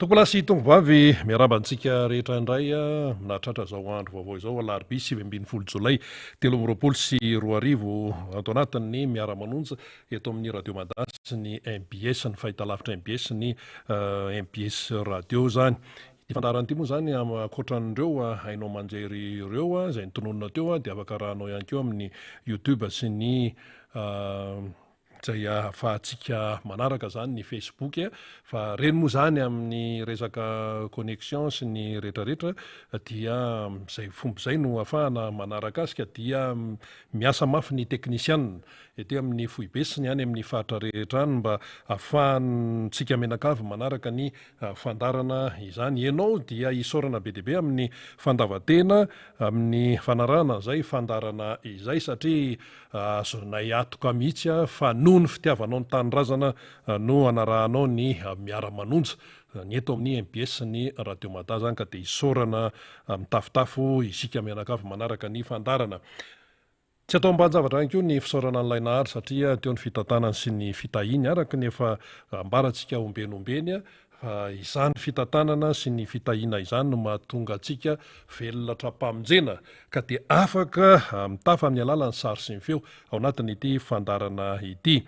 Tompolahy sy tompovavy, miarahaba antsika rehetra indray nahatratra izao andro vaovao izao, alarobia 19 jolay 2023, ato anatin'ny miara-manonja eto amin'ny Radio Mada sy ny mbs, ny fahitalavitra mbs, ny mbs Radio izany. Ity fandaharana ity moa izany ankoatran'ireo haino aman-jery ireo izay notononina teo dia afaka arahanao ihany koa amin'ny YouTube sy ny izay ahafahantsika manaraka izany ny Facebook fa ireny moa izany amin'ny resaka connexion sy ny rehetrarehetra dia izay fomba izay no ahafahana manaraka azy ka dia miasa mafy ny teknisianina ety amin'ny foibe sy ny any amin'ny faritra rehetra any mba ahafahantsika mianakavy manaraka ny fandaharana izany. Ianao dia isaorana be dia be amin'ny fandavan-tena amin'ny fanarahana an'izay fandaharana izay satria Azonay antoka mihitsy fa noho ny fitiavanao ny tanindrazana no anarahanao ny miara-manonja ny eto amin'ny mbs sy ny Radio Mada zany ka dia isaorana mitafotafo isika mianakavy manaraka ny fandaharana. Tsy atao ambanin-javatra ihany koa ny fisaorana an'ilay Nahary satria teo ny fitantanany sy ny fitahiany araka ny efa ambarantsika ombeny ombeny Fa izany fitantanana sy ny fitahiana izany no mahatonga antsika velona tra-pamonjena ka dia afaka mitafa amin'ny alalan'ny sary sy ny feo ao anatin'ity fandaharana ity.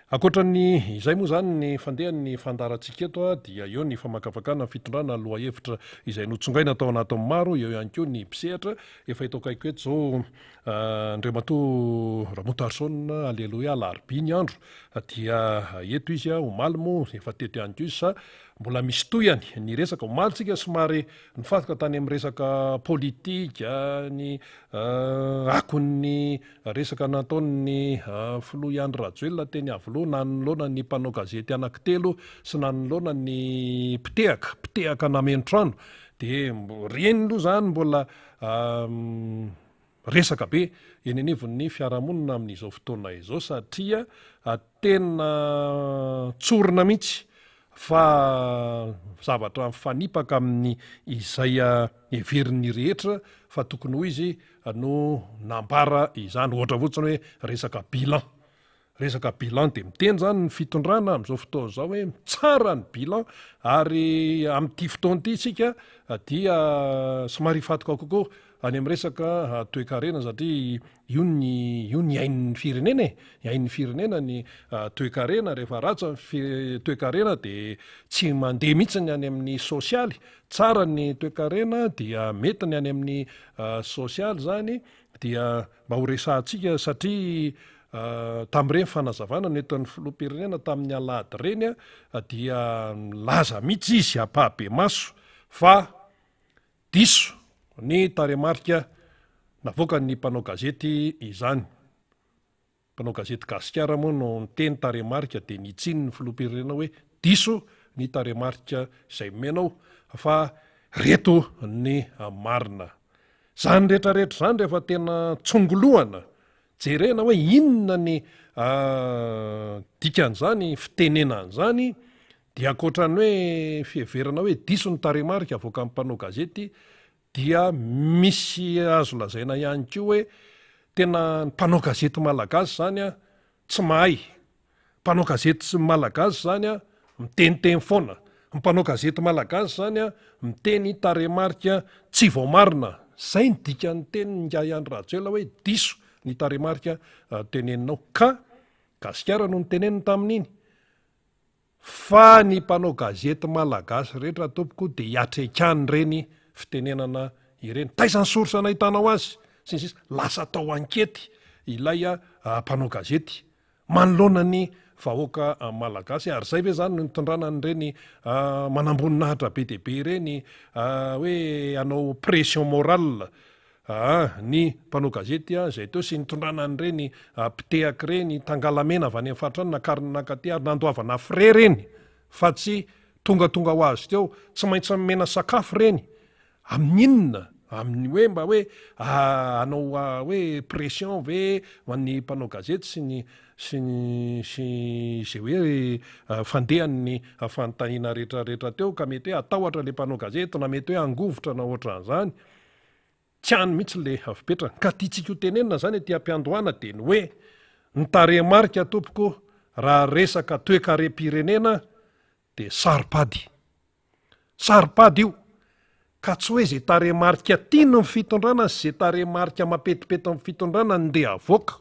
Ankoatra ny izay moa izany ny fandehan'ny fandaharantsika eto dia eo ny famakafakana ny fitondrana lohahevitra izay notsongaina tao anatin'ny maro, eo ihany koa ny mpisehatra efa eto akaikiko eto izao Andriamatoa Ramontarson Aleloia Alarobia ny andro dia eto izy omaly moa efa teto ihany koa izy sa mbola misy tohiny ny resaka omaly tsika somary nifantoka tany amin'ny resaka politika ny akon'ny resaka nataon'ny filoha Andry Rajoelina teny Iavoloha nanoloana ny mpanao gazety anankitelo sy nanoloana ny mpitehaka mpitehaka nameno trano dia reny aloha zany mbola Resaka be eny anivon'ny fiarahamonina amin'izao fotoana izao satria tena tsorina mihitsy fa zavatra mifanipaka amin'ny izay heverin'ny rehetra fa tokony ho izy no nambara izany. Ohatra fotsiny hoe resaka bilan. Resaka bilan dia miteny izany ny fitondrana amin'izao fotoana izao hoe tsara ny bilan ary amin'ity fotoana ity isika dia somary hifantoka kokoa any amin'ny resaka toekarena satria io ny io ny ain'ny firenena e, ny ain'ny firenena ny toekarena, rehefa ratsy ny toekarena dia tsy mandeha mihitsy ny any amin'ny sosialy, tsara ny toekarena dia mety ny any amin'ny sosialy izany dia mba ho resahantsika satria tamin'ireny fanazavana nentin'ny filoham-pirenena tamin'ny alahady ireny dia nilaza mihitsy izy ampahabemaso fa diso ny tarehimarika navoakan'ny mpanao gazety izany. Mpanao gazety Gasikara moa no niteny tarehimarika dia nitsiny ny filoham-pirenena hoe diso ny tarehimarika izay nomenao fa reto ny marina. Izany rehetra rehetra izany rehefa tena tsongolohana, jerena hoe inona ny dikan'izany fitenenana izany dia ankoatra ny hoe fiheverana hoe diso ny tarehimarika avoakan'ny mpanao gazety dia misy azo lazaina ihany koa hoe tena ny mpanao gazety malagasy izany an, tsy mahay, mpanao gazety malagasy izany an, miteniteny foana, ny mpanao gazety malagasy izany an, miteny tarehimarika tsy voamarina, izay ny dikan'ny tenin'ingahy Andry Rajoelina hoe diso ny tarehimarika teneninao, ka Gasikara no noteneniny tamin'iny. Fa ny mpanao gazety malagasy rehetra tompoko dia hiatrekany ireny fitenenana ireny. Taiza ny source nahitanao azy? Sy ny sisa. Lasa atao ankety ilay mpanao gazety manoloana ny vahoaka malagasy. Ary izay ve izany no nitondrana an'ireny manamboninahitra be dia be ireny hoe hanao pression morale Aa ny mpanao gazety izay teo sy nitondrana an'ireny mpitehaka ireny tangalamena avy any amin'ny faritra any nakarina nankaty ary nandoavana frais ireny fa tsy tongatonga ho azy teo, tsy maintsy nomena sakafo ireny, amin'ny inona? Amin'ny hoe mba hoe hanao hoe pression ve ho an'ny mpanao gazety sy ny sy ny sy izay hoe fandehan'ny fanontaniana rehetrarehetra teo ka mety hoe hatahotra ilay mpanao gazety na mety hoe hangovitra na ohatran'izany. Tsy any mihitsy le fipetrany. Ka tiantsika ho tenenina zany aty am-piandohana dia ny hoe, ny tarehimarika tompoko raha resaka toekarem-pirenena dia saro-pady. Saro-pady io. Ka tsy hoe izay tarehimarika tiany ny fitondrana sy izay tarehimarika mampetipety ny fitondrana no ndeha avoaka.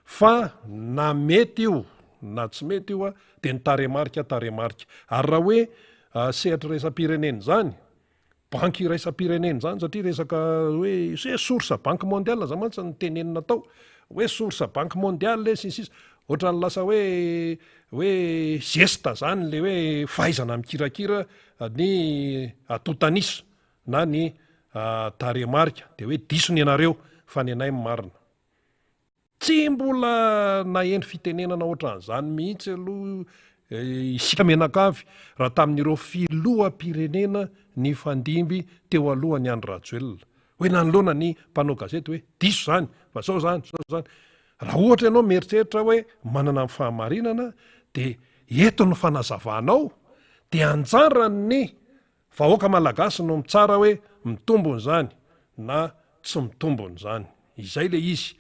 Fa na mety io na tsy mety io dia ny tarehimarika tarehimarika. Ary raha hoe sehatra iraisam-pirenena izany, banky iraisam-pirenena izany satria resaka hoe hoe source banque mondiale zany mantsy no tenenina tao, hoe source banque mondiale sy ny sisa, ohatran'ny lasa hoe hoe geste zany le hoe fahaizana mikirakira ny antontan'isa na ny tarehimarika de hoe diso ny anareo fa ny anay ny marina. Tsy mbola naheno fitenenana ohatran'izany mihitsy aloha isika mianakavy raha tamin'ireo filoham-pirenena nifandimby teo alohan'i Andry Rajoelina. Hoe nanoloana ny mpanao gazety hoe diso izany fa zao izany, zao izany. Raha ohatra ianao mieritreritra hoe manana ny fahamarinana dia eto ny fanazavanao dia anjaran'ny Vahoaka Malagasy no mitsara hoe mitombona izany na tsy mitombona izany. Izay le izy.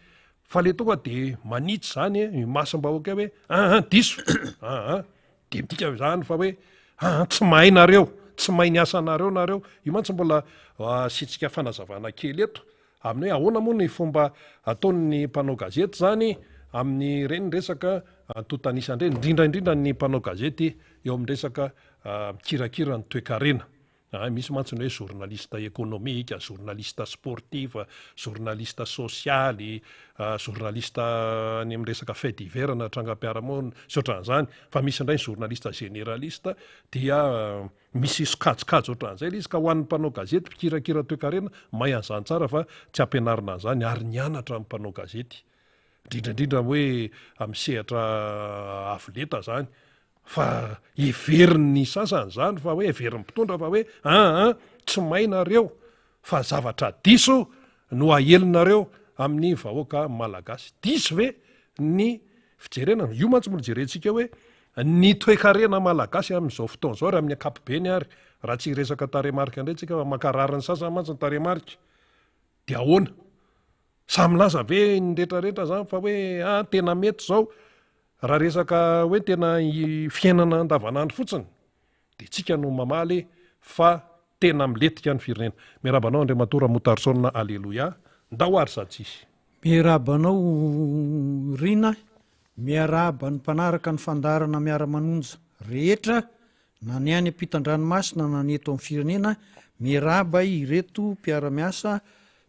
Fa le tonga de manitsy izany imasom-bahoaka eo hoe aa diso, aa de midika izany fa hoe aa tsy mahay nareo, tsy mahay ny asanareo nareo. Io mantsy mbola asiantsika fanazavana kely eto amin'ny hoe ahoana moa ny fomba ataon'ny mpanao gazety izany amin'ireny resaka antontan'isa ireny, indrindra indrindra ny mpanao gazety eo amin'ny resaka mikirakira ny toekarena. Hay misy mantsy ny hoe journaliste économique, journaliste sportif, journaliste sosialy, journaliste any amin'ny resaka fait divers na trangam-piarahamonina sy ohatran'izany, fa misy indray ny journaliste généraliste dia misy sokajikajy ohatran'izay ilay izy ka ho an'ny mpanao gazety mpikirakira toekarena mahay an'izany tsara fa tsy ampianarina an'izany ary nianatra ny mpanao gazety indrindra indrindra hoe amin'ny sehatra avo lenta izany Fa heverin'ny sasany izany fa hoe heverin'ny mpitondra fa hoe aa tsy may nareo fa zavatra diso no ahelinareo amin'ny vahoaka malagasy. Diso ve ny fijerena? Io mantsy mbola jerentsika hoe ny toekarena malagasy amin'izao fotoana izao ary amin'ny ankapobeny ary raha tsy hiresaka tarehimarika indray tsika fa mankarary ny sasany mantsy ny tarehimarika dia ahoana? Samy milaza ve ny retraretra zany fa hoe ah tena mety zao Raha resaka hoe tena fiainana andavanandro fotsiny dia tsika no mamaly fa tena milentika ny firenena. Miarahaba anao Andriamatoa Ramotarson Aleloia. Ndao ary za tsisy. Miarahaba anao Rina, miarahaba ny mpanaraka ny fandaharana Miara-manonja rehetra na ny any ampitan-dranomasina na ny eto amin'ny firenena, miarahaba ireto mpiara-miasa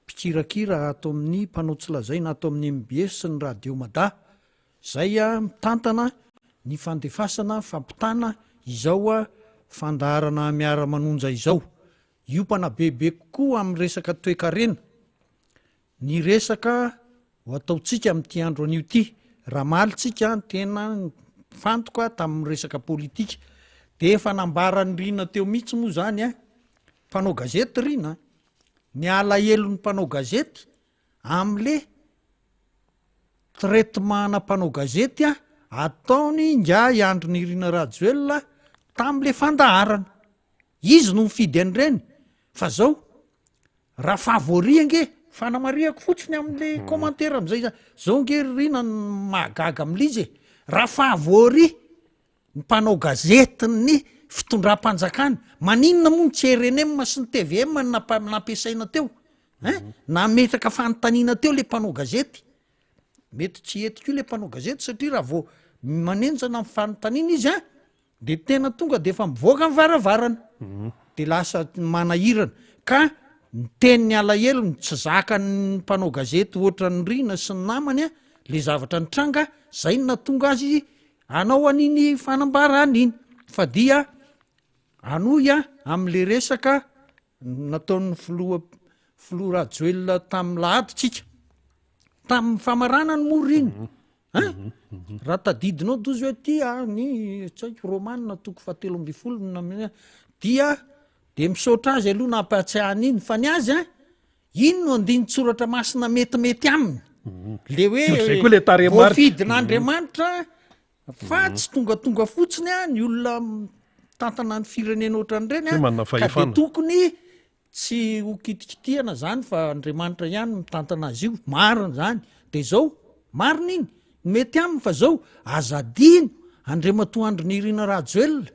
mpikirakira ato amin'ny mpanao tsy lazaina ato amin'ny mbs sy ny Radio Mada Zay mitantana ny fandefasana fampitana izao fandaharana miara-manonja izao. Hiompana bebe kokoa amin'ny resaka toekarena ny resaka ho ataontsika amin'ity andro anio ity. Raha omaly tsika tena nifantoka tamin'ny resaka politika dia efa nambaran'i Rina teo mihitsy moa zany a, mpanao gazety Rina, ny alahelon'ny mpanao gazety amle traitement-na mpanao gazety ataony ingahy Andry Nirina Rajoelina tamle fandaharana. Izy no mifidy an'ireny fa zao raha favori ange, fanamarihako fotsiny amle commentaire amzay, zao ange ry Rina ny mahagaga amle izy e, raha favori ny mpanao gazetin'ny fitondram-panjakana, maninona moa ny tsy rnm sy ny tvm no nampiasaina teo hein? Nametraka fanontaniana teo le mpanao gazety, mety tsy hety koa le mpanao gazety satria raha vao manenjana ny fanontaniana izy an, de tena tonga de efa mivoaka ny varavarana, de lasa manahirana ka ny tenin'ny alahelony tsy zakan'ny mpanao gazety ohatran'ny Rina sy ny namany an, le zavatra nitranga, zay no nahatonga azy Hanao an'iny fanambarana iny fa dia hanohy amin'le resaka nataon'ny filoha filoha Rajoelina tamin'ny lahady tsika. Tamin'ny famaranany moa ry iny. Hein? Raha tadidinao dozy hoe ty a ny tsy haiko Romana toko fahatelo ambin'ny folo no namena dia dia misaotra azy aloha nampahatsiahy an'iny fa ny azy an Iny no andinin-tsoratra masina metimety aminy. Le hoe Ohatr'izay koa le tarehimarika. voafidin'Andriamanitra fa tsy tongatonga fotsiny a ny olona mitantana ny firenena ohatran'ireny a, Hoe manana ka de fahefana. tokony tsy ho kitikitihana zany fa Andriamanitra ihany no mitantana azy io, marina zany. De zao, marina iny, mety aminy fa zao, aza adino Andriamatoa Andry Nirina Rajoelina.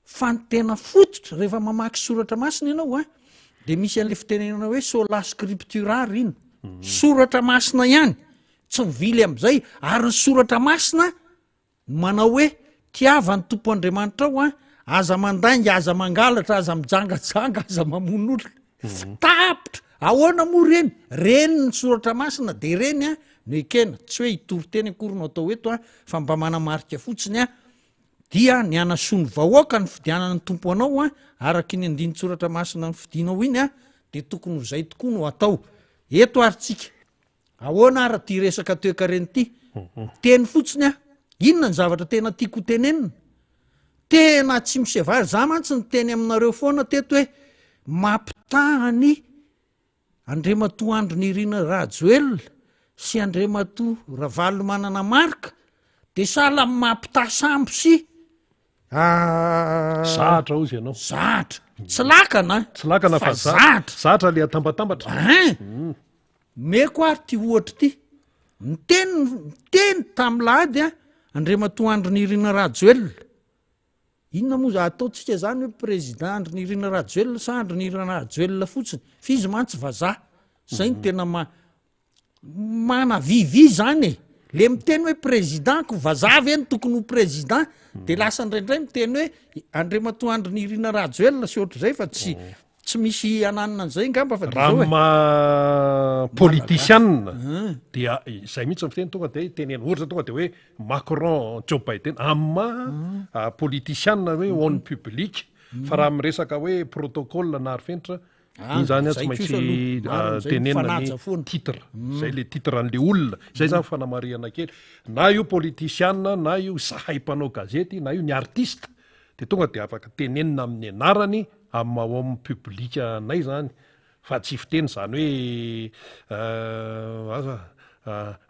Fa ny tena fototra rehefa mamaky soratra masina ianao a, de misy an'le fitenenana hoe sola scriptura ry ino, soratra masina ihany, tsy mivily am'zay, ary ny soratra masina manao hoe tiava ny Tompo Andriamanitrao a, aza mandainga, aza mangalatra, aza mijangajanga, aza mamono olona. Tapitra! Ahoana moa reny? Reny ny soratra masina de reny a no ekena, tsy hoe hitory teny akory no atao eto a, fa mba manamarika fotsiny a, Dia ny hanasoa ny vahoaka ny fidianana ny Tompo anao an, araky ny andinin-tsoratra masina nofidinao iny an, dia tokony ho izay tokoa no atao. Eto ary tsika. Ahoana ary ity resaka toekarena ity? Miteny fotsiny aho. Inona ny zavatra tena tiako ho tenenina? Tena tsy misevary. Za mantsy niteny aminareo foana teto hoe mampitaha ny Andriamatoa Andry Nirina Rajoelina sy Andriamatoa Ravalomanana Marc dia sahala amin'ny mampitaha sambo sy Zahatra hozy ianao. Zahatra. Tsy lakana an. Tsy lakana fa zahatra. Zahatra le atambatambatra. Ein. Omeko ary ity ohatra ity. Niteny niteny tamin'ny lahady an, Andriamatoa Andry Nirina Rajoelina. Inona moa za ataontsika zany hoe président Andry Nirina Rajoelina sa Andry Nirina Rajoelina fotsiny fa izy mantsy vazaha zay no tena ma- manavivi zany e le miteny hoe président ko vazaha ve no tokony ho président de lasa indraindray miteny hoe Andriamatoa Andry Nirina Rajoelina sy ohatr'izay fa tsy Tsy misy ananona an'izay ngamba fa dia izao e. Raha maha politisianina dia izay mihitsy ny fiteny tonga dia teneno ohatra tonga dia hoe Macron, Joe Biden amin'ny maha politisianina hoe homme public fa raha miresaka hoe protocole na arifenitra iny zany tsy maintsy tenenina ny titre zay le titre an'le olona zay zany fanamarihana kely na io politisianina na io zahay mpanao gazety na io ny artiste Dia tonga dia afaka tenenina amin'ny anarany amin'ny maha homme public anay izany fa tsy fiteny izany hoe aza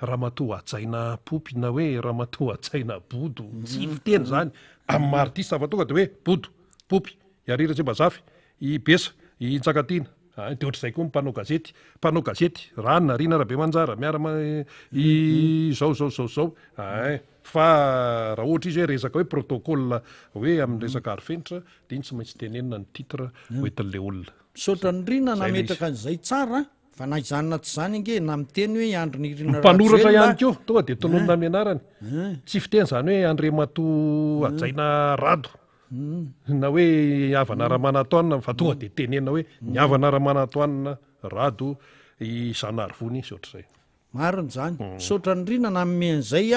ramatoa hajaina Poopy na hoe ramatoa hajaina Bodo, tsy fiteny izany amin'ny maha artiste fa tonga dia hoe Bodo, Poopy, i Arira Tsimbazafi, i Besa, i Ntsakatiana, dia ohatr'izay koa ny mpanao gazety, mpanao gazety, Rana, Rina Rabemanjara, miara i zao zao zao zao, ein. Fa raha ohatra izy hoe resaka hoe protocole hoe amin'ny resaka arifenitra dia iny tsy maintsy tenenina ny titre hoentin'ilay olona. Misaotra an'i Rina nametraka an'izay tsara fa na izany na tsy izany ange na miteny hoe i Andry Nirina Rajoelina. Mpanoratra ihany koa tonga dia tononina amin'ny anarany. Tsy fiteny izany hoe Andriamatoa Hajaina Rado na hoe i Havana Ramanantoanina fa tonga dia tenenina hoe ny Havana Ramanantoanina Rado i Zanarivony sy ohatr'izay. Marina izany. Misaotra an'i Rina nanome an'izay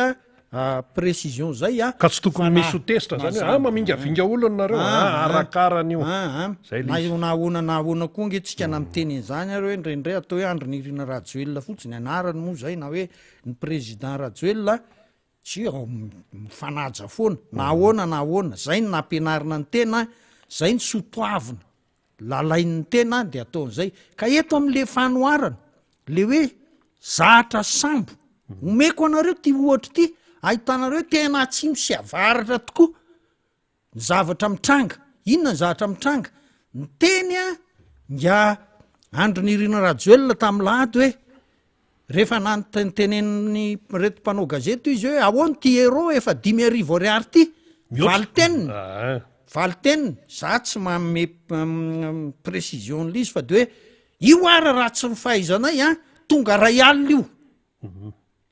précision zay a. Ka tsy tokony misy ho tezitra zany hoe ah mamingavinga olona nareo ah arakarany io. Zay le izy. Na ahoana na ahoana koa ange tsika na miteny an'izany ary hoe indraindray atao hoe Andry Nirina Rajoelina fotsiny anarany moa zay na hoe ny président Rajoelina tsia mifanaja foana na ahoana na ahoana zay no nampianarina ny tena zay ny soa toavina. Lalain'ny tena de atao an'izay. Ka eto am'le fanoharana, le hoe zatra sambo, omeko anareo ty ohatra ty, ahitanareo tena atsimo sy avaratra tokoa ny zavatra mitranga. Inona ny zavatra mitranga? Niteny a nga Andry Nirina Rajoelina tamin'ny lahady hoe Rehefa nanotenenin'ny reto mpanao gazety izy hoe ahoana ity euro efa 5000 ariary ity? Valin-teniny, valin-teniny, za tsy manome précision an'ilay izy fa de hoe io ara raha tsy ny fahaizanay an, tonga ray alina io.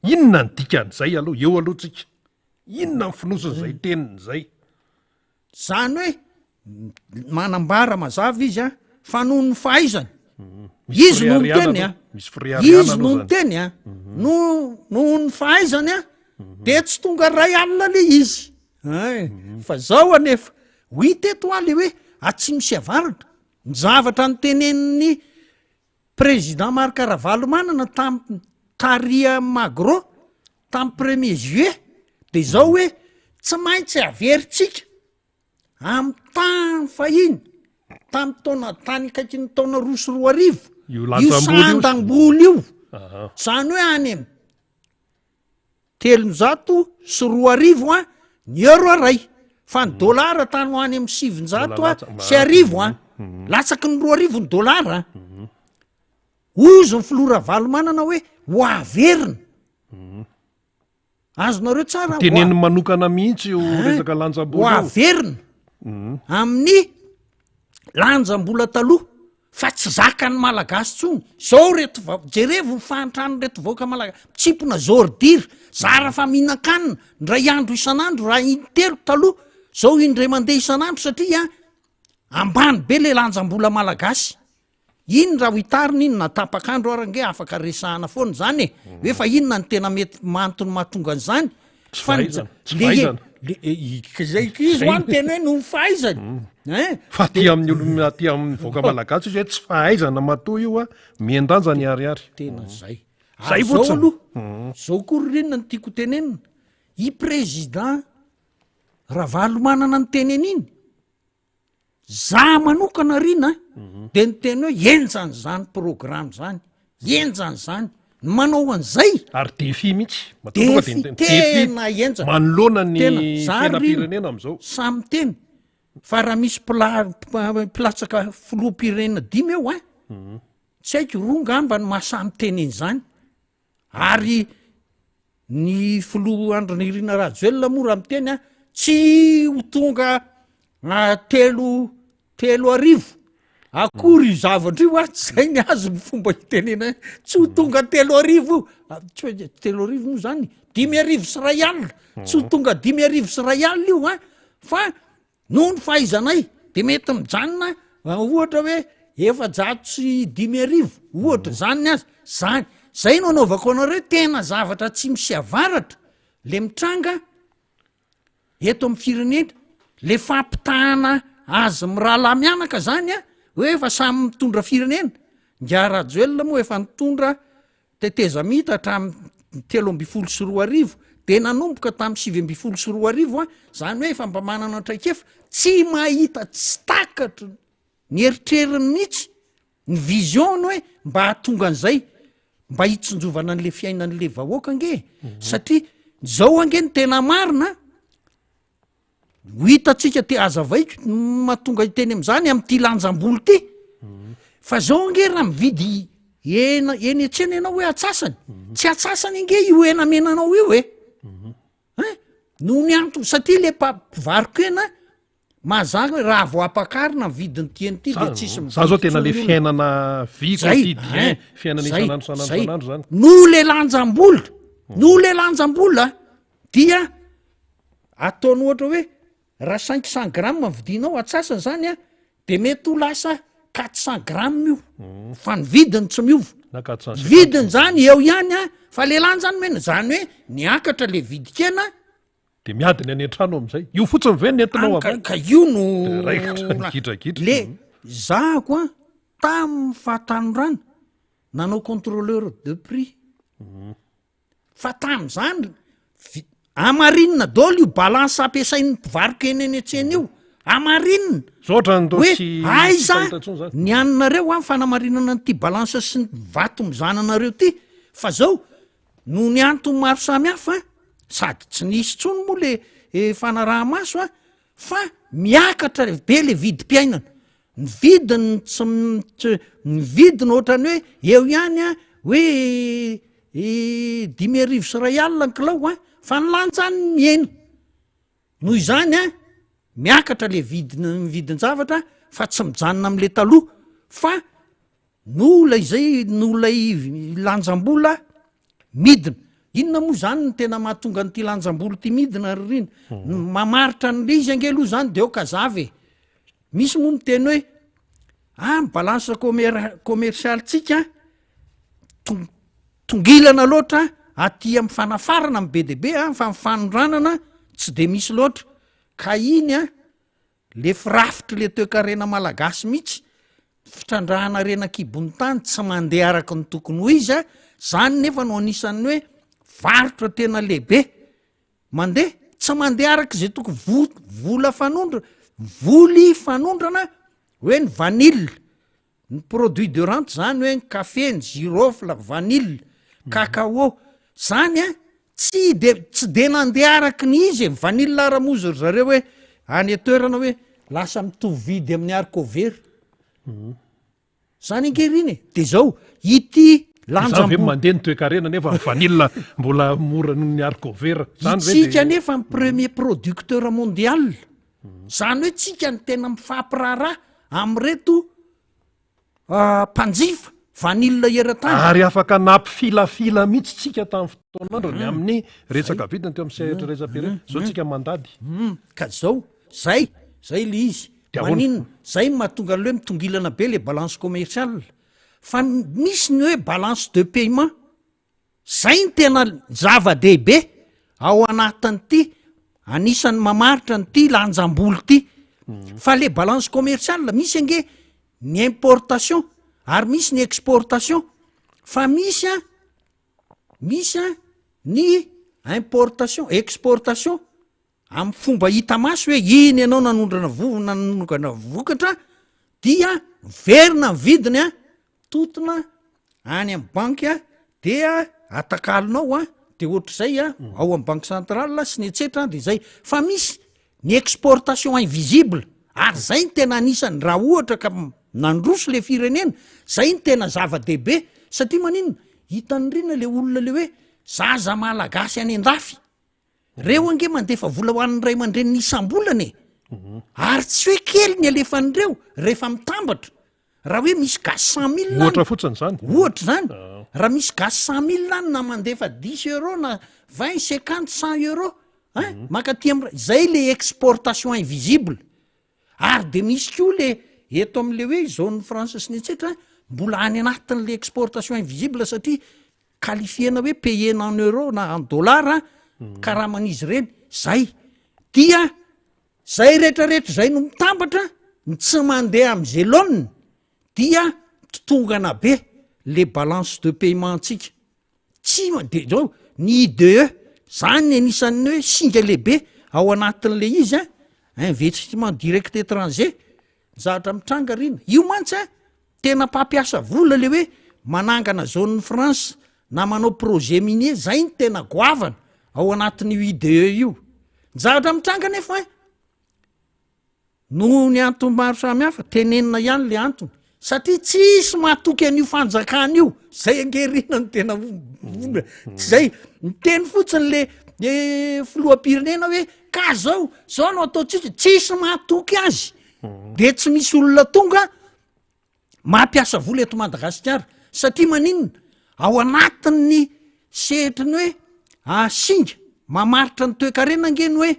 Inona ny dikan'izay aloha? Eo aloha tsika. Inona ny fonosin'izay teniny izay? Zany hoe manambara mazava izy a fa noho ny fahaizany izy no miteny a izy no miteny a no noho ny fahaizany a de tsy tonga ray alina le izy ay fa zao anefa ho hita eto a le hoe atsimo sy avaratra ny zavatra notenenin'ny Président Marc Ravalomanana tam tary Magro tam premier juillet de zao hoe tsy maintsy averintsika am tany fahiny tam taona tany akaikin'ny taona 2002 io sandam-bola io zany hoe any am 2003 an ny euro ray fa ny dollar tany ho any amin'ny 1009 an latsaky ny 2000 ny dollar an ozy ny filoha Ravalomanana hoe ho averina azonareo tsara teneniny manokana mihitsy io resaka lanjam-bola ho averina. amin'ny lanjam-bola taloha fa tsy zakan'ny malagasy tsony zao reto va- jerevo ny fahantran'ireto vahoaka malagasy mitsimpona zordira zara fa mihinan-kanina ndray andro isan'andro raha intelo taloha zao indray mandeha isan'andro satria ambany be le lanjam-bola malagasy Iny raha ho hitarina iny na tapak'andro ary ange afaka resahana foana izany e, hoe fa inona no tena mety antony mahatonga an'izany? Tsy Fa ny fahaizana, tsy le fahaizana. le e- i- zay ko izy hoa niteny hoe noho ny fahaizany ein! Fa aty amin'ny olona aty amin'ny vahoaka malagasy izy hoe tsy fahaizana matoa io a, mihen-danja ny ariary. Tena zay. Zay Ary zao fotsiny. aloha, zao koa ry Rina no tiako ho tenenina, i président Ravalomanana niteny an'iny, Za manokana Rina de niteny hoe henjana izany programme zany, henjana izany, ny manao an'izay. Ary défi mihitsy, matoa tonga de Défi niteny défi tena henjana. manoloana ny Tena, za ry Rina, fiainam-pirenena amin'izao. samy miteny fa raha misy mpila- mpilatsaka filoham-pirenena dimy eo ein, tsy haiko roa ngamba no mahasahy miteny an'izany. Ary ny filoha Andry Nirina Rajoelina moa raha miteny a, tsy ho tonga telo 3000 akory io zavatra io a, tsy zay ny azy ny fomba itenena, tsy ho tonga 3000 io, tsy hoe 3000 moa zany, 1051, tsy ho tonga 1051 io a, fa Noho ny fahaizanay de mety mijanona ohatra hoe 5400 ohatra zany ny azy, zany, zay no anaovako anareo tena zavatra tsy misy avaratra le mitranga eto amy firenena, le fampitahana azy mirahalahy mianaka zany a, hoe efa samy mitondra firenena, ingahy Rajoelina moa efa nitondra Tetezamita hatramin'ny 2013 dia nanomboka tamin'ny 2019 an, izany hoe efa mba manana traikefa, tsy mahita tsy takatry ny eritreriny mihitsy ny vision-ny hoe mba hahatonga an'izay, mba hitsinjovana an'le fiainan'le vahoaka ange e, satria zao ange ny tena marina Ho hitantsika te hazavaiko ny mahatonga hiteny amin'izany amin'ity lanjam-bolo ity. Fa zao ange raha mividy hena eny an-tsena ianao hoe atsasany, tsy atsasany ange io hena menanao io e. Hein? Noho ny antony satria le mpa- mpivaro-kena mazàna hoe raha vao ampakarina ny vidin'ity hena ity de tsisy Za zao mividy tena le intsony ny olona. fiainana vie Zay, quotidien, hein, fiainana zay, isan'andro isan'andro zay. isan'andro zany. Noho le lanjam-bola, noho le lanjam-bola dia Ataony ohatra hoe raha 500 grammes ny vidinao atsasany zany a de mety ho lasa 400 grammes io mm. fa ny vidiny tsy miova Na 450. vidiny zany eo ihany a fa le lanja zany mena zany hoe niakatra le vidin-kena De miady ny any an-trano am'izay. Io fotsiny ve ny entinao Any ka, avy any? ka io no De raikitra ny gidragidra. le zahako a tamin'ny fahatanorana nanao contrôleur de prix Fa tamin'izany, vi- amarinina daholo io balance ampiasain'ny mpivaroka-hena eny an-tsena io, amarinina. Zao ohatran'ny toa Hoe tsy tsy aiza fahita intsony zany. ny anareo an fanamarinana an'ity balance sy ny vato mizana anareo ty, fa zao noho ny antony maro samihafa sady tsy nisy intsony moa le eh, fanaraha-maso an, fa miakatra be le vidim-piainana. Ny vidiny tsy tsy ny vidiny ohatran'ny hoe eo ihany an, hoe 1051 ny kilao an, fa ny lanjany mihena. Noho izany an, miakatra le vidiny ny vidin-javatra fa tsy mijanona am'le taloha fa noho lay zay noho lay lanjam-bola midina. Inona moa zany no tena mahatonga an'ity lanjam-bola ity midina ry Rina? Ny mamaritra an'le izy ange aloha zany de aoka hazava e. Misy moa miteny hoe ah ny balance commer- commercialintsika tong- tongilana loatra aty amin'ny fanafarana ny be dia be a, fa ny fanondranana tsy de misy loatra, ka iny a le firafitry le toekarena malagasy mihitsy, fitrandrahana harena an-kibon'ny tany tsy mandeha araka ny tokony ho izy a, zany nefa no anisan'ny hoe varotra tena lehibe. Mandeha, tsy mandeha araka izay tokony vo- vola fanondra, voly fanondrana hoe ny vanille, ny produit de rente zany hoe ny kafe, ny girofle, vanille, cacao, zany an tsy de tsy de nandeha araka ny izy e, ny vanille ara moa ry zareo hoe any an-toerana hoe lasa mitovy vidy amin'ny haricot vert. Zany ange ry iny e! De zao, ity Izany ve lanjam-bola. mandeha ny toekarena nefa ny vanille mbola mora noho ny haricot vert. Zany ve Itsika de anefa ny premier producteur mondial. Zany hoe tsika no tena mifampiraharaha amin'ireto mpanjifa vanille eran-tany. Ary afaka nampifilafila mihitsy tsika tamin'ny fotoan'androny amin'ny resaka vidiny teo amin'ny sehatra iraisam-pirenena. Zao tsika mandady. Ka zao, zay, zay le izy. Dia ahoana? Maninona? Zay no mahatonga an'le hoe mitongilana be le balance commerciale. Fa misy ny hoe balance de paiement. Zay no tena zava-dehibe ao anatin'ity anisan'ny mamaritra an'ity lanjam-bola ity. Fa le balance commerciale misy ange ny importation ary misy ny exportation fa misy an, misy an ny importation, exportation Amin'ny fomba hita maso hoe iny ianao nanondrana vovo nanongana vokatra dia miverina ny vidiny a, mitotona any amin'ny banky a, dia atakalonao a, de ohatr'izay a, ao amin'ny banque centrale sy ny etsetra de zay, fa misy ny exportation invisible ary zay no tena anisany raha ohatra ka nandroso le firenena, zay no tena zava-dehibe satria maninona, hitan'ny rina le olona le hoe zaza malagasy any an-dafy. Reo ange mandefa vola ho an'ny ray aman-dreniny isam-bolana e! Ary tsy hoe kely ny alefan'ireo rehefa mitambatra. Raha hoe misy gasy 100 mille any, Ohatra fotsiny izany. Ohatra izany. Raha misy gasy 100 mille any na mandefa dix euros na vingt, cinquante, cent euros, hein, mankaty amin'ny ray, izay le exportation invisible. Ary de misy koa le eto am'le hoe zone franche sy ny etsetra, mbola any anatin'le exportation invisible satria qualifier-na hoe payer-na en euro na en dollar karaman'izy ireny, zay. Dia zay retraretra zay no mitambatra, ny tsy mandeha am'ze laoniny dia totongana be le balance de paiement ntsika. Tsy ma-, de zao ny IDE, zany anisan'ny hoe singa lehibe ao anatin'le izy an, investissement direct étranger, ny zavatra mitranga ry ina, io mantsy an, tena mpampiasa vola le hoe manangana zone franche na manao projet minier, zay no tena goavana ao anatin'io IDE io, ny zavatra mitranga nefa an, Noho ny antony maro samihafa, tenenina ihany le antony, satria tsisy matoky an'io fanjakana io, zay ange rina no tena olana, tsy zay, miteny fotsiny le le filoham-pirenena hoe ka zao, zao no ataontsika, tsisy matoky azy, de tsy misy olona tonga mampiasa vola eto Madagasikara, satria maninona? Ao anatin'ny sehatry ny hoe ah, singa mamaritra ny toekarena ange ny hoe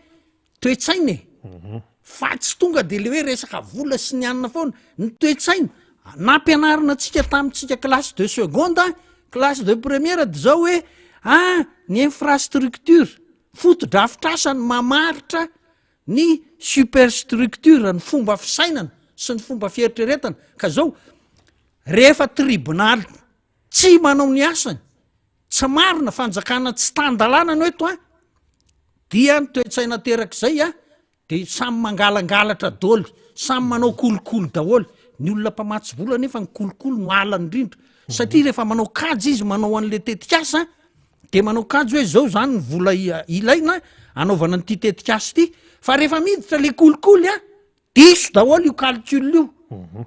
toe-tsaina e, fa tsy tonga de le hoe resaka vola sy ny anona foana, ny toe-tsaina nampianarina antsika tamintsika classe de seconde, classe de première de zao hoe ah ny infrastructure, fotodrafitrasa no mamaritra ny superstructure, ny fomba fisainana sy ny fomba fieritreretana, ka zao rehefa tribonaly tsy manao ny asany, tsy marina, fanjakana tsy tan-dalàna no eto an, dia ny toe-tsaina aterak'izay an, de samy mangalangalatra dôly, samy manao kolikoly daholo, ny olona mpamatsy vola nefa ny kolikoly no halany indrindra, satria rehefa manao kajy izy manao an'le tetikasa de manao kajy hoe zao zany ny vola ilaina anaovana an'ity tetikasa ity, fa rehefa miditra le kolikoly a, diso daholo io calcul io,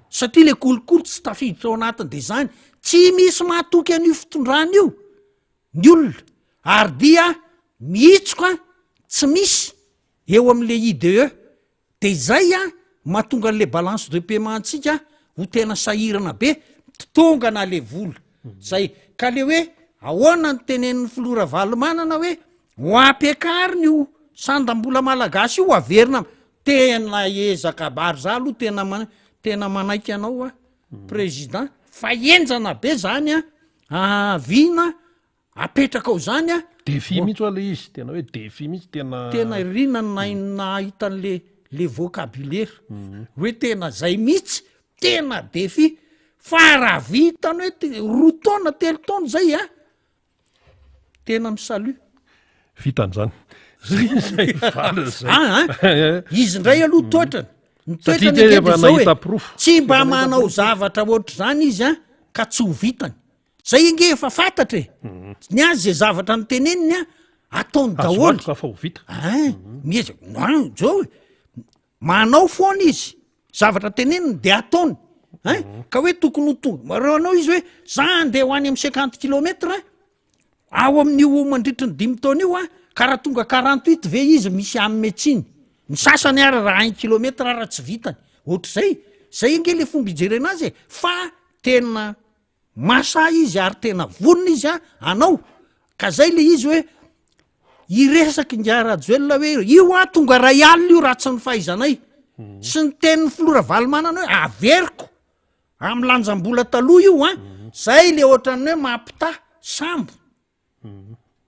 satria le kolikoly tsy tafiditra ao anatiny, de zany tsy misy mahatoky an'io fitondrana io ny olona, ary dia mihitsoka tsy misy eo am'le IDE. De izay an mahatonga an'le balance de paiement antsika ho tena sahirana be, mitotongana le vola zay, ka le hoe ahoana no tenenin'ny filoha Ravalomanana hoe ho ampiakarina io sandam-bola malagasy io, averina am-, tena ezaka be, ary za aloha tena ma- tena manaiky anao aho président fa henjana be zany an vina Apetraka ao zany a. Défi mihitsy hoa le izy, tena hoe défi mihitsy, tena. Tena irina ny nahay nahita an'le le vocabulaire hoe tena zay mihitsy, tena défi, fa raha vitany hoe te- roa taona telo taona zay a, tena mi-salut. Vitany zany. Zay zay valiny zay. Ah, ah. Izy indray aloha toetrany. Ny Satria toetrany tena ange de efa zao e, nahita porofo. tsy mba Efa nahita manao porofo. zavatra ohatr'izany izy a, ka tsy ho vitany. Zay ange efa fantatra e! Ny azy ze zavatra noteneniny a, ataony Azo daholo. antoka fa ho vita. Ein, miezaka, ein, zao e, manao foana izy, zavatra teneniny de ataony, ein, ka hoe tokony ho tonga, raha hanao izy hoe za andeha ho any amy cinquante kilomètre ao amin'io mandritry ny dimy taona io an, ka raha tonga 48 ve izy misy hanome tsiny? Ny sasany ara raha un kilomètre ara tsy vitany. Ohatr'izay. Zay ange le fomba ijerena azy e. Fa tena masahy izy ary tena vonona izy a hanao. Ka zay le izy hoe hiresaka ingahy Rajoelina hoe io a tonga ray alina io raha tsy ny fahaizanay. Sy ny tenin'ny filoha Ravalomanana hoe averiko amin'ny lanjam-bola taloha io a. Zay le ohatran'ny hoe mampitaha sambo.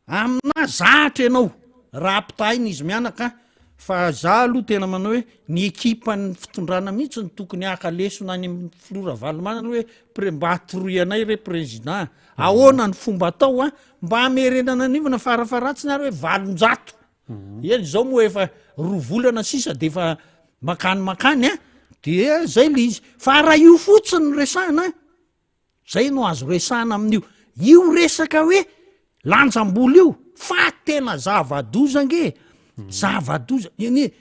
Aminà zatra ianao raha ampitahaina izy mianaka fa za aloha tena manao hoe ny ekipan'ny fitondrana mihitsy no tokony haka lesona any amin'ny filoha Ravalomanana hoe pre- mba atoroy anay re président ahoana ny fomba atao a mba hamerenana an'io na farafaharatsiny ary hoe 800 eny izao moa efa roa volana sisa de efa makany makany a de zay le izy fa raha io fotsiny no resahana Zay no azo resahana amin'io. Io resaka hoe lanjam-bola io fa tena zava-doza ange e. Zava-doza. Eny e,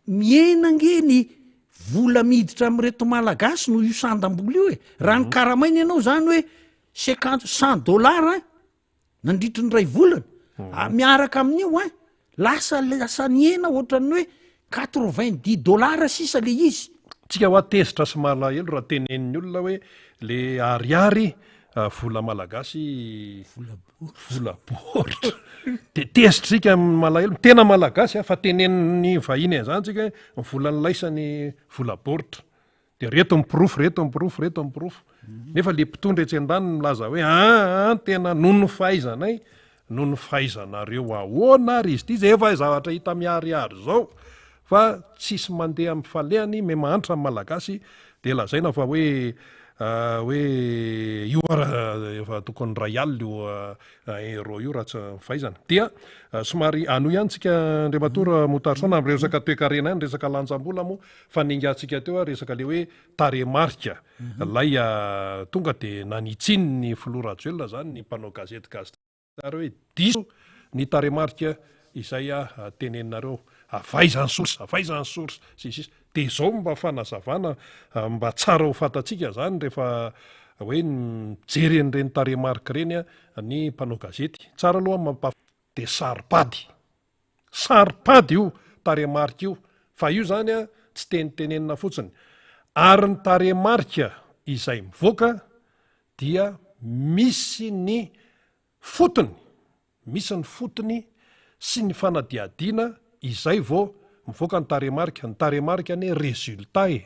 mihena ange ny vola miditra amin'ireto Malagasy noho io sandam-bola io e. Raha ny karamaina ianao zany hoe cinquante, cent dollars nandritry ny iray volana, ah, miaraka amin'io an, lasa lasa nihena ohatran'ny hoe quatre vingt dix dollars sisa le izy. Tsika hoa tezitra sy malahelo raha tenenin'ny olona hoe le ariary vola malagasy vola baoritra. De tezitra tsika malahelo, tena malagasy a, fa tenenin'ny vahiny an'izany tsika hoe ny volan'laisany vola baoritra. De reto ny porofo, reto ny porofo, reto ny porofo. Nefa le mpitondra etsy andaniny milaza hoe aa tena noho ny fahaizanay, noho ny fahaizanareo ahoana ary izy ity zay efa zavatra hita miharihary zao fa tsisy mandeha amin'ny falehany, me mahantra ny malagasy de lazaina fa hoe hoe io ara efa tokony ray alina io euro io raha tsy ny fahaizana. Dia somary hanohy ihany tsika Andriamatoa Ramotarison amin'ny resaka toekarena ihany, resaka lanjam-bola moa Fa nengantsika teo ary resaka le hoe tarehimarika ilay tonga de nanitsiny ny filoha Rajoelina zany ny mpanao gazety Gasy Star hoe diso ny tarehimarika izay teneninareo, avy aiza ny source, avy aiza ny source sy ny sisa. De izao mba fanazavana mba tsara ho fantatsika zany rehefa hoe mijery an'ireny tarehimarika ireny ny mpanao gazety. Tsara aloha mampa- de saro-pady. Saro-pady io tarehimarika io fa io zany a tsy tenitenenina fotsiny. Ary ny tarehimarika izay mivoaka dia misy ny fotony, misy ny fotony sy ny fanadihadiana izay vao mivoaka ny tarehimarika. Ny tarehimarika anie résultat e!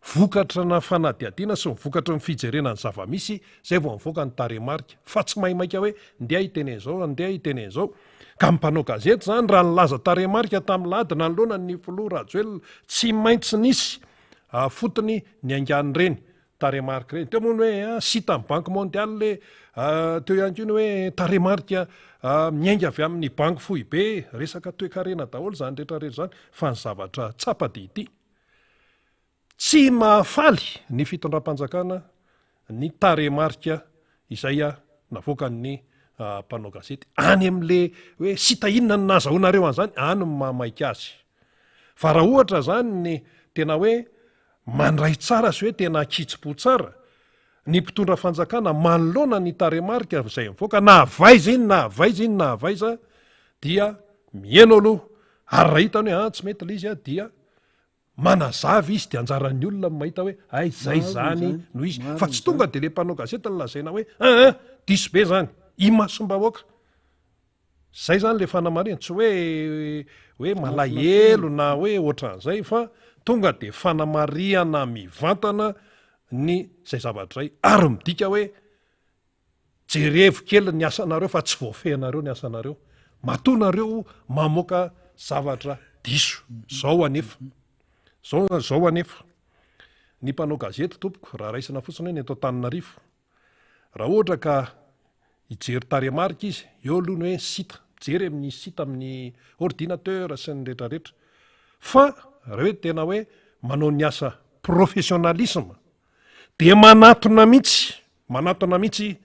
Vokatra na fanadihadiana sy ny vokatry ny fijerena ny zava-misy izay vao mivoaka ny tarehimarika fa tsy maimaika hoe ndeha hiteny an'izao ndeha hiteny an'izao. Ka ny mpanao gazety izany raha nilaza tarehimarika tamin'ny lahady nanoloana ny filoha Rajoelina tsy maintsy nisy fotony niaingan'ireny tarehimarika ireny. Teo moa ny hoe site ny banque mondiale, teo ihany koa ny hoe tarehimarika miainga avy amin'ny banky foibe, resaka toekarena daholo izany rehetra rehetra izany fa ny zavatra tsapa dia ity. Tsy mahafaly ny fitondram-panjakana ny tarehimarika izay navoakan'ny mpanao gazety. Any amin'le hoe site inona no nahazahoanareo an'izany, any no mahamaika azy. Fa raha ohatra izany ny tena hoe mandray tsara sy hoe tena ankitsim-po tsara ny mpitondra fanjakana manoloana ny tarehimarika izay mivoaka, na avy aiza iny na avy aiza iny na avy aiza, dia miheno aloha ary raha hitany hoe ah tsy mety ilay izy dia Manazava izy de anjaran'ny olona no mahita hoe hay zay zany no izy fa tsy tonga de le mpanao gazety no lazaina hoe aa diso be zany imasom-bahoaka. Zay zany le fanamarihana, tsy hoe hoe malahelo na hoe ohatran'izay fa tonga de fanamarihana mivantana ny zay zavatra zay ary midika hoe Jerevo kely ny asanareo fa tsy voafehinareo ny asanareo. Matoa nareo mamoaka zavatra diso. Zao anefa. Zao zao anefa. Ny mpanao gazety tompoko, raha raisina fotsiny hoe ny eto Antananarivo, raha ohatra ka hijery tarehimarika izy, eo aloha ny hoe site, mijery amin'ny site amin'ny ordinateur sy ny retraretra. Fa raha hoe tena hoe manao ny asa professionnalisme, Dia manatona mihitsy, manatona mihitsy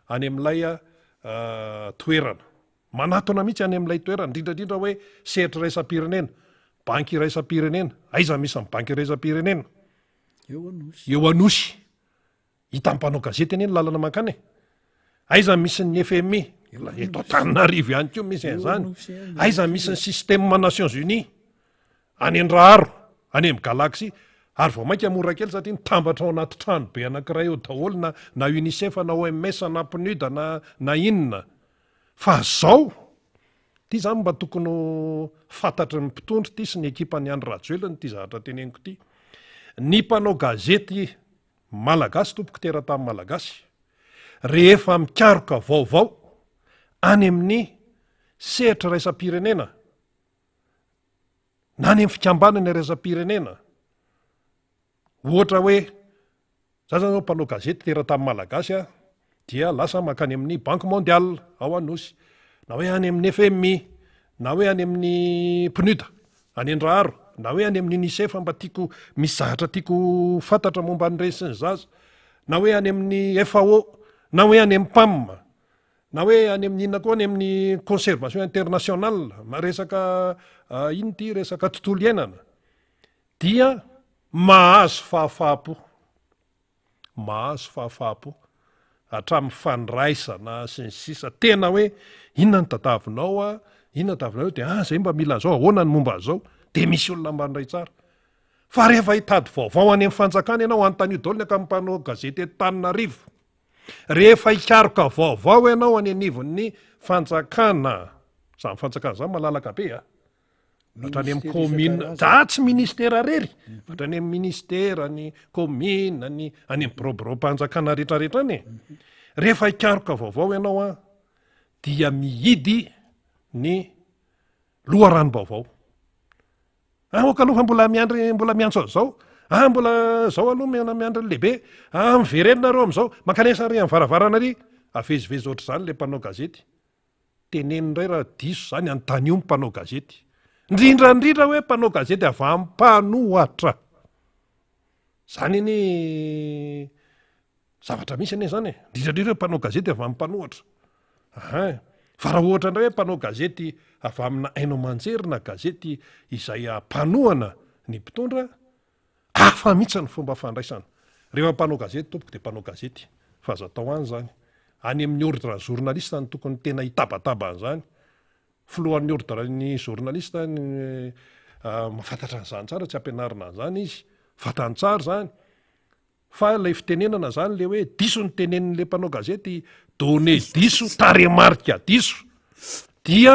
any amin'ilay toerana. Manatona mihitsy any amin'ilay toerana, indrindra indrindra hoe sehatra iraisam-pirenena, banky iraisam-pirenena. Aiza misy ny banky iraisam-pirenena? Eo Anosy. Eo Anosy. Hitan'ny mpanao gazety anie ny lalana mankany e. Aiza misy ny FMI? Eto Antananarivo ihany koa misy an'izany. Aiza misy ny système Nations Unies? Any Andraharo, any amin'ny Galaxy, ary vao mainka mora kely satria mitambatra ao anaty trano be anankiray ao daholo na na Unicef na OMS na PNUD na na inona. Fa zao, ity zany mba tokony ho fantatry ny mpitondra ity sy ny ekipan'i Andry Rajoelina ity zavatra teneniko ity. Ny mpanao gazety malagasy tompoko teratany malagasy, rehefa mikaroka vaovao any amin'ny sehatra iraisam-pirenena, na any amin'ny fikambanana iraisam-pirenena, ohatra hoe za zany zao mpanao gazety teratany malagasy a, dia lasa mankany amin'ny banque mondiale ao Anosy, na hoe any amin'ny FMI, na hoe any amin'ny PNUD any Andraharo, na hoe any amin'ny UNICEF mba tiako misy zavatra tiako ho fantatra momba ny reny sy ny zaza, na hoe any amin'ny FAO, na hoe any amin'ny PAM, Na hoe any amin'ny inona koa, any amin'ny conservation internationale, resaka inona ity, resaka tontolo iainana, dia mahazo fahafaham-po, mahazo fahafaham-po hatramin'ny fandraisana sy ny sisa, tena hoe inona no tadavinao a, inona tadavinareo, dia ah zay mba mila an'izao, ahoana ny momba an'izao, dia misy olona mandray tsara. Fa rehefa hitady vaovao any amin'ny fanjakana ianao, anontanio daholo ny ankamin'ny mpanao gazety eto Tananarivo, Rehefa hikaroka vaovao ianao any anivon'ny fanjakana, izany fanjakana izany malalaka be a, hatrany amin'ny commune, za tsy ministera rery, mhm. hatrany amin'ny ministera, ny commune, ny any amin'ny biraobiraom-panjakana rehetrarehetra any e. Mhm. Rehefa hikaroka vaovao ianao a, dia mihidy ny loharanom-baovao. Ah ok aloha fa mbola miandry mbola miantso an'izao. Ah mbola zao aloha mena miandry ny lehibe. Ah miverena nareo amin'izao. Mankanesa ary amin'ny varavarana ary. Avezivezy ohatr'izany le mpanao gazety. Teneno indray raha diso izany anontanio ny mpanao gazety. Indrindra indrindra hoe mpanao gazety avy amin'ny mpanohatra. Zany anie Zavatra misy anie zany e, indrindra indrindra hoe mpanao gazety avy amin'ny mpanohatra. Ahin. Fa raha ohatra indray hoe mpanao gazety avy amina haino aman-jery na gazety izay mpanohana ny mpitondra, hafa mihitsy ny fomba fandraisana. Rehefa mpanao gazety tompoko dia mpanao gazety, fa aza atao any izany. Any amin'ny ordre journaliste no tokony tena hitabataba an'izany. Filohan'ny ordre ny journaliste ny mahafantatra an'izany tsara, tsy ampianarina an'izany izy. Fantany tsara izany. Fa ilay fitenenana zany le hoe diso ny tenenin'le mpanao gazety, données diso, tarehimarika diso dia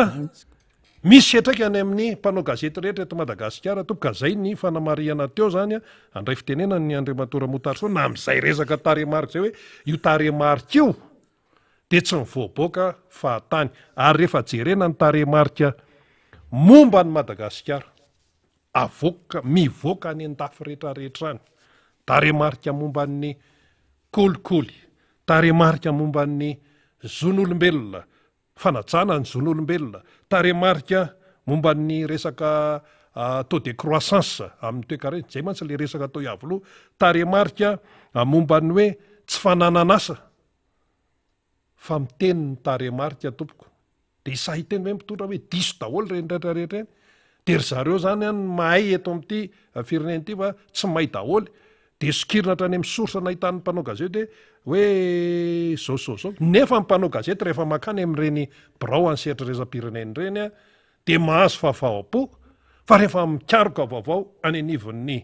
misy fiantraikany amin'ny mpanao gazety rehetra eto Madagasikara tompoko ka zay ny fanamarihana teo zany a, handray fitenenana ny Andriamatoa Ramotarisoa na amin'izay resaka tarehimarika zay hoe io tarehimarika io dia tsy mivoaboaka fahatany ary rehefa jerena ny tarehimarika momba an'i Madagasikara Avoaka, mivoaka any an-dafy rehetrarehetra any. Tarehimarika momba ny kolikoly, tarehimarika momba ny zon'olombelona, fanajana ny zon'olombelona, tarehimarika momba ny resaka taux de croissance amin'ny toekarena, izay mantsy ilay resaka atao Iavoloha, tarehimarika momba ny hoe tsy fananan'asa, fa miteny ny tarehimarika tompoko. Dia sahy hiteny ve ny mpitondra hoe diso daholo ireny rehetra rehetra ireny? Dia ry zareo izany an ny mahay eto amin'ity firenena ity fa tsy mahay daholo. Dia sokirina hatrany amin'ny source nahitan'ny mpanao gazety hoe hoe zao zao zao. Nefa ny mpanao gazety rehefa mankany amin'ireny birao an'ny sehatra iraisam-pirenena ireny an, dia mahazo fahafaham-po fa rehefa mikaroka vaovao any anivon'ny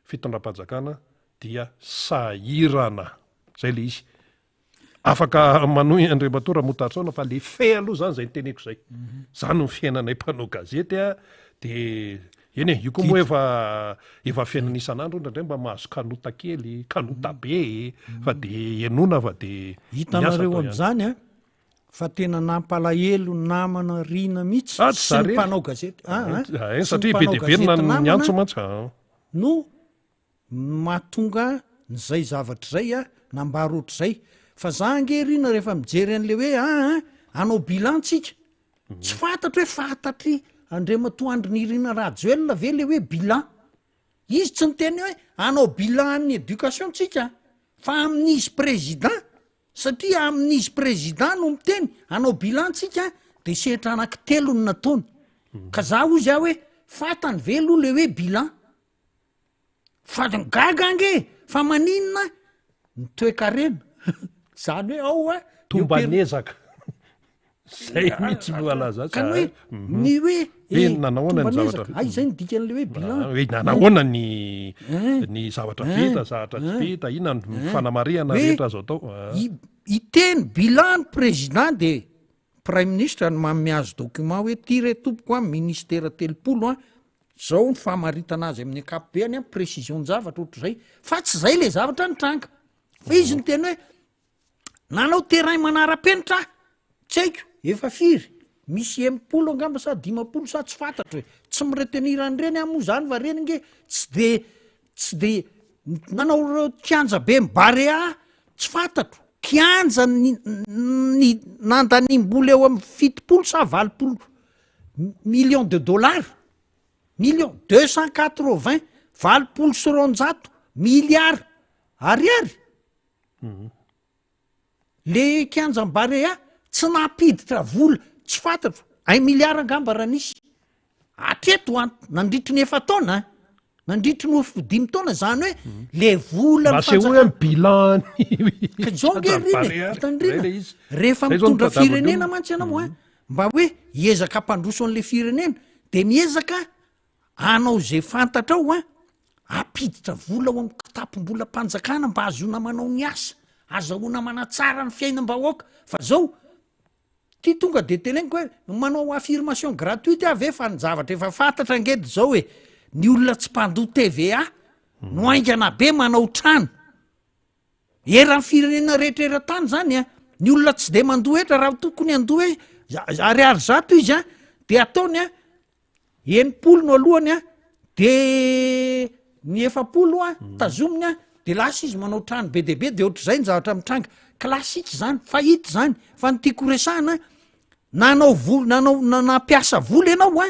fitondram-panjakana dia sahirana. Izay ilay izy. Afaka manohy Andriamatoa Ramotarsaona fa le fait aloha zany zay niteneko zay. Mhm. Zany ny fiainanay mpanao gazety a de eny e, io koa moa efa efa fiainana isan'andro indraindray mba mahazo kanota kely, kanota mhm. be fa de henoina fa de hitanareo amin'izany a fa tena nampalahelo namana Rina mihitsy ah, sy ny mpanao gazety. Ah, ah, eh, satria be dia be ny niantso mantsy. Ah. No no mahatonga nizay zavatra izay a, nambara ohatr'izay, fa za ange ry na rehefa mijery an'le hoe aa hanao bilan tsika, tsy fantatro hoe fantatry Andriamatoa Andry Nirina Rajoelina ve le hoe bilan, izy tsy niteny hoe hanao bilan an'ny education tsika fa amin'izy président, satria amin'izy président no miteny hanao bilan tsika de sehatra anaky telo no nataony, ka za hozy aho hoe fantany ve aloha le hoe bilan, Fa gaga ange fa maninona ny toekarena zany hoe ao a Tomban'ezaka. Zay mihitsy no alaza Ka ny hoe mhm. ny hoe eh, nanahoana ny zavatra ay zay ny dikan'le hoe bilan. Ah, hoe nanahoana ny eh. ny zavatra eh. vita, zavatra tsy vita, inona ny fanamarihana rehetra azo atao. Ah. Hiteny bilan ny président de praiminisitra no manome azy document hoe ty re tompoko a ministera 30 a zao ny famaritana azy amin'ny ankapobeany a précision-javatra ohatr'izay fa tsy zay le zavatra nitranga fa izy niteny hoe Nanao terrain manara-penitra aho, tsy haiko efa firy, misy 60 angamba sa 50 sa tsy fantatro e, tsy mi-retenir an'ireny aho moa zany fa reny nge tsy de tsy de nanao ireo kianja be ny Barea tsy fantatro, kianja ny ny nandaniam-bola eo amin'ny 70 sa 80 millions de dollars, millions, 280, 280 milliards ariary. Le kianjan'i Barea tsy nampiditra vola, tsy fantatro, un milliard angamba raha nisy. Hatreto an, nandritry ny efa-taona an, nandritry ny dimy taona, zany hoe le vola Mba asehoy hoe ny bilan Ka izao ange kianjan'i ry Rina e, Barea, hitan'i zay Rina, le izy. rehefa Zay zao no mitondra tadiavin'ny firenena olona. mantsy ianao an, mba hoe hiezaka hampandroso an'le firenena, de miezaka Hanao izay fantatrao an, hampiditra vola ao amin'ny kitapom-bolam-panjakana mba hahazoana manao ny asa, hazahoana manatsara ny fiainam-bahoaka, fa zao, ty tonga de teneniko hoe manao affirmation gratuite aho ve fa ny zavatra efa fantatra ange de zao e, ny olona tsy mpandoa TVA no haingana be manao trano, Eran'ny firenena rehetra eran-tany zany a, ny olona tsy de mandoa hetra raha tokony handoa hoe ariary 100 izy a, de ataony a 60 no alohany a, de ny 40 a tazominy a, de lasa izy manao trano be dia be, de ohatr'izay ny zavatra mitranga, classique zany, fahita zany, fa ny tiako resahana nanao vola, nanao nampiasa vola ianao a,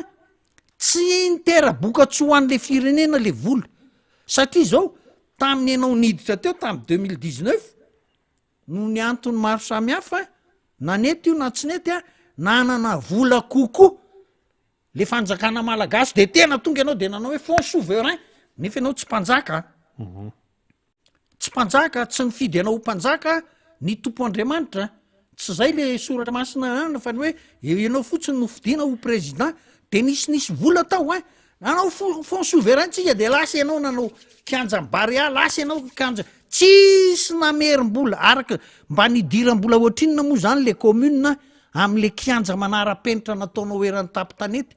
Tsy nitera-bokatsoa ho an'le firenena le vola satria zao tamin'ny ianao niditra teo tamin'ny 2019 noho ny antony maro samihafa na nety io na tsy nety a, nanana vola kokoa le fanjakana malagasy de tena tonga ianao de nanao hoe fonds souverain nefa ianao tsy mpanjaka a. Tsy mpanjaka, tsy nifidy anao ho mpanjaka ny Tompo Andriamanitra, tsy zay le soratra masina any fa ny hoe ianao fotsiny no fidiana ho président, de nisinisy vola tao ein, nanao fonds souverain tsika de lasa ianao nanao kianjan'i Barea, lasa ianao kianja, tsisy namerim-bola, araka mba nidiram-bola ohatrinona moa zany le commune am'le kianja manara-penitra nataonao eran'ny tampon-tanety,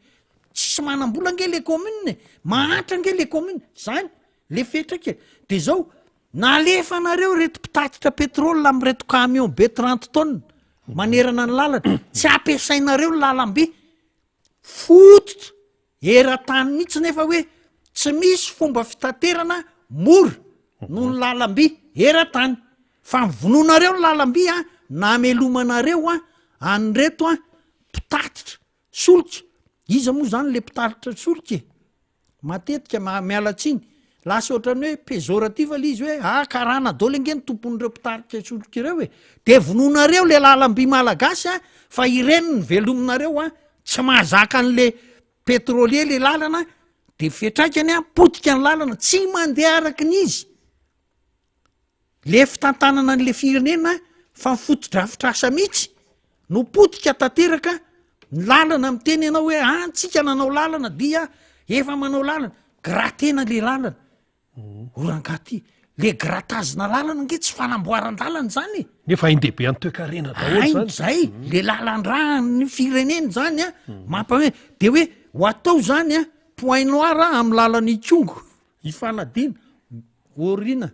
tsisy manam-bola ange le commune e, mahantra ange le commune, zany. Le fetraika e! De zao, nalefanareo reto mpitatitra pétrole amin'ireto camion be 30 tonnes manerana ny lalana, tsy ampiasainareo ny lalamby, fototra eran-tany mihitsy nefa hoe tsy misy fomba fitaterana mora noho ny lalamby eran-tany, fa ny vonoinareo ny lalamby an, namelomanareo an an'ireto an mpitatitra solika, iza moa zany le mpitatitra solika e? Matetika, miala tsiny, lasa ohatran'ny hoe péjoratif le izy hoe ah karana daholo ange ny tompon'ireo mpitarika solika ireo e! De vonoinareo le lalam-by malagasy a, fa ireny no velominareo a, tsy mahazaka an'le pétrolier le lalana, de fiantraikany a, potika ny lalana, tsy mandeha araky ny izy. Le fitantanana an'le firenena fa ny fotodrafitrasa mihitsy no potika tanteraka, ny lalana miteny ianao hoe an tsika nanao lalana dia efa manao lalana, gratena le lalana, o rangaha ty, le gratazina lalana nge tsy fanamboaran-dalana zany e. Nefa ain-dehibe an'ny toekarena daholo zany. Zay, le lalan-drà ny firenena zany an, mampame, de hoe ho atao zany an, point noir amin'ny lalan'Ikongo. Ifanadiana, Aoriana,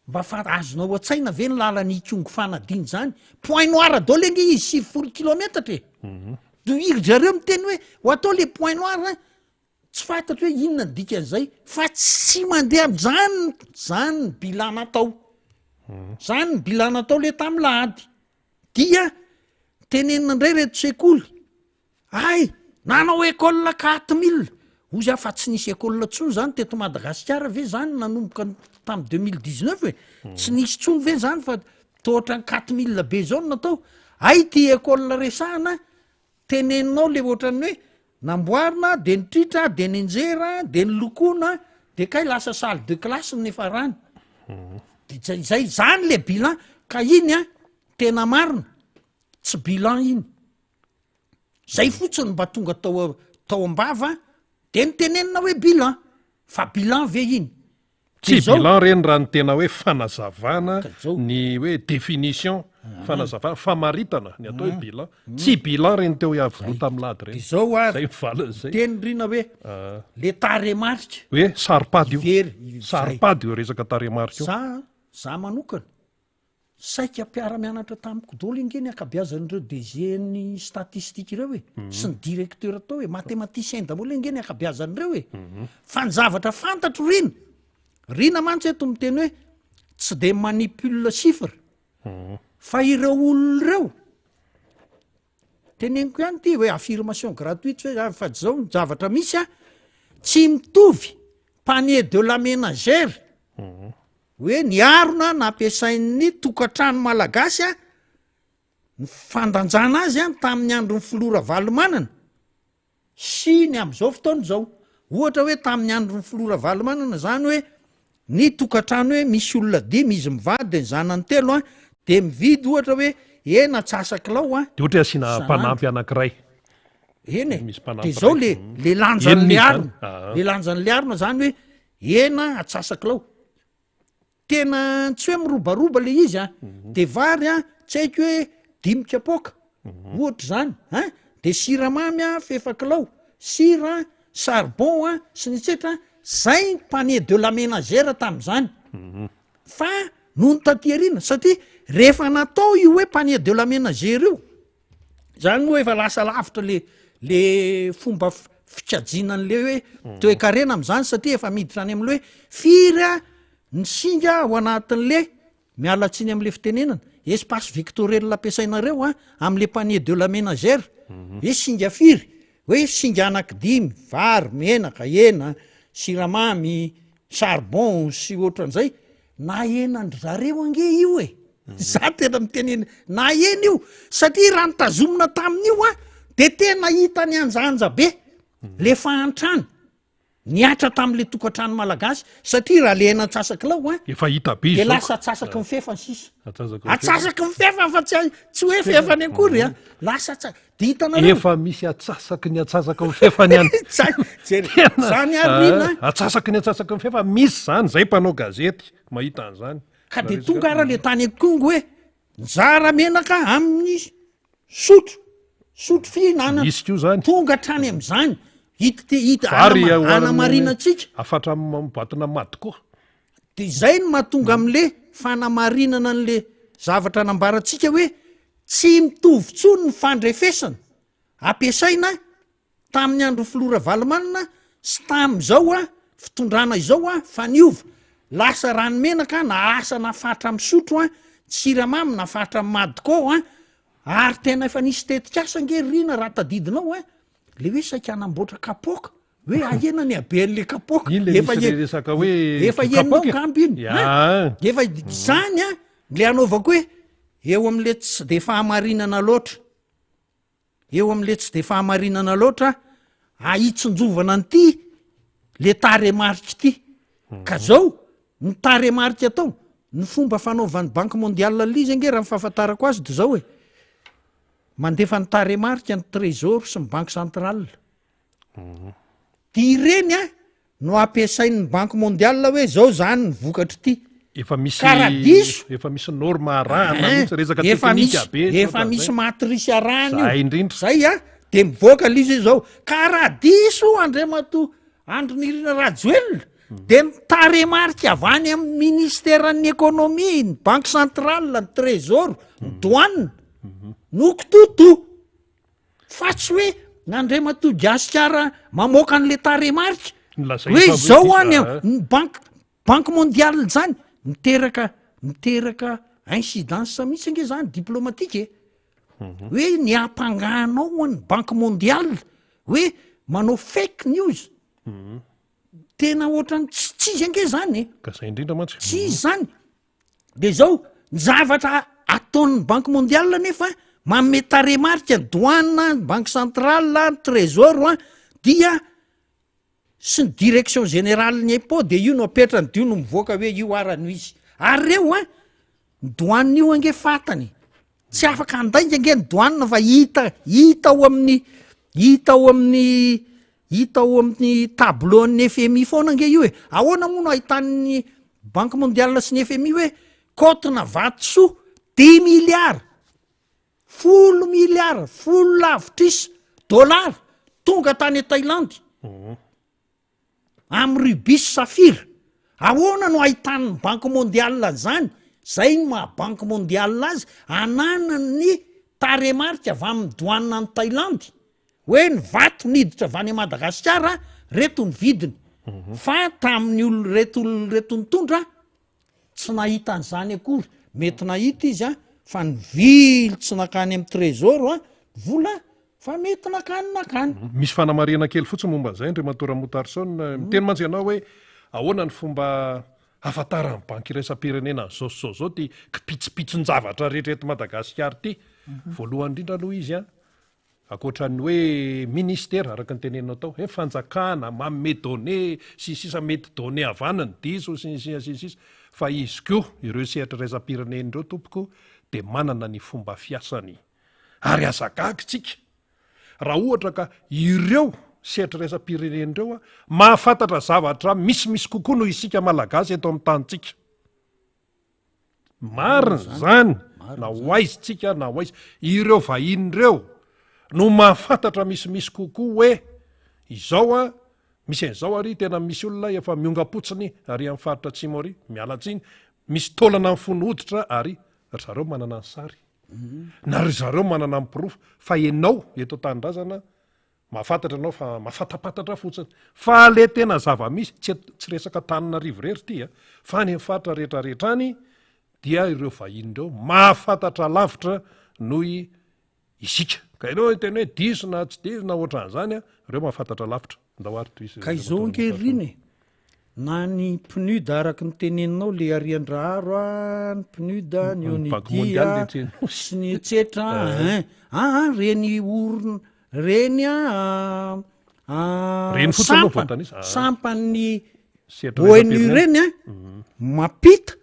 mba fa azonao an-tsaina ve ny lalan'i Ikongo Fanadiana izany? Point noir daholo ange izy 90 kilometatra e! De ry zareo miteny hoe ho atao le point noir an, tsy fantatro hoe inona ny dikan'izay fa tsy mandeha amin'izany zany ny bilan natao, zany ny bilan natao le tamin'ny lahady, dia tenenina indray reto sekoly Hay! Nanao école 4000! Hozy aho fa tsy nisy école intsony zany teto Madagasikara ve zany nanomboka tam 2019 e? Tsy nisy intsony ve zany fa toa ohatran'ny 4000 be zao no natao? Hay ity école resahana teneninao le ohatran'ny hoe namboarina de nitritra de nenjera de nolokoina de kay lasa salle de classe ny niafarany. De zay zay zany le bilan ka iny an tena marina tsy bilan iny. Zay fotsiny mba tonga tao tao am-bava de nitenenina hoe bilan, fa bilan ve iny? Tsy bilan reny raha ny tena hoe fanazavana ny hoe définition, fanazavana, famaritana ny atao hoe bilan. Tsy bilan reny teo Iavoloha tamin'ny lahady reny. De zao ary, Zay valiny zay. Teny Rina hoe le tarehimarika. Hoe saro-pady io. Very, Saro-pady io resaka tarehimarika io. Za, za manokana, Saika mpiara-mianatra tamiko daholo ange ny ankabeazan'ireo DG ny statistique ireo e, sy ny directeur tao e, mathématicien daholo ange ny ankabeazan'ireo e. Fa ny zavatra fantatro Rina, Rina mantsy eto miteny hoe tsy de manipule chiffre, fa ireo olona ireo, teneniko ihany ity hoe affirmation gratuite ve zany, fa zao ny zavatra misy an, tsy mitovy panier de la ménagère, Hoe ny harona nampiasain'ny tokantrano malagasy ny fandanjana azy tamin'ny andron'ny filoha Ravalomanana sy ny amin'izao fotoana izao. Ohatra hoe tamin'ny andron'ny filoha Ravalomanana izany hoe ny tokantrano hoe misy olona dimy izy mivady de ny zanany telo de mividy ohatra hoe hena antsasa-kilao Dia ohatra hoe asiana isan'andro. mpanampy anankiray. Eny e, Misy de mpanampy izao iray. le le lanjan'le Enina izy harona, zany. le lanjan'le harona zany hoe Hena atsasak'ilao. Tena tsy hoe mirobaroba le izy a, de vary a tsy haiko hoe dimy kapoaka ohatra zany an, de siramamy a fefak'ilao, sira a, charbon a, sy ny etsetra, zay ny panier de la menagère tam'zany. Fa nony taty aoriana satria rehefa natao io hoe panier de la menagère io, Zany moa efa lasa lavitra le le fomba fikajiana an'le hoe toekarena am'zany satria efa miditra any am'le hoe firy a ny singa ao anatin'le, miala tsiny am'le fitenenana, espace vectoriel ampiasainareo a am'le panier de la menagère, hoe singa firy, hoe singa anaky dimy, vary, menaka, hena, siramamy, charbon sy ohatran'izay, Nahenan-dry zareo ange io e! Za tena miteny eny, nahena io satria raha nitazomina tamin'io an, de tena hita nihanjahanja be le fahantrana nihatra tam'le tokantrano malagasy satria raha le hena antsasak'ilao an, Efa hita be de izao lasa ka. atsasaky ny fefany sisa. Atsasaky ny fefany. Atsasaky ny fefany fa tsy tsy hoe fefany akory an, lasa atsa- de hitanareo. Efa misy atsasaky ny atsasaky ny fefany any. Zay, jereo. Tena, Zany ary iny an. Atsasaky ny atsasaky ny fefany, misy zany, zay mpanao gazety mahita an'izany. Ka de tonga ara le tany Kongo hoe nizara menaka amin'ny sotro, sotro fihinanana. Misy koa zany. Tonga hatrany amin'izany. Hita te hita Vary anama- hoanina amin'ny anamarinantsika. Afatra amin'ny boatina mady koa. De izay no mahatonga amin'le fanamarinana an'le zavatra nambarantsika hoe tsy mitovy intsony ny fandrefesana ampiasaina tamin'ny andron'ny filoha Ravalomanana sy tamin'izao fitondrana izao fa niova. Lasa ranomenaka na asa nafatra amin'ny sotro ny siramamy nafatra amin'ny madco ary tena efa nisy tetikasa ange ry Rina raha tadidinao le hoe saika hanamboatra kapoaka hoe ahena ny haben'le kapoaka. Iny le Efa misy e- le resaka hoe efa henonao kapoaka e. angamba iny, Ya. hein? Efa izany an, le anaovako hoe eo amin'le tsy de fahamarinana loatra, eo amin'le tsy de fahamarinana loatra ahitsinjovana an'ity le tarehimarika ity. Ka zao, ny tarehimarika atao, ny fomba fanaovan'ny banque mondiale an'le izy ange raha ny fahafantarako azy de zao e, mandefa ny tarehimarika ny trésor sy ny banque centrale. De ireny an no ampiasain'ny banque mondiale hoe zao zany ny vokatr'ity. Efa misy Ka raha diso efa misy norme arahana Hein, mihitsy, resaka efa teknika misy be sy efa misy ohatran'izay. matrice arahana io. Zay indrindra. Zay an, de mivoaka le izy hoe zao. Ka raha diso Andriamatoa Andry Nirina Rajoelina de ny tarehimarika avy any amin'ny ministeran'ny économie, ny banque centrale, ny trésor, ny douane no kitoto. Fa tsy hoe n'Andriamatoa Gasikara mamoaka an'le tarehimarika Nolazainy hoe fa hoe zao diso, any ah. ny banque banque mondiale zany miteraka miteraka incidence mihitsy ange zany diplomatique e. Hoe ny ampangahanao ny banque mondiale hoe manao fake news. Tena ohatran'ny tsy tsy izy ange zany e. Ka zay indrindra mantsy. Tsy izy zany. De zao, ny zavatra ataon'ny banque mondiale nefa manome tarehimarika ny douane, ny banque centrale, ny trésor an, dia sy ny direction générale ny impôt de io no apetrany de io no mivoaka hoe io ara no izy. Ary reo an, ny douane io ange fantany. Tsy afaka handainga ange ny douane fa hita hita ao amin'ny hita ao amin'ny hita ao amin'ny tableau an'ny FMI foana ange io e. Ahoana moa no ahitan'ny Banque mondiale sy ny FMI hoe kaotina vatosoa dix milliards, folo milliards, folo lavitrisa dollars tonga tany Thaïlande. Amin'ny rubis sy safira. Ahoana no ahitan'ny banque mondiale an'izany? Zay no maha banque mondiale azy, ananany ny tarehimarika avy amin'ny douane any Thaïlande, hoe ny vato niditra avy any Madagasikara, reto ny vidiny. Fa tamin'ny olona reto olona reto nitondra, Tsy nahita an'izany akory. Mety nahita izy an, fa nivily tsy nankany amin'ny trésor an, vola fa mety nankany nankany. Misy fanamarihana kely fotsiny momba an'izay Andriamatoa Ramotarison. Miteny mantsy ianao hoe ahoana ny fomba hahafantaran'ny Banky iraisam-pirenena an'izao sy izao izao ity kipitsopitson-javatra rehetra eto Madagasikara ity. Voalohany indrindra aloha izy an, Ankoatra ny hoe ministera, araka ny teneninao tao, hoe fanjakana, manome données, sy ny sisa mety données avy any ny diso, sy ny sisa sy ny sisa, fa izy koa, ireo sehatra iraisam-pirenena ireo tompoko dia manana ny fomba fiasany. Ary aza gaga isika raha ohatra ka ireo sehatra iraisam-pirenena ireo mahafantatra zavatra misimisy kokoa noho isika Malagasy eto amin'ny tanintsika. Marina izany, na ho aiza tsika na ho aiza. Ireo vahiny ireo no mahafantatra misimisy kokoa hoe izao an, misy an'izao ary tena misy olona efa miongam-potsiny ary amin'ny faritra atsimo ary, miala tsiny, misy taolana mifono hoditra ary ry zareo manana ny sary. Na ry zareo manana ny porofo fa ianao eto an-tanindrazana Mahafantatra ianao fa mafatapatatra fotsiny. Fa le tena zava-misy, tsy tsy resaka Antananarivo irery ity a, fa any amin'ny faritra rehetra rehetra any dia ireo vahiny ireo mahafantatra lavitra noho isika. Ka ianao hiteny hoe diso na tsy diso na ohatran'izany a, ireo mahafantatra lavitra. Ndao ary tohizo. Ka izao ange ry Rina e, na ny PNUD araka ny teneninao le Ariandraharo a, ny PNUD, ny Ny Banky ONUDI a, Mondiale le teninao. sy ny etsetra a, ein, aa reny orina Reny a Reny fotsiny aloha sampana, voatanisa. Ah. sampan'ny Sehatra ONU iraisam-pirenena. reny a, mampita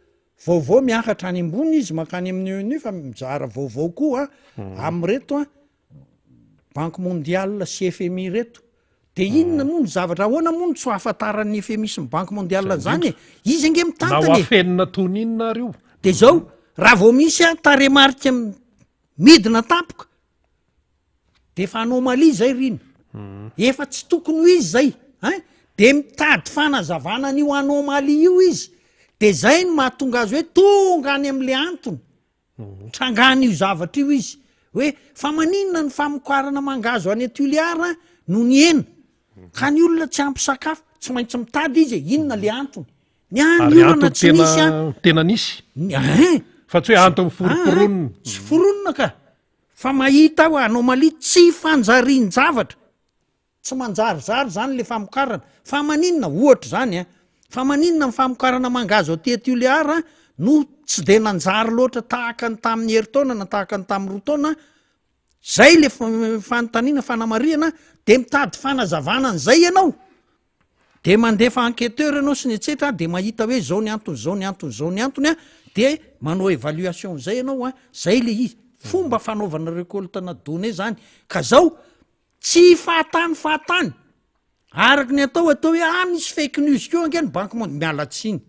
vaovao miakatra any ambony izy mankany amin'ny ONU fa mizara vaovao koa amin'ireto a Banque mondiale sy FMI reto. De inona moa ny zavatra, ahoana moa no tsy ahafantaran'ny FMI sy ny Banque mondiale an'izany e? Izy ange Na ho mitantana e. afenina toy ny inona ary io. De zao, raha vao misy a tarehimarika midina tampoka, De efa anomalie zay ry ina. Efa tsy tokony ho izy zay ein! De mitady fanazavana an'io anomalie io izy. De zay no mahatonga azy hoe tonga any am'le antony trangan'io zavatra io izy. Hoe fa maninona ny famokarana mangahazo any Tuléar no nihena? Ka ny olona tsy ampy sakafo, tsy maintsy mitady izy e, inona le antony? Ny ahy ny Ary orana antony tsy nisy tena an! tena nisy. Ny ein! Fa tsy hoe antony foromporonina. Tsy foronina ka! Fa mahita aho anomalie tsy fanjarian-javatra, tsy manjarizary zany le famokarana, fa maninona, ohatra zany an, fa maninona ny famokarana mangahazo aty Tuléar no tsy de nanjary loatra tahaka ny tamin'ny herintaona na tahaka ny tamin'ny roa taona, zay le fanontaniana fanamarihana de mitady fanazavana an'izay ianao. De mandefa enquêteur ianao sy ny etsetra de mahita hoe zao ny antony zao ny antony zao ny antony a, de manao évaluation zay ianao a, zay le izy, fomba fanaovana récolte na données zany, ka zao tsy fahatany fahatany araka ny atao atao hoe ah misy fake news koa ange ny banque monde, miala tsiny.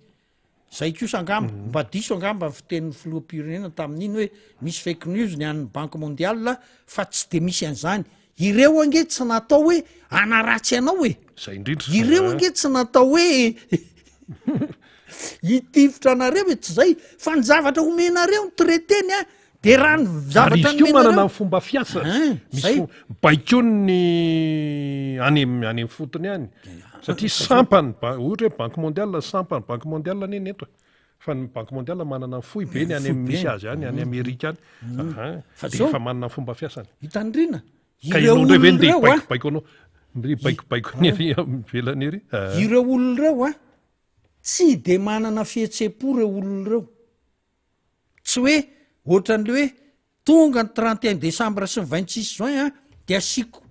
Zay kosa angamba, mba diso angamba ny fitenin'ny filoham-pirenena tamin'iny hoe misy fake news ny an'ny banque mondiale fa tsy de misy an'izany. Ireo ange tsy natao hoe hanaratsy anao e. Zay indrindra. Ireo ange tsy natao hoe hitifitra anareo e, tsy zay fa ny zavatra omenareo ny traité-ny a, de raha ny Ary zavatra izy koa manana nomenareo ny fomba fiasany. Hein, Misy zay. fo- baikoiny ny any am- any amin'ny fotony any. Satria sampany, ba- ohatra hoe banque mondiale, sampany banque mondiale anie ny eto e. Fa ny banque mondiale manana ny foibeny any amin'ny misy azy any, any Amerika any. Aha. Fa Dia zao- efa manana ny fomba fiasany. Hitandrina, Ka ireo ianao indray ve olona ndeha ireo a, hibaikobaiko anao? Ndeha hibaikobaiko ny ery amin'ny ivelany ery? Ah. ireo olona ireo a, tsy de manana fihetseham-po ireo olona ireo. Tsy hoe ohatran'le hoe tonga ny 31 décembre sy ny 26 juin a, de asiako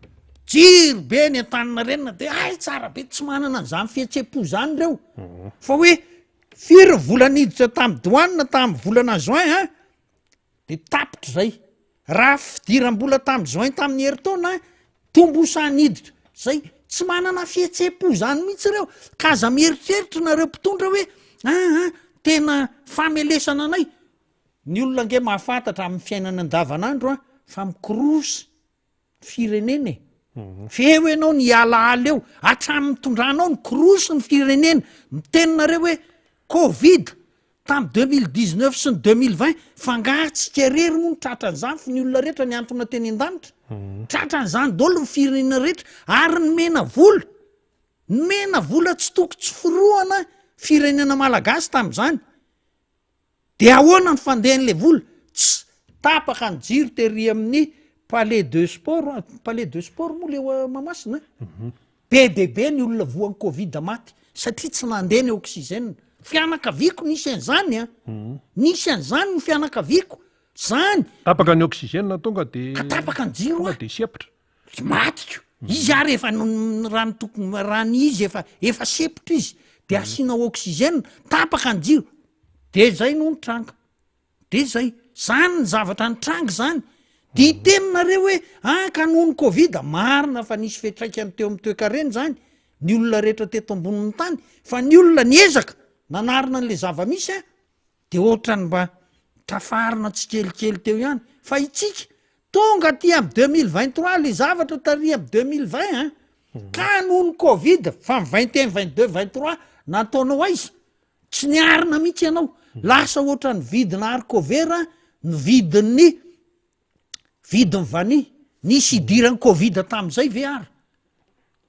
jiro be ny Antaninarenina de hay tsara be, tsy manana an'izany fihetseham-po zany reo. Fa hoe firy vola niditra tamin'ny douane tamin'ny volana juin a, De tapitra zay. Raha fidiram-bola tamin'ny juin tamin'ny herintaona, tombosa niditra. Zay, tsy manana fihetseham-po zany mihitsy ireo. Ka aza mieritreritra nareo mpitondra hoe aa tena famelesana anay. Ny olona ange mahafantatra amin'ny fiainana andavanandro a, fa mikorosy firenena e. Fa eo ianao ny hialahala eo, hatramin'ny nitondranao nikorosy ny firenena. Miteny nareo hoe covid tamin'ny 2019 sy ny 2020, fa angaha tsika irery moa no tratran'izany fa ny olona rehetra nihantona teny an-danitra. Tratran'izany daholo ny firenena rehetra ary nomena vola, nomena vola tsy toko tsy forohana firenena malagasy tamin'izany. De ahoana ny fandehan'le vola? Tsy tapaka ny jiro tery amin'ny palais de sport, palais de sport moa le eo Mahamasina a? Be dia be ny olona voan'ny covid maty satria tsy nandeha ny oxygène. Fianakaviako nisy an'izany a! Nisy an'izany ny fianakaviako, zany. Tapaka ny oxygène tonga de Ka tapaka ny jiro tonga de sempotra. Matiko. Izy ary efa raha ny tokony raha ny izy efa efa sempotra izy de asiana oxygène, tapaka ny jiro de zay no nitranga. De zay. Zany ny zavatra nitranga zany. De hiteny nareo hoe ah ka noho ny covid, marina fa nisy fiantraikany teo amin'ny toekarena zany, ny olona rehetra teto ambonin'ny tany, fa ny olona niezaka nanarina an'le zava-misy an, de ohatrany mba tafarina tsikelikely teo ihany, fa itsika tonga aty am 2023 le zavatra tary am 2020 an, ka noho ny covid fa ny 21 22 23 nataonao aiza? Tsy niarina mihitsy ianao, lasa ohatran'ny vidina haricot vert ny vidin'ny vidin'ny vanille, nisy idiran'ny covid tam'izay ve ary?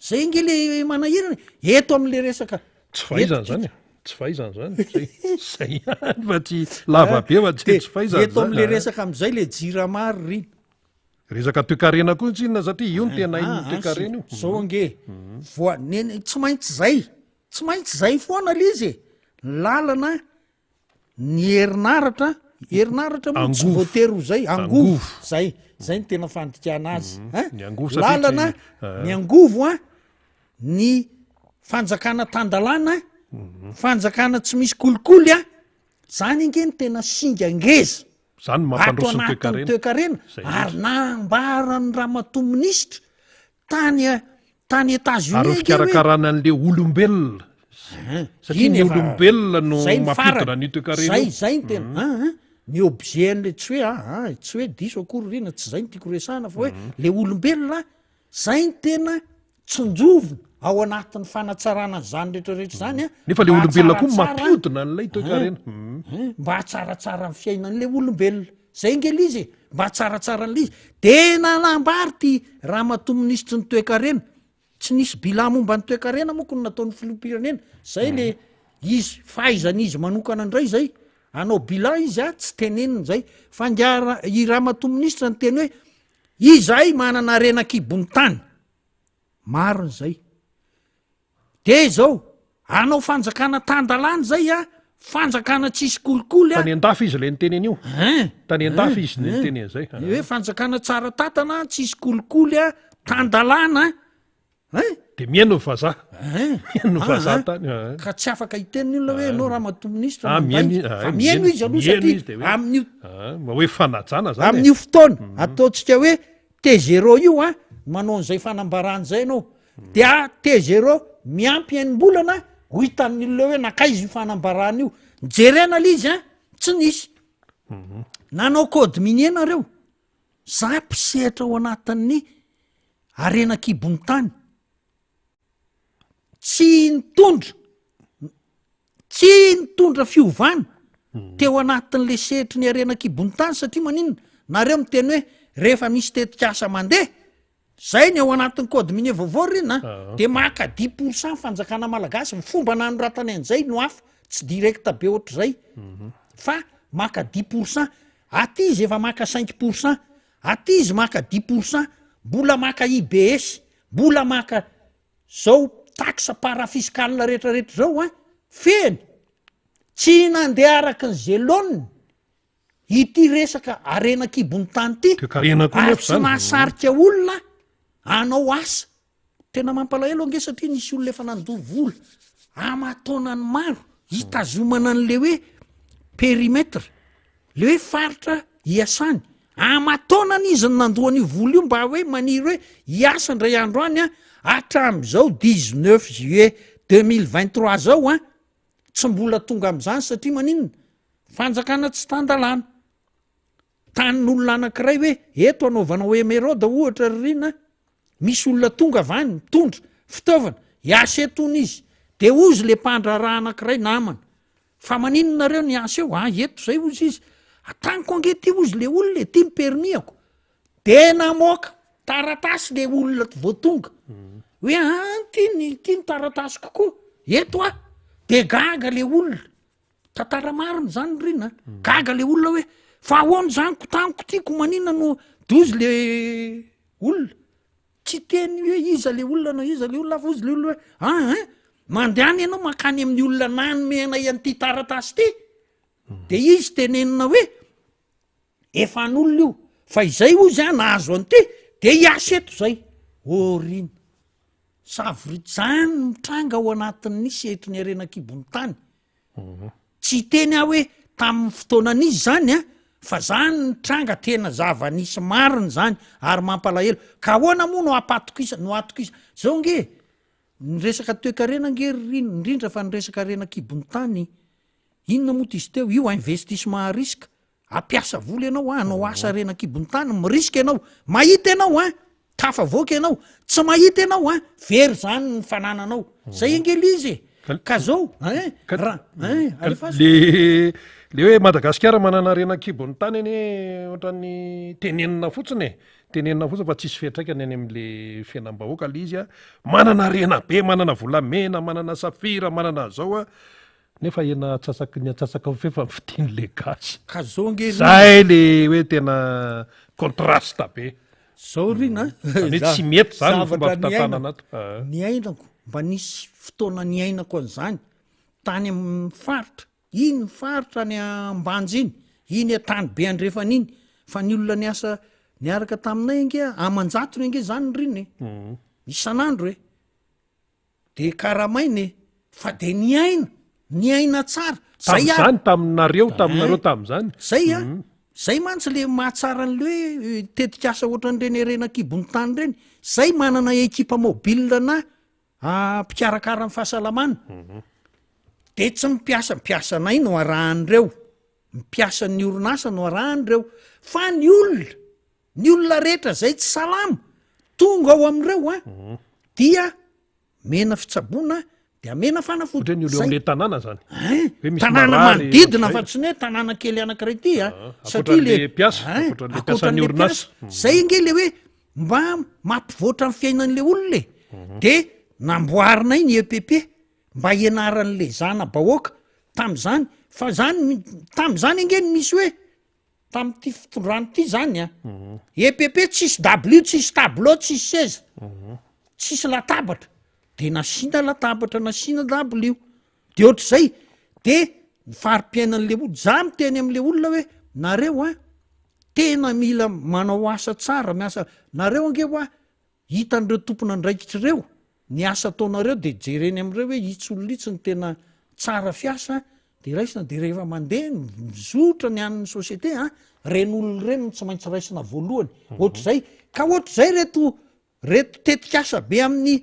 Zay nge le manahirana e, eto am'le resaka Tsy fahaizana zany e, tsy fahaizana zany, zay zay ihany fa tsy lava be fa tsy tsy fahaizana Eto am'le resaka am'izay le jirama ry Rina. Resaka toekarena koa tsinona satria io no tena hain'ny toekarena io. Zao ange, voa- neny tsy maintsy zay, tsy maintsy zay foana le izy e, ny lalana Ny herinaratra, herinaratra moa tsy voatery ho zay, angovo, zay, zay no tena fandikana azy mhm. ein, Ny angovo satria lalana, tsy- eh. ny angovo an, ny fanjakana tan-dalàna, Mhm. fanjakana tsy misy kolikoly an, zany ange no tena singa ngeza Zany no ato mampandroso ny anatin'ny toekarena. toekarena, Zay ary mihitsy. nambaran'ny ramatoa minisitra tany tany Etats-Unis Ary ny ange hoe fikarakarana an'le olombelona. Hein, Satria iny ny efa olombelona no zay ny mampidina farany. an'io toekarena Zay, io. zay ny tena, hein, hein, ny objet an'le tsy hoe ah, ah, tsy hoe diso akory ry na tsy zay no tiako resahana fa hoe le olombelona, zay ny tena tsinjovina ao anatin'ny fanatsarana an'izany rehetrarehetra izany an, Nefa le mba olombelona koa hahatsaratsara, mampiodina an'ilay hein, toekarena. hein, mba hahatsaratsara ny fiainan'le olombelona. Zay ange le izy e, mba hahatsaratsara an'le izy. De nanambara ity ramatoa minisitry ny toekarena, Tsy nisy bilan momba ny toekarena manko no nataon'ny filoham-pirenena, zay le izy fahaizan'izy manokana indray zay, hanao bilan izy a, tsy teneniny zay, fa ingahy ra- i ramatoa minisitra niteny hoe izahay manana harena an-kibon'ny tany, marina zay, de zao hanao fanjakana tan-dalàna zay a, fanjakana tsisy kolikoly a. Tany an-dafy izy le niteny an'io. Hein, Tany an-dafy izy hein, niteny an'izay. Ny hoe fanjakana tsara tantana, tsisy kolikoly a, tan-dalàna hein. De mihaino ny vazaha. Hein. Mihaino ny Ah, vazaha ah. tany, ah. Ka tsy afaka hiteny ny olona hoe ianao ramatoa minisitra Ah, mandainga. mihaino, ah, Fa mihaino izy aloha mihaino satria izy de hoe, amin'io ah, mba hoe fanajana zany e. Amin'io fotoana ataontsika hoe T zéro io an, manao an'izay fanambarana izay ianao, dia T zéro miampy enim-bolana ho hitan'ny olona hoe nankaiza io fanambarana io. Nijerena ilay izy an, tsy nisy. Nanao code minier nareo, za mpisehatra ao anatin'ny harena an-kibon'ny tany. Tsy nitondra, tsy nitondra fiovana teo anatin'le sehatry ny harena an-kibon'ny tany satria maninona? Nareo miteny hoe rehefa misy tetikasa mandeha, zay ny ao anatin'ny code minier vaovao ry na, de maka dix pour cent fanjakana malagasy, ny fomba nanoratany an'izay no hafa, tsy direct be ohatr'izay, fa maka dix pour cent, aty izy efa maka cinq pour cent, aty izy maka dix pour cent, mbola maka IBS, Mbola maka zao taxe parafiscale rehetra rehetra zao an, fehiny, tsy nandeha araky ny ze laoniny ity resaka harena an-kibon'ny tany ity, Toekarena koa ary nefa tsy zany. nahasarika olona hanao asa. Tena mampalahelo ange satria nisy olona efa nandoa vola aman-taonany maro hitazomana an'le hoe périmètre, le hoe faritra. hiasany, aman-taonany izy no nandoa an'io vola io mba hoe maniry hoe hiasa indray andro any an, hatramin'izao 19 juillet 2023 zao an, tsy mbola tonga amin'izany satria maninona? Fanjakana tsy tan-dalàna. Tanin'olona anankiray hoe eto anaovanao emeraude ohatra ry Rina a, misy olona tonga avy any mitondra fitaovana, hiasa eto hono izy, de hozy le mpandraharaha anankiray namana, fa maninona nareo ny hiasa eo, ah eto zay hozy izy, ataniko ange ty hozy le olona e, ty ny permis-ako, de namoaka taratasy le olona vao tonga, hoe ah ty ny ty ny taratasiko koa, eto aho, de gaga le olona, Tantara marina zany ry rina a. Gaga le olona hoe fa ahoana zany ko tamiko ty ko maninona no dozy le olona. Tsy teny hoe iza le olona na iza le olona fa ozy le olona hoe ah hein mandehana ianao mankany amin'ny olona nanome anay an'ity taratasy ity de izy tenenina hoe efa an'olona io fa izay ozy a nahazo an'ity de hiasa eto zay. Ô rina. Savorita zany mitranga ao anatin'ny sehatry ny harena an-kibon'ny tany. Tsy hiteny aho hoe tamin'ny fotoanan'izy zany an, fa zany nitranga tena zava-nisy marina zany ary mampalahelo. Ka ahoana moa no hampatokisa- no hatokisa- zao nge ny resaka toekarena nge ry rina, indrindra fa ny resaka harena an-kibon'ny tany, inona moa ty izy teo, io investissement à risque, Hampiasa vola ianao an, hanao asa harena an-kibon'ny tany, mirisika ianao, mahita ianao an, tafavoaka ianao, tsy mahita ianao an, very zany ny fanananao. Zay ange le izy e. Ka zao ein, raha ein, alefaso. Le le hoe Madagasikara manana harena an-kibon'ny tany anie ohatran'ny tenenina fotsiny e, tenenina fotsiny fa tsisy fiantraikany any am'le fiainam-bahoaka le izy a, manana harena be, manana volamena, manana safira, manana zao a, Nefa hena atsasaky ny atsasaka fefa ny fitian'le gasy. Ka zao ange ry. Zay le hoe tena contraste be. Zao ry na. Zany hoe tsy mety zany ny fomba fitantanana ato. Ah. Niainako, mba nisy fotoana niainako an'izany tany amin'ny faritra, iny faritra any Ambanja iny, iny Antany be andrefana iny, fa ny olona niasa niaraka taminay ange aman-jatony ange zany ry rina e. Mhm. Isan'andro e. De karamaina e! Fa de niaina, niaina tsara. Zay ary. Tamin'izany, taminareo, taminareo tamin'izany. Zay a! Zay mantsy le mahatsara an'le hoe tetikasa ohatran'ireny harena an-kibon'ny tany ireny. Zay manana ekipa mobile na mpikarakara ny fahasalamana. De tsy ny mpiasa, mpiasanay no arahan'ireo, mpiasan'ny orinasa no arahan'ireo. Fa ny olona, Ny olona rehetra zay tsy salama tonga ao amin'ireo an, dia mena fitsaboana de amena fanafody. Ohatra hoe ny olo eo Zay. am'le tanàna zany. Hein, Hoe misy tanàna marary manodidina ohatr'izay. fa tsy ny hoe tanàna kely anankiray ity a. Ah, Satria le ankoatran'le mpiasa, Hein, ankoatran'le mpiasan'ny ankoatran'le orinasa. mpiasa. Zay ange le hoe mba mampivoatra ny fiainan'le olona e. De namboarinay ny EPP mba hianaran'le zana-bahoaka tam'zany, fa zany tam'zany ange no misy hoe Tamin'ity fitondrana ity zany an, EPP tsisy dabilio, tsisy tableau, tsisy seza, tsisy latabatra, de nasiana latabatra, nasiana dabilio, de ohatr'izay, de ny fari-piainan'le olona, za miteny am'le olona hoe nareo an, tena mila manao asa tsara, miasa, nareo ange hoa Hitan'ireo tompon'andraikitra ireo ny asa ataonareo dia jereny amin'ireo hoe itsy olona itsy no tena tsara fiasa dia raisina dia rehefa mandeha mizotra ny an'ny société an, ireny olona ireny no tsy maintsy raisina voalohany. Ohatr'izay. Ka ohatr'izay reto reto tetikasa be amin'ny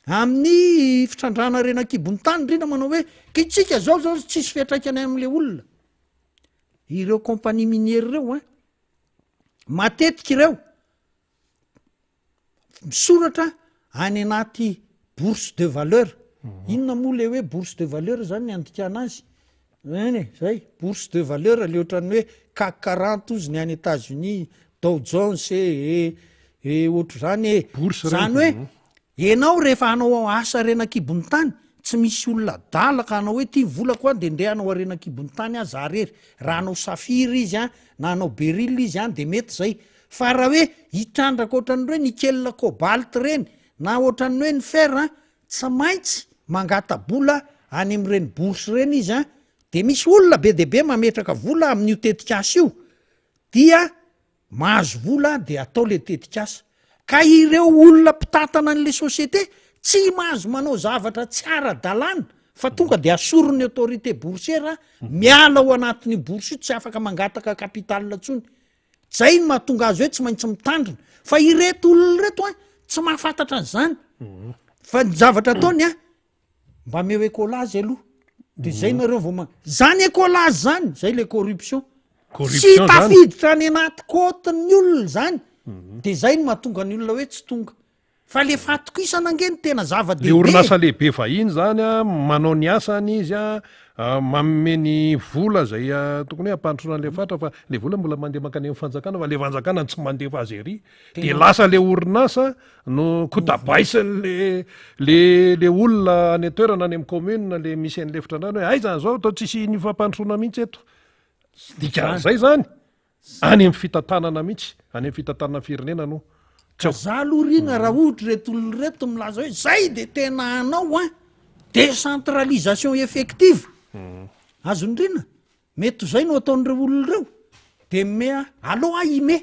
amin'ny fitrandrahana harena an-kibon'ny tany indrindra manao hoe ka itsika zao zao tsisy fiantraikany amin'ilay olona. Ireo compagnie minière ireo an, matetika ireo misoratra any anaty bourse de valeur, inona moa le hoe bourse de valeur zany ny andikana azy? Eny e, zay, bourse de valeur le ohatran'ny hoe CAC 40 ozy ny any Etats Unis, Dow Jones e, e, e ohatr'izany e. Bourse Zany hoe enao rehefa hanao asa harena an-kibon'ny tany, tsy misy olona adala ka hanao hoe ty volako an de ndeha hanao harena an-kibon'ny tany aho za rery, raha hanao safira izy an, na hanao beryl izy an de mety zay, Fa raha hoe hitrandraka ohatran'ny hoe nickel cobalt ireny na ohatran'ny hoe ny fer an, tsy maintsy mangata-bola any amin'ireny bourse ireny izy an, de misy olona be dia be mametraka vola amin'io tetikasa io, dia mahazo vola de atao le tetikasa. Ka ireo olona mpitantana an'le société tsy mahazo manao zavatra tsy ara-dalàna fa tonga de asoron'ny autorité boursière miala ao anatin'io bourse io, tsy afaka mangataka capital intsony. Zay no mahatonga azy hoe tsy maintsy mitandrina. Fa ireto olona ireto an, tsy mahafantatra an'izany. Fa ny zavatra ataony an, mba ameo écolage aloha. De zay nareo vao ma-, zany écolage zany, zay le corruption. Tsy Corruption zany. tafiditra any anaty kaotin'ny olona zany. De zay no mahatonga ny olona hoe tsy tonga. Fa le fahatokisana ange no tena Le zava-dehibe e. orinasa lehibe vahiny zany a, manao ny asany izy a, manome ny vola zay tokony hoe hampandrosoana an'le faritra fa le vola mbola mandeha mankany amin'ny fanjakana fa le fanjakana no tsy mandefa azy ery. De lasa le orinasa no kotabaisin'le le le olona any an-toerana any amin'ny commune le misy an'le fitrandrahana hoe aiza an'izao atao tsisy ny fampandrosoana mihitsy eto. Dikan'izay zany Any amin'ny fitantanana mihitsy, any amin'ny fitantanana firenena no Ka za aloha rina raha ohatra ireto olona ireto milaza hoe zay de tena hanao an, décentralisation effective, azon'i Rina? Mety ho zay no ataon'ireo olona ireo, de me aleo aho hime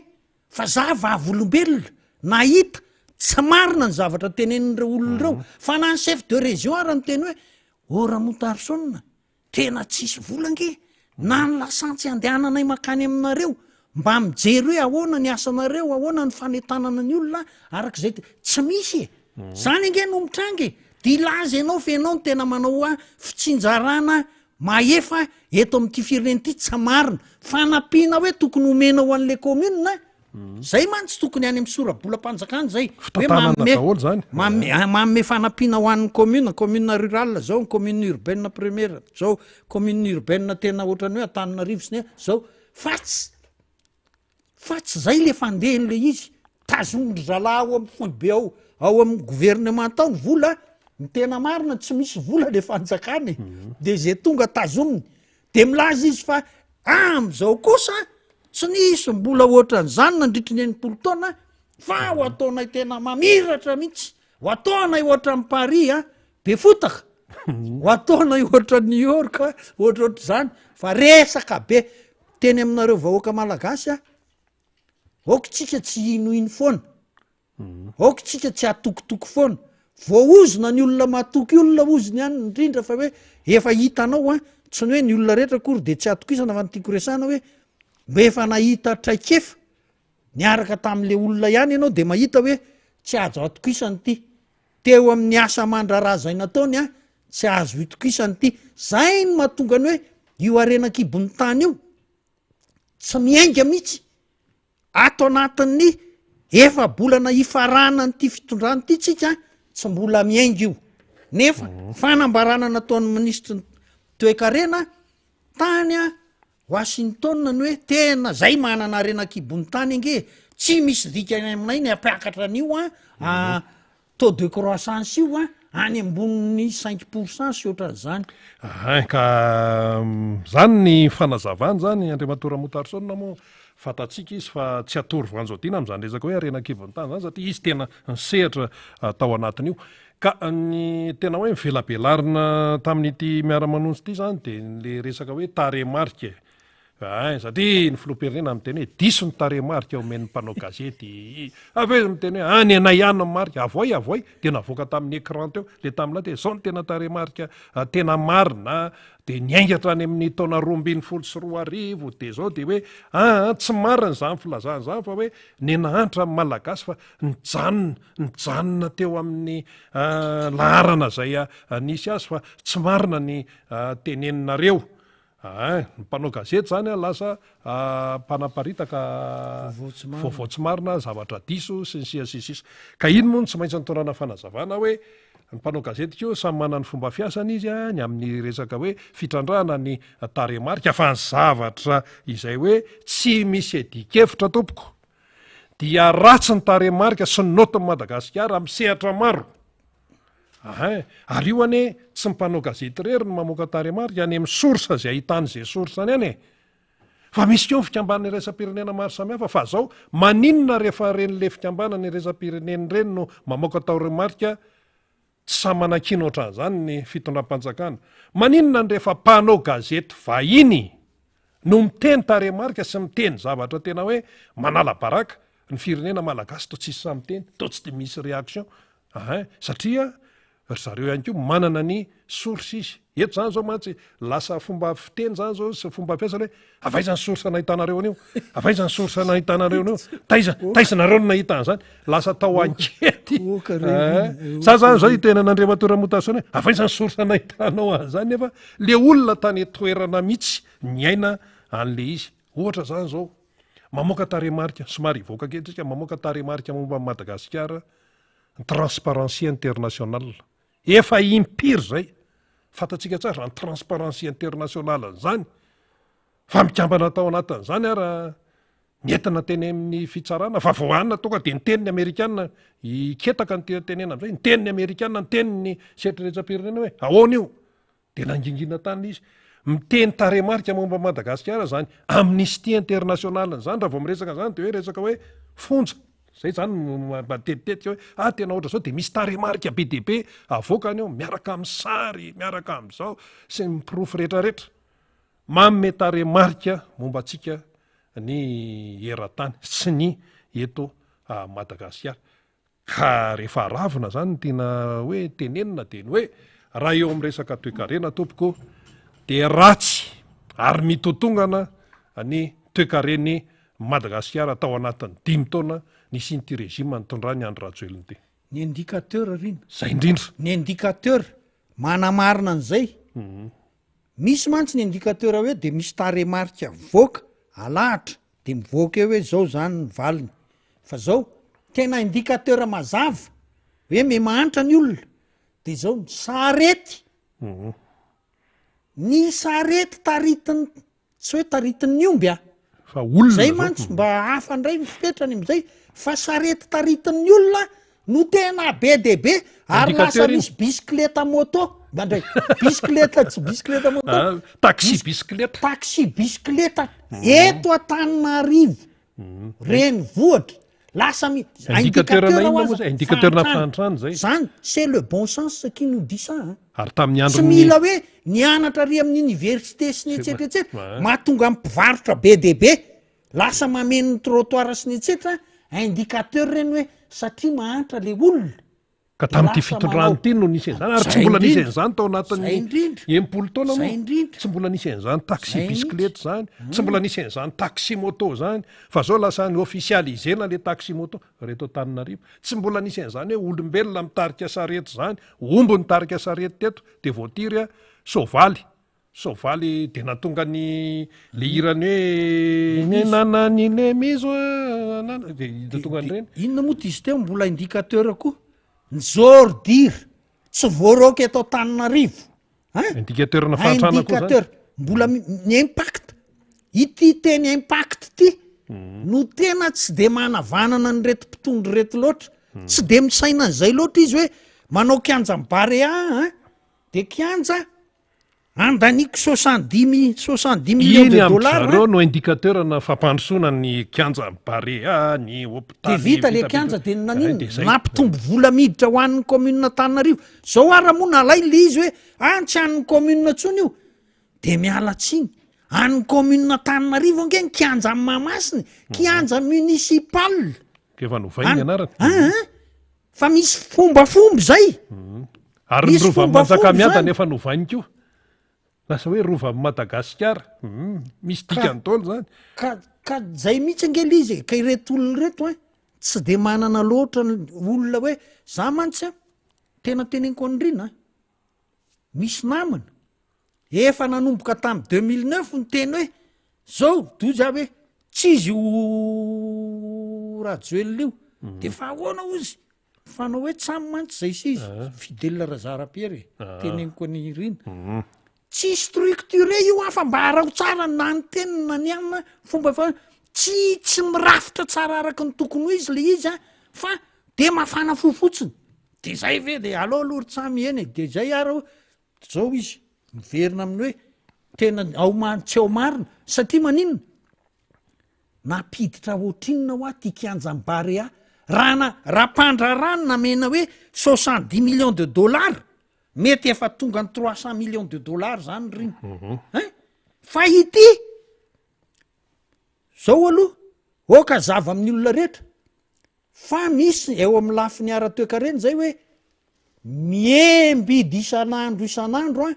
fa za vavolombelona nahita tsy marina ny zavatra tenenin'ireo olona ireo, fa na ny chef de région ara niteny hoe ô Ramontarison Tena tsisy vola ange na ny lasantsy andehananay makany aminareo mba mijery hoe ahoana ny asanareo, ahoana ny fanentanana ny olona araka izay tsy misy e! Zany ange no mitranga e! Dia hilaza ianao fa ianao no tena manao fitsinjarana mahefa eto amin'ity firenena ity, tsy marina. Fanampiana hoe tokony homena ho an'ilay commune Zay mantsy tokony any amin'ny sora-bolam-panjakana zay. Hoe Fitantanana manome daholo zany. manome ah, manome fanampiana ho an'ny commune, commune rurale zao, commune urbaine première zao, commune urbaine tena ohatran'ny hoe Antananarivo sy ny zao. Fa tsy fa tsy zay le fandehan'le izy. Tazomin-dry zalahy ao amin'ny foibe ao, ao amin'ny gouvernement ao ny vola, ny tena marina tsy misy vola le fanjakana e. De zay tonga tazominy. De milaza izy fa am'izao kosa tsy nisy mbola ohatran'izany nandritry ny 60 taona fa ho ataonay tena mamiratra mihitsy, ho ataonay ohatran'i Paris a, be fotaka, ho ataonay ohatran'i New York a, ohatrohatr'izany, fa resaka be. Teny aminareo vahoaka malagasy a, aoka tsika tsy hinohino foana. Aoka tsika tsy hatokitoky foana. Voaozona ny olona matoky olona ozony ihany indrindra fa hoe efa hitanao an, tsy ny hoe ny olona rehetra akory de tsy atokisana fa ny tiako resahana hoe mba efa nahita traikefa niaraka tamin'le olona ihany ianao de mahita hoe tsy azo atokisana ity, teo amin'ny asa aman-draharaha izay nataony an, tsy azo itokisana ity, zay no mahatonga ny hoe io harena an-kibon'ny tany io tsy miainga mihitsy. Ato anatin'ny efa-bolana hifaranan'ity fitondrana ity tsika tsy mbola miainga io. Nefa fanambarana nataon'ny minisitry ny toekarena tany Washington ny hoe tena zay manana harena an-kibon'ny tany ange tsy misy dikany aminay ny hampiakatra an'io an, Taux de croissance io an, any ambonin'ny cinq pour cent sy ohatran'izany. Ahay, ka zany ny fanazavany zany, Andriamatoa Ramotarison moa fantatsika izy fa tsy atoro voanjo adina amin'izany resaka hoe harena an-kibon'ny tany zany satria izy tena nisehatra tao anatin'io. Ka ny tena hoe nivelabelarina tamin'ity miara-manonja ity zany dia le resaka hoe tarehimarika e. Ein, satria ny filoham-pirenena miteny hoe diso ny tarehimarika omen'ny mpanao gazety. Avy eo izy miteny hoe any anay ihany ny marika, avoay avoay, dia navoaka tamin'ny écran teo le tamin'ilay dia izao no tena tarehimarika ah, tena marina, dia niainga hatrany amin'ny taona 2012 dia izao dia hoe aa ah, tsy marina izany filazana izany fa hoe ny nahantra ny Malagasy fa nijanona nijanona teo amin'ny ah, laharana izay ah, nisy azy fa tsy marina ny ah, teneninareo. Aa, ny mpanao gazety zany a lasa mpanaparitaka vaovao tsy marina, zavatra diso sy ny sisa sy ny sisa. Ka iny moa no tsy maintsy nitondrana fanazavana hoe ny mpanao gazety koa samy manana ny fomba fiasany izy a, ny amin'ny resaka hoe fitrandrahana ny tarehimarika fa ny zavatra izay hoe tsy misy adikevitra tompoko dia ratsy ny tarehimarika sy ny notin'i Madagasikara amin'ny sehatra maro. Ahay, ary io anie tsy ny mpanao gazety irery no mamoaka tarehimarika, any amin'ny source izay ahitany izay source any any e! Fa misy koa ny fikambanana iraisam-pirenena maro samihafa, fa zao, maninona rehefa ireny le fikambanana iraisam-pirenena ireny no mamoaka tarehimarika tsy sahy manakiana ohatran'izany ny fitondram-panjakana? Maninona ny rehefa mpanao gazety vahiny no miteny tarehimarika sy miteny zavatra tena hoe manala baraka ny firenena malagasy toa tsisy sahy miteny, toa tsy dia misy réaction? Ahay, satria. Ry zareo ihany koa manana ny source izy. Eto izany izao mantsy lasa fomba fiteny izany izao sy fomba fiasa hoe avy aiza ny source nahitanareo an'io? Avy aiza ny source nahitanareo an'io? Taiza, taiza nareo no nahita an'izany? Lasa atao ankety. Eh, za zany izao hiteny an'Andriamatoa Ramontason hoe avy aiza ny source nahitanao an'izany nefa le olona tany an-toerana mihitsy niaina an'le izy. Ohatra izany izao, mamoaka tarehimarika, somary hivoaka kely tsika, mamoaka tarehimarika momba an'i Madagasikara ny Transparency International. Efa impiry izay. Fantatsika tsara izany Transparency International izany fa mikambana tao anatin'izany ara nentina teny amin'ny fitsarana fa vao anona tonga dia niteny ny Amerikana, hiketaka ny tenena amin'izay, niteny ny Amerikana, niteny ny sehatreretram-pirenena hoe ahoana io? Dia nangingina tany izy. Miteny tarehimarika momba an'i Madagasikara izany Amnesty International izany, raha vao miresaka an'izany dia hoe resaka hoe fonja. Izay izany no matetitetika hoe ah tena ohatra izao dia misy tarehimarika be dia be avoakany eo miaraka amin'ny sary, miaraka amin'izao sy ny porofo rehetrarehetra. Manome tarehimarika momba antsika ny eran-tany sy ny eto Madagasikara. Ka rehefa aravona zany ny tiana hoe tenenina dia ny hoe raha eo amin'ny resaka toekarena tompoko dia ratsy ary mitotongana ny toekaren'i Madagasikara tao anatin'ny dimy taona nisian'ity régime nitondran'i Andry Rajoelina ity. Ny indicateur ry ina? Zay indrindra. Ny indicateur manamarina an'izay. Misy mantsy ny indicateur hoe de misy tarehimarika avoaka, alahatra, de mivoaka eo hoe zao zany ny valiny. Fa zao, tena indicateur mazava hoe me mahantra ny olona de zao ny sarety, ny sarety taritin'ny Tsy hoe taritin'ny omby a! Fa olona Zay zao. mantsy mba hafa indray ny fipetrany amizay fa sarety taritin'ny olona no tena be dia be ary lasa Indicateur iny. misy bisikileta moto mba ndray bisikileta tsy bisikileta moto Ah, taxi Bis- bisikileta. taxi bisikileta eto Antananarivo renivohitra Lasa mi Indicateur na indicateur inona ho moa aza zay? Indicateur na fahantrana. fahantrana zay. Zany, c'est le bon sens qui nous dit ça hein. Ary tamin'ny Tsy andron'ny mila hoe nianatra ary amin'ny université sy ny etsetra etsetra, Ouais. mahatonga ny mpivarotra be dia be lasa mameno ny trottoir sy ny etsetra, indicateur ireny hoe satria mahantra le olona. Ka tamin'ity fitondrana ity no nisy an'izany ary tsy mbola nisy an'izany tao anatin'ny 60 taona moa. Tsy mbola nisy an'izany taxi bisikileta izany, tsy mbola nisy an'izany taxi moto izany, fa zao lasa ny officialisena le taxi moto reto Antananarivo. Tsy mbola nisy an'izany hoe olombelona mitarika sarety izany, omby nitarika sarety teto dia voatiry soavaly. Soavaly dia nahatonga ny le hirany hoe Lemizo. Nenana ny lemizo a, nana, dia hita tonga an'ireny. Inona moa ty izy teo mbola indicateur koa ny ordure tsy voaroaka eto Antananarivo hein? Indicateur na fahantrana koa zany. Indicateur mbola mi- ny impact ity teny impact ity no tena tsy de manavanana an'ireto mpitondra ireto loatra tsy de misaina an'izay loatra izy hoe manao kianja Barea hein de kianja Andaniako soixante-dix soixante-dix millions Iny de amin-dry dollars zareo an! no indicateur na fampandrosoana ny kianja Barea, ny De hopitaly vita le vita be kianja de Zay naninona? de zay. Nampitombo vola miditra ho an'ny commune Antananarivo. Zao ara moa nalainy le izy hoe ah tsy an'ny commune intsony io. De miala tsiny. An'ny commune Antananarivo ange ny kianja any Mahamasina e, kianja municipal. Ka efa novainy ny Any anarany. ah ah. Fa misy fombafomba izay. Ary ny Misy rovan'i fombafomba Manjakamiadana izany. efa novainy koa. Lasa hoe rovan'i Madagasikara. Hum, misy dikany daholo izany. Ka ka zay mihitsy ange le izy e, ka ireto olona ireto ein, tsy de manana loatra ny olona hoe, za mantsy an, tena teneniko an'i Rina an, misy namana efa nanomboka tamy 2009 niteny hoe zao doza aho hoe tsy izy io Rajoelina io, de fa ahoana ozy, Fanao hoe tsam mantsy zay sy izy, Fidèle Razarapiera e, teneniko an'i Rina. Tsy structuré io an fa mba araho tsara na ny teniny na ny anona fomba fa tsy tsy mirafitra tsara araka ny tokony ho izy le izy an fa de mafana fo fotsiny. De zay ve de aleo aloha ry tsam eny e, de zay ary aho zao izy miverina amin'ny hoe tena ao ma- tsy ao marina satria maninona? Nampiditra ohatrinona hoa ty kianjan'i Barea? Raha na raha mpandraharaha no namena hoe soixante dix millions de dollars, mety efa tonga any trois cent millions de dollars zany ry hein? Fa ity zao aloha ok hazava amin'ny olona rehetra fa misy eo amin'ny lafiny ara-toekarena zay hoe. Mihem-bidy isan'andro isan'andro an,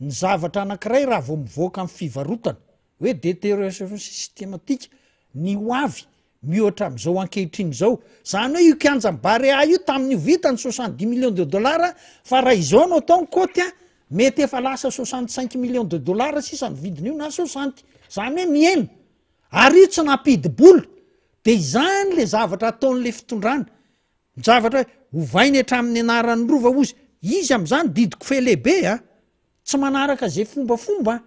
ny zavatra anankiray raha vao mivoaka amin'ny fivarotana, hoe deterioration systematique, ny ho avy mihoatra amin'izao ankehitriny izao. Izany hoe io kianjan'i Barea io tamin'io vita ny 70 millions de dollars fa raha izao no atao ny kaoty an, mety efa lasa 65 millions de dollars sisa ny vidin'io na 60. Izany hoe mihena. Ary io tsy nampidi-bola. Dia izany le zavatra ataon'le fitondrana. Ny zavatra hoe ovainy hatramin'ny anaran'ny rova ozy. Izy amin'izany didiko fe lehibe a. Tsy manaraka ze fombafomba.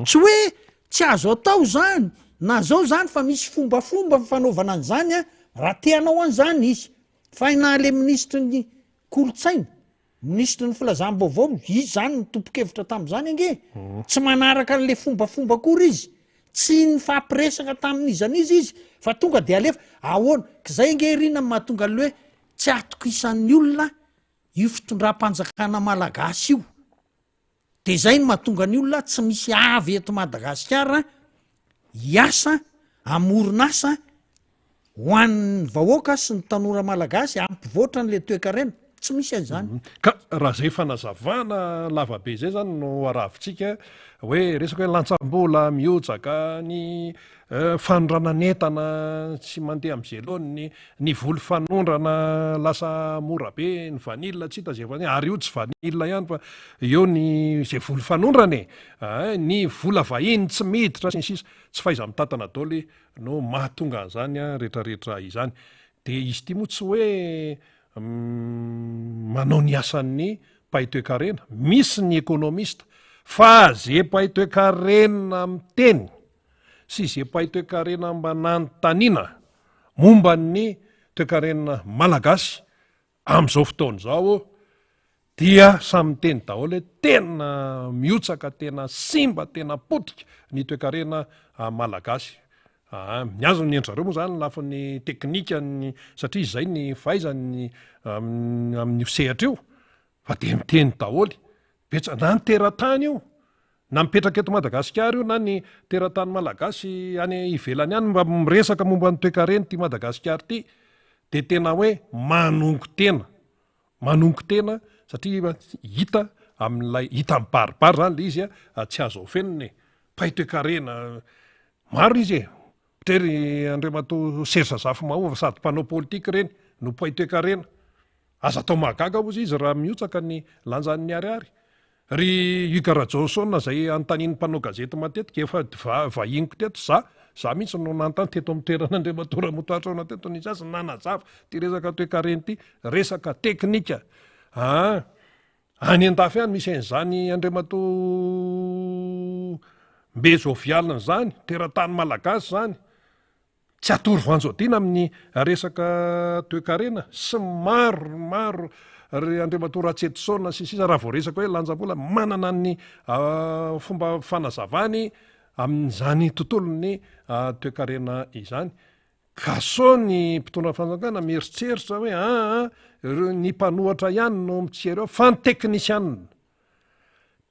Tsy hoe tsy azo atao zany na zao zany fa misy fombafomba ny fanaovana an'izany a, raha te hanao an'izany izy. Fa na le minisitry ny kolontsaina, minisitry ny filazam-baovao, izy zany no tompon-kevitra tamin'izany ange. Tsy manaraka an'le fombafomba akory izy. Tsy nifampiresaka tamin'iza n'iza izy fa tonga de alefa. Ahoana? K'izay ange ry no mahatonga an'le hoe tsy atokisan'ny olona io fitondram-panjakana malagasy io. De zay no mahatonga ny olona tsy misy avy eto Madagasikara hiasa hamoron'asa ho an'ny vahoaka sy ny tanora malagasy hampivoatra an'le toekarena. Tsy misy an'izany. Mhm. Ka raha zay fanazavana lava be zay zany no aravintsika hoe resaka hoe lantsam-bola mihotsaka ny eh, fanondranan'entana tsy mandeha am'zay laoniny, ny voly fanondrana lasa mora be, ny vanille tsy hita zay vanille, ary io tsy vanille ihany fa eo ny zay voly fanondrana e, ah, ny vola vahiny tsy miditra sy ny sisa, tsy fahaiza-mitantana daholo no mahatonga an'izany rehetrarehetra izany. Dia izy ity moa tsy hoe manao ny asan'ny mpahay toekarena, misy ny ekonomista, fa ze mpahay toekarena miteny sy ze mpahay toekarena mba nanontaniana momba ny toekarena malagasy amin'izao fotoana izao dia samy miteny daholo hoe tena mihotsaka, tena simba, tena potika ny toekarena malagasy. Aa, ny azy ny an-dry zareo moa zany lafiny teknika ny satria izay ny fahaizany amin'io sehatra io fa dia miteny daholo. Betsaka na ny teratany io na mipetraka eto Madagasikara io na ny teratany malagasy any ivelany any mba miresaka momba ny toekarena ity Madagasikara ity dia tena hoe manongo tena, manongo tena satria hita amin'ilay hita mibaribary zany le izy a, tsy azo afenina e, mpahay toekarena maro izy e, ohatra hoe ry Andriamatoa Serge Zafimahova sady mpanao politika ireny no mpahay toekarena, aza atao mahagaga hozy izy raha mihotsaka ny lanjan'ny ariary. Ry Hugues Rajaonson izay anontanian'ny mpanao gazety matetika, efa vahiniko teto za, za mihitsy no nanontany teto amin'ny toeran'Andriamatoa Ramotohatraona teto nisy azy nanazava ity resaka toekarena ity, resaka teknika aa. Any an-dafy any misy an'izany Andriamatoa Mbe Jovial izany, teratany malagasy izany. Tsy atoro voanjoadiana amin'ny resaka toekarena sy maro maro ry Andriamatoa Ratsietison sy ny sisa raha vao resaka hoe lanjam-bola manana ny fomba fanazavany amin'izany tontolon'ny toekarena izany. Ka sao ny mpitondra fanjakana mieritreritra hoe aa ireo ny mpanohatra ihany no mitsiry eo fa ny teknisianina.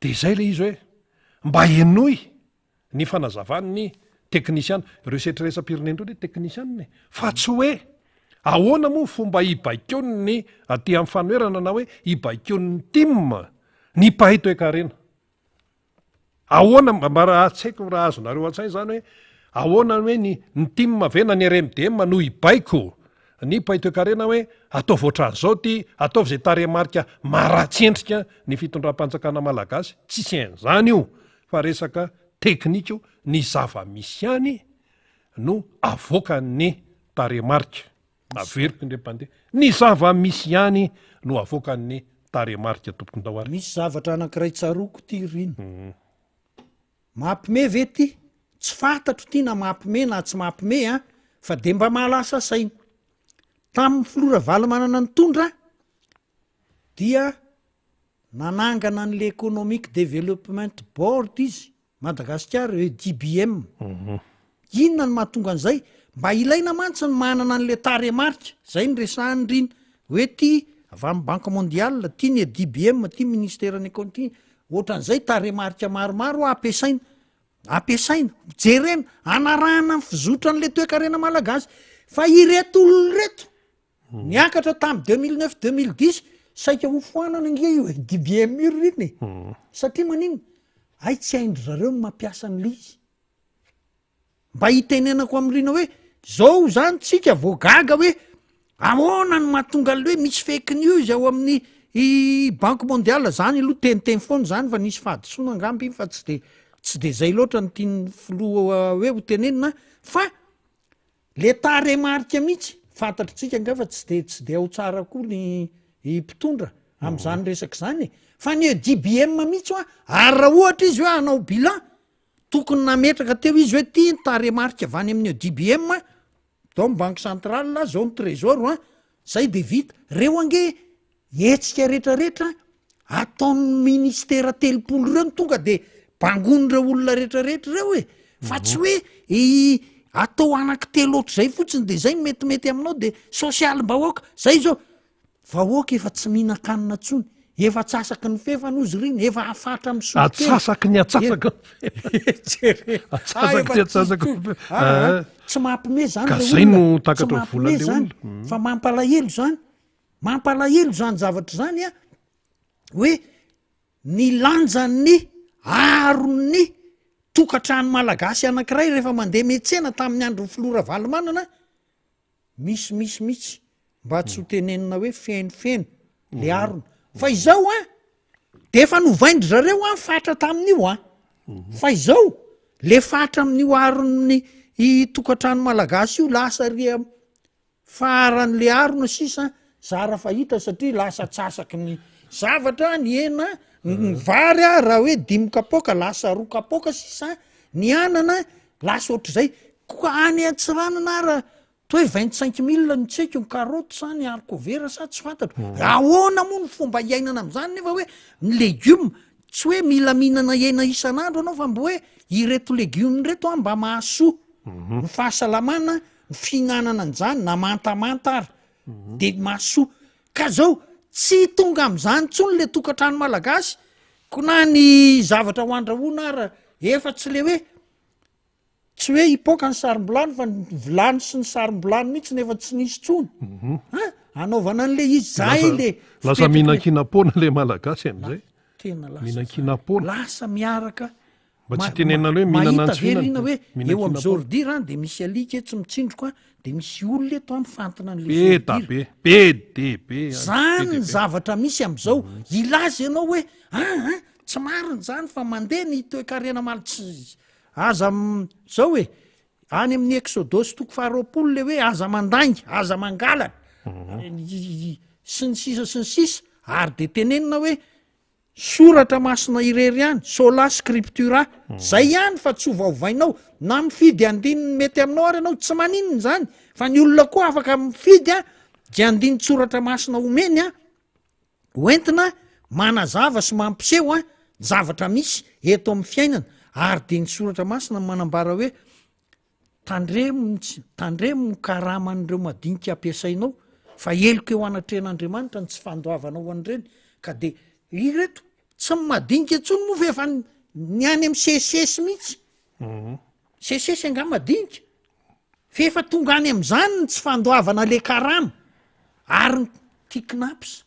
Dia izay ilay izy hoe mba henoy Ny fanazavan'ny teknisiana, ireo setra iraisam-pirenena ireo anie teknisiana e! Fa tsy hoe ahoana moa ny fomba hibaikoan'ny aty amin'ny fanoherana na hoe hibaikoan'ny tim ny mpahay toekarena. Ahoana, mba raha tsy haiko raha azonareo an-tsaina izany hoe ahoana hoe ny ny tim ve na ny RMDM no hibaiko ny mpahay toekarena hoe ataovy ohatran'izao ity, ataovy izay tarehimarika maharatsy endrika ny fitondram-panjakana malagasy. Tsisy an'izany io. fa resaka teknika io, ny zava-misy ihany no avoakan'ny tarehimarika. Averiko indray mpandeha, ny zava-misy ihany no avoakan'ny tarehimarika tompoko ndao ary. Misy zavatra anankiray tsaroako ty ry ina. Mampime ve ty? Tsy fantatro ty na mampime na tsy mampime an, fa de mba mahalasa saina. Tamin'ny filoha Ravalomanana nitondra dia Nanangana an'le Economic Development Board izy, Madagasikara, EDBM. Inona no mahatonga an'izay? Mba ilaina mantsy ny manana an'le tarehimarika, zay no resahan'i Rina, hoe ty avy amin'ny Banque Mondiale, ty ny EDBM, ty Ministeran'ny Economie, ty ohatran'izay tarehimarika maromaro ampiasaina, ampiasaina, jerena, anarahana ny fizotran'le toekarena malagasy. Fa ireto olona ireto, Niakatra tamin'ny 2009 2010. Saika ho foanana ange io e, DBM io ry rina e. Satria maninona? Hay tsy hain-dry zareo ny mampiasa an'ilay izy. Mba hitenenako amin'i Rina hoe zao zany tsika vao gaga hoe ahoana no mahatonga an'le hoe misy fake news ao amin'ny i banque mondiale zany aloha teniteny foana zany fa nisy fahadisoana angamba iny fa tsy de tsy de zay loatra ny tian'ny filoha hoe ho tenenina fa le tarehimarika mihitsy fantatritsika angaha fa tsy de tsy de ao tsara koa ny i mpitondra am'zany resaka zany e fa ny EDBM mihitsy hoa ary raha ohatra izy hoe hanao bilan Tokony nametraka teo izy hoe ty ny tarehimarika avy any amin'ny EDBM, zao ny banque centrale, zao ny trésor an, zay de vita. Reo ange hetsika retraretra ataon'ny ministera 30 ireo no tonga de bangoin'ireo olona retraretra ireo e, fa tsy hoe atao anankitelo ohatr'izay fotsiny de zay no metimety aminao de sosialim-bahoaka, zay zao. Vahoaka efa tsy mihinan-kanina intsony, efa atsasaky ny fefany ozy rina, efa hafatra misotro kely. Atsasaky ny atsasaky ny fefany. Atsasaky ny atsasaky ny fefany. Ah, ah, tsy mampime zany Ka le zay no olona, tsy takatry ny mampime volan'le zany, olona. fa mampalahelo zany, mampalahelo zany zavatra zany a, hoe ny lanjan'ny aron'ny tokantrano malagasy anankiray rehefa mandeha miantsena tamin'ny andron'ny filoha Ravalomanana, Misimisy mitsy mba tsy ho tenenina hoe fenofeno le arona fa izao an de efa novain-dry zareo an fatra tamin'io an fa izao le fatra amin'io aron'ny i tokantrano malagasy io lasa ry am faran'le arona sisa zara fahita satria lasa atsasaky ny zavatra ny hena ny vary a raha hoe dimy kapoaka lasa roa kapoaka sisa ny anana lasa ohatr'izay koa any Antsiranana ara toa hoe 25 mille no tsy haiko ny carotte sa ny haricot vert sa tsy fantatro hmm. ahoana moa ny fomba iainana am'izany nefa hoe ny legioma tsy hoe mila mihinana hena isan'andro anao fa mbo hoe ireto legioma ireto a mba mahasoa mhm. ny fahasalamana ny fihinanana an'izany na mantamanta ary mhm. de mahasoa ka zao tsy tonga am'izany ntsony le tokantrano malagasy ko na ny zavatra ho andrahoana ara efa tsy le hoe Tsy hoe hipoka ny sarom-bilany fa ny vilany sy ny sarom-bilany mihitsy no efa tsy nisy intsony. Mhm. Ha? Anaovana an'le izy zay Lasa- le Lasa fipetraky le- mihinan-kinam-poana le malagasy amin'izay. Tena lasa Mihinan-kinam-poana. Lasa miaraka. Mba tsy Ma- tenenana ma- hoe mihinana mahita ny tsy ve fihinana. rina hoe eo amin'ny Mihinan-kinam-poana. zordira an, de misy alika etsy mitsindroka an, de misy olona eto an mifantina an'le Be da zordira. be, be de be. any, be Zany de ny be. zavatra misy am'izao. Hilaza ianao hoe aa tsy marina zany fa mandeha ny toekarena mal tsy Aza zao e, any amin'ny Eksodosy toko faharoapolo le hoe aza mandainga, aza mangalatra, sy ny sisa sy ny sisa, ary de tenenina hoe soratra masina irery ihany, sola scriptura, zay ihany fa tsy ovaovainao, na mifidy andininy mety aminao ary ianao, tsy maninona izany, fa ny olona koa afaka mifidy an, zay andinin-tsoratra masina omeny an, Hoentina manazava sy mampiseho ny zavatra misy eto amin'ny fiainana ary dia ny soratra masina no manambara hoe tandremo ny tsy tandremo ny karaman'ireo madinika ampiasainao fa heloka eo anatrehan'Andriamanitra ny tsy fandoavanao an'ireny ka dia ireto tsy ny madinika intsony moa fa efa ny any amin'ny sesesy mihitsy mhm. sesesy angaha madinika F'efa tonga any amin'izany ny tsy fandoavana le karama ary ny ty cnaps.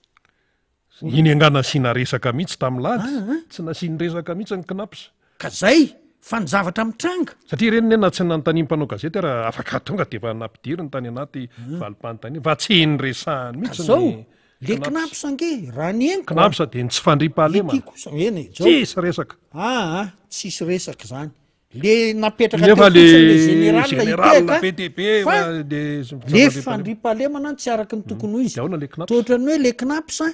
Iny angaha nasiana resaka mihitsy tamin'ny lady? Ah, ah. Tsy nasiany resaka mihitsy ny cnaps. Ka zay fa ny zavatra mitranga. Satria ireny ne na tsy nanontanian'ny mpanao gazety ary afaka tonga dia efa nampidiriny tany anaty ah. valim-panontaniana fa tsy niresahany Ka mihitsy zao, ny le cnaps. cnaps ange raha ny henoko a. Cnaps dia ny tsy fandriampahalemana. Ity kosa, eny e, zao. Tsisy resaka. Ah, ah, tsisy resaka zany. Le napetraka teo Nefa le fotsiny le général général hitehaka be dia be fa fa le le fandriampahalemana tsy araky ny tokony ho izy. Dia ahoana le CNaPS? Toa ohatran'ny hoe le CNaPS a,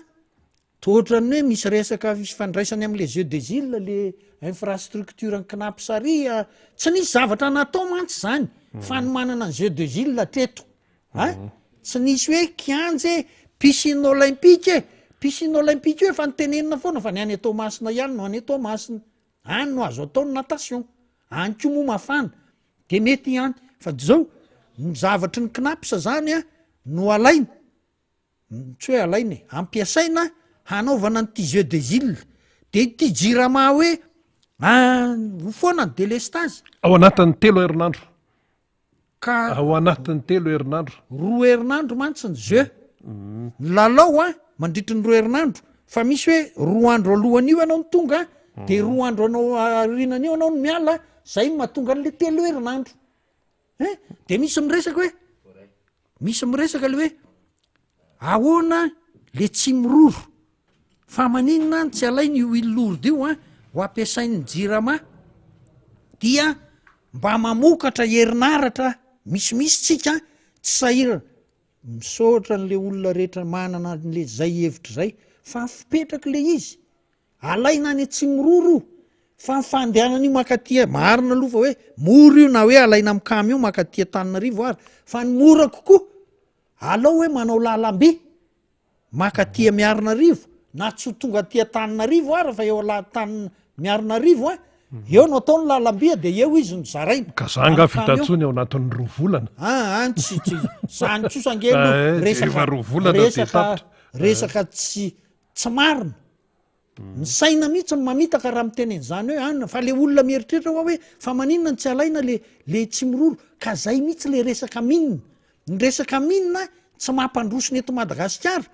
toa ohatran'ny hoe misy resaka fifandraisany am'le jeux des îles le infrastructure ny CNaPS ary a, tsy nisy zavatra natao mantsy zany fanomanana ny jeux des îles hatreto a, tsy nisy hoe kianja e, piscine olympique e, piscine olympique io efa notenenina foana fa ny any Toamasina ihany no any Toamasina. Any no azo atao ny natation, any koa moa mafana de mety ihany fa de zao ny zavatry ny cnaps zany a no alaina, tsy hoe alaina e, ampiasaina hanaovana an'ity jeux des iles, de ity jirama hoe ho foana ny delestazy. Ao anatin'ny telo herinandro. Ka Ao anatin'ny telo herinandro. Roa herinandro mantsy ny jeux. Ny lalao a mandritry ny roa herinandro fa misy hoe roa andro alohan'io ianao no tonga de roa andro anao aorianan'io ianao no miala, zay no mahatonga an'le telo herinandro. Hein? De misy miresaka hoe, misy miresaka le hoe ahoana le tsy miroro fa maninona no tsy alaina io huile lourde io an ho ampiasain'ny jirama dia mba mamokatra herinaratra misimisy tsika tsy sahirana. Misaotra an'le olona rehetra manana an'le zay hevitra zay fa fipetraky le izy. Alaina any Atsimiroro io fa ny fandehanana io mankaty marina aloha fa hoe mora io na hoe alaina amin'ny camion mankaty Antananarivo ary fa ny mora kokoa alao hoe manao lalamby mankaty Miarinarivo na tsy ho tonga aty Antananarivo ary fa eo alatan'ny Miarinarivo an eo no atao ny lalamby de eo izy no zaraina. Ka za nga vita intsony ao anatin'ny roa volana. Ah, ah, tsy tsy zany kosa ange aloha Eh, resaka efa roa volana dia resaka tapitra. resaka tsy Tsy marina. Ny saina mihitsy no mamitaka raha miteny an'izany hoe an, fa le olona mieritreritra hoa hoe fa maninona no tsy alaina le le Tsimiroro, ka zay mihitsy le resaka mine. Ny resaka mine tsy mampandroso ny eto Madagasikara.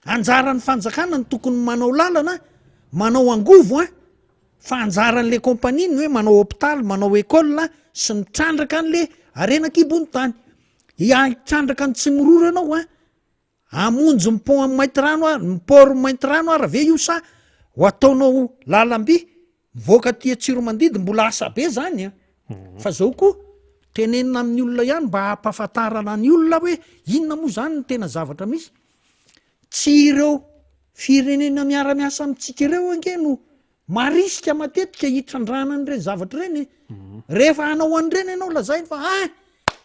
Anjaran'ny fanjakana no tokony manao lalana, manao angovo an, fa anjaran'le compagnie ny hoe manao hopitaly, manao école sy mitrandraka an'le harena an-kibon'ny tany. Hitrandraka ny Tsimiroro ianao an, Hamonjy ny pont am Maintirano ary, ny port Maintirano ary ve io sa ho ataonao lalamby mivoaka aty Antsiromandidy, mbola asa be zany an! Fa zao koa tenenina amin'ny olona ihany mba hampahafantarana ny olona hoe inona moa zany ny tena zavatra misy, tsy ireo firenena miara-miasa amintsika ireo ange no Marisika matetika hitrandrahana an'ireny zavatra ireny e. Rehefa hanao an'ireny ianao lazainy fa ah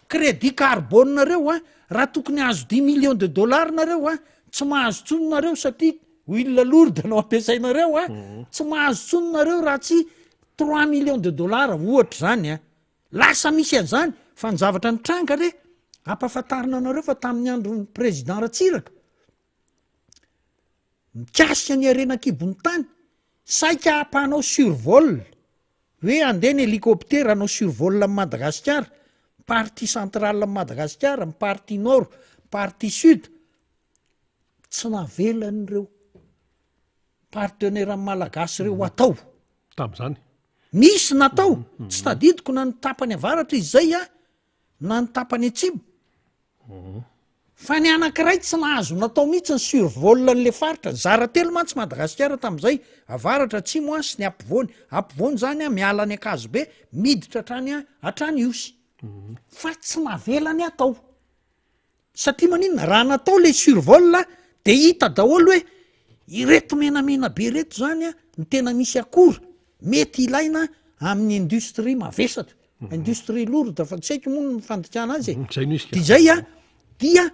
crédit carbone nareo a, raha tokony hahazo dix millions de dollars nareo a, tsy mahazo tsony nareo satria huile lourde no ampiasainareo a, tsy mahazo tsony nareo raha tsy trois millions de dollars ohatra zany a. Lasa misy an'izany fa ny zavatra nitranga re ampahafantarina anareo fa tamin'ny andron'ny président Ratsiraka, Mikasika ny harena an-kibon'ny tany, saika hampanao survol, hoe handeha ny hélicoptère hanao survol an'i Madagasikara, partie centrale an'i Madagasikara, ny partie nord, partie sud, tsy navelan'ireo partenaires malagasy ireo hatao. Tamin'izany. Nisy natao, tsy tadidiko na ny tapany avaratra izy izay an, na ny tapany atsimo. Fa ny anankiray tsy nahazo natao mihitsy ny survol an'le faritra, nizara telo mantsy Madagasikara tamin'izay, avaratra, atsimo an sy ny ampovoany, ampovoany zany an miala any Ankazobe miditra hatrany an hatrany Ihosy, fa tsy navelany atao, satria maninona, raha natao le survol de hita daholo hoe ireto menamena be ireto zany an no tena misy akora mety ilaina amin'ny industrie mavesatra, Industrie lourde fa tsy haiko moa ny fandikana azy e. Zay no izy ka. Dia izay a, dia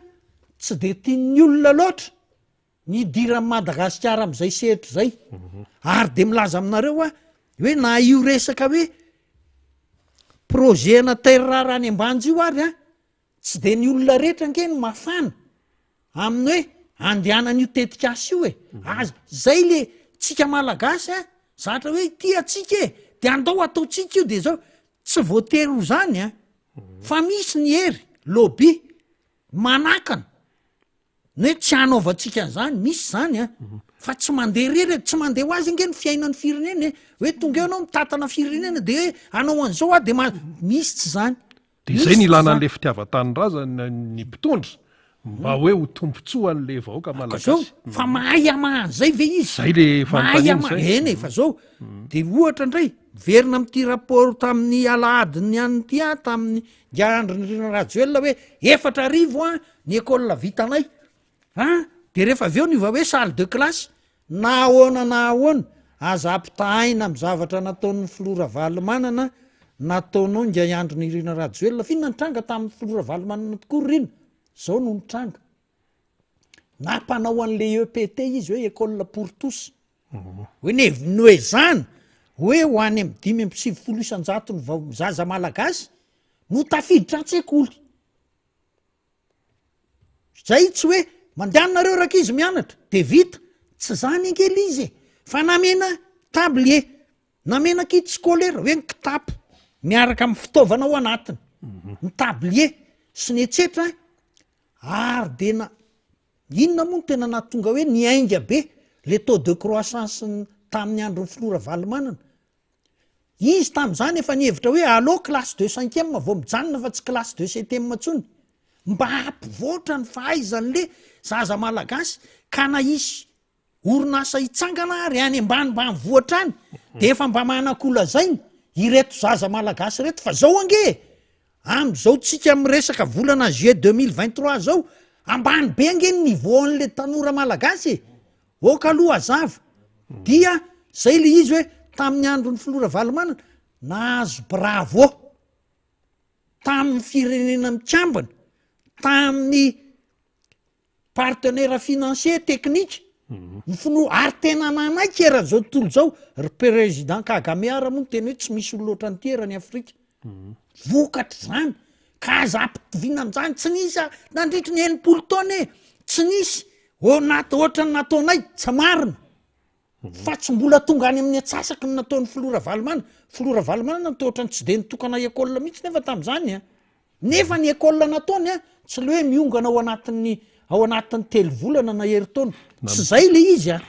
tsy dia tian'ny olona loatra ny hidiran'i Madagasikara amin'izay sehatra izay. Ary dia milaza aminareo aho hoe na io resaka hoe projet ana terre rare any Ambanja io ary a, Tsy dia ny olona rehetra ange no mafana amin'ny hoe andehanan'io tetikasa io e. Aza, zay le tsika malagasy a, zatra hoe ity antsika e, de andao ataontsika io de zao, tsy voatery ho zany a, fa misy ny hery, lobby, manakana. Ny hoe tsy hanaovantsika an'izany, misy izany an, fa tsy mandeha irery e, tsy mandeha ho azy ange ny fiainan'ny firenena e, hoe tonga eo ianao mitantana firenena de hoe hanao an'izao aho de ma-, misy tsy izany. De izay ny ilana an'le fitiavan-tanindrazana ny mpitondra mba hoe ho tombontsoan'le vahoaka malagasy. Fa mahay hamaha an'izay ve izy? Zay le Mahay fanontaniana hamaha, zay. eny e, fa zao, de ohatra indray, miverina amin'ity rapport tamin'ny alahadin'ny an'ny ity aho, tamin'ny Ingahy Andry Nirina Rajoelina hoe 4000 an ny école vitanay an, de rehefa avy eo niova hoe salle de classe, na ahoana na ahoana aza ampitahaina amin'ny zavatra nataon'ny filoha Ravalomanana nataonao Ingahy Andry Nirina Rajoelina, f'inona nitranga tamin'ny filoha Ravalomanana tokoa ry Rina? Zao no nitranga, nampanao an'le EPT izy hoe école pour tous, Hoe ny noezahana hoe ho any amin'ny 95 isan-jaton'ny vao zaza malagasy no tafiditra an-tsekoly. Zay tsy hoe mandehana nareo rankizy mianatra de vita, tsy zany ange le izy e, fa namena tablier, namena kit scolaire hoe ny kitapo miaraka amin'ny fitaovana ao anatiny, ny tablier sy ny etsetra ary de na. Inona moa no tena nahatonga hoe niainga be le taux de croissance tamin'ny andron'ny filoha Ravalomanana? Izy tamin'izany efa nihevitra hoe aleo classe de cinquième vao mijanona fa tsy classe de septième intsony. Mba hampivoatra ny fahaizan'le zaza malagasy ka na hisy orinasa hitsangana ary any ambanimbanivohitra any de efa mba manan-kolazaina ireto zaza malagasy ireto fa zao ange e! Amzao tsika miresaka volana juillet 2023 zao ambany be ange ny niveau an'le tanora malagasy e! Ok aloha hazava dia zay le izy hoe tamin'ny andron'ny filoha Ravalomanana nahazo bravo tamin'ny firenena mikambana tamin'ny partenaire financier technique ny filoha ary tena nanaiky eran'izao tontolo izao ry président Kagame ara moa niteny hoe tsy misy olona ohatran'ity eran'i Afrika vokatr'izany ka aza ampitoviana amin'izany tsy nisy a nandritry ny 60 taona e tsy nisy o-nato ohatran'ny nataonay tsy marina Fa tsy mbola tonga any amin'ny antsasaky ny nataon'ny filoha Ravalomanana. Filoha Ravalomanana toa ohatran'ny tsy dia nitokana école mihitsy nefa tamin'izany an. Nefa ny école nataony an, tsy le hoe miongana ao anatin'ny ao anatin'ny telo volana na herintaona. Tsy zay le izy an.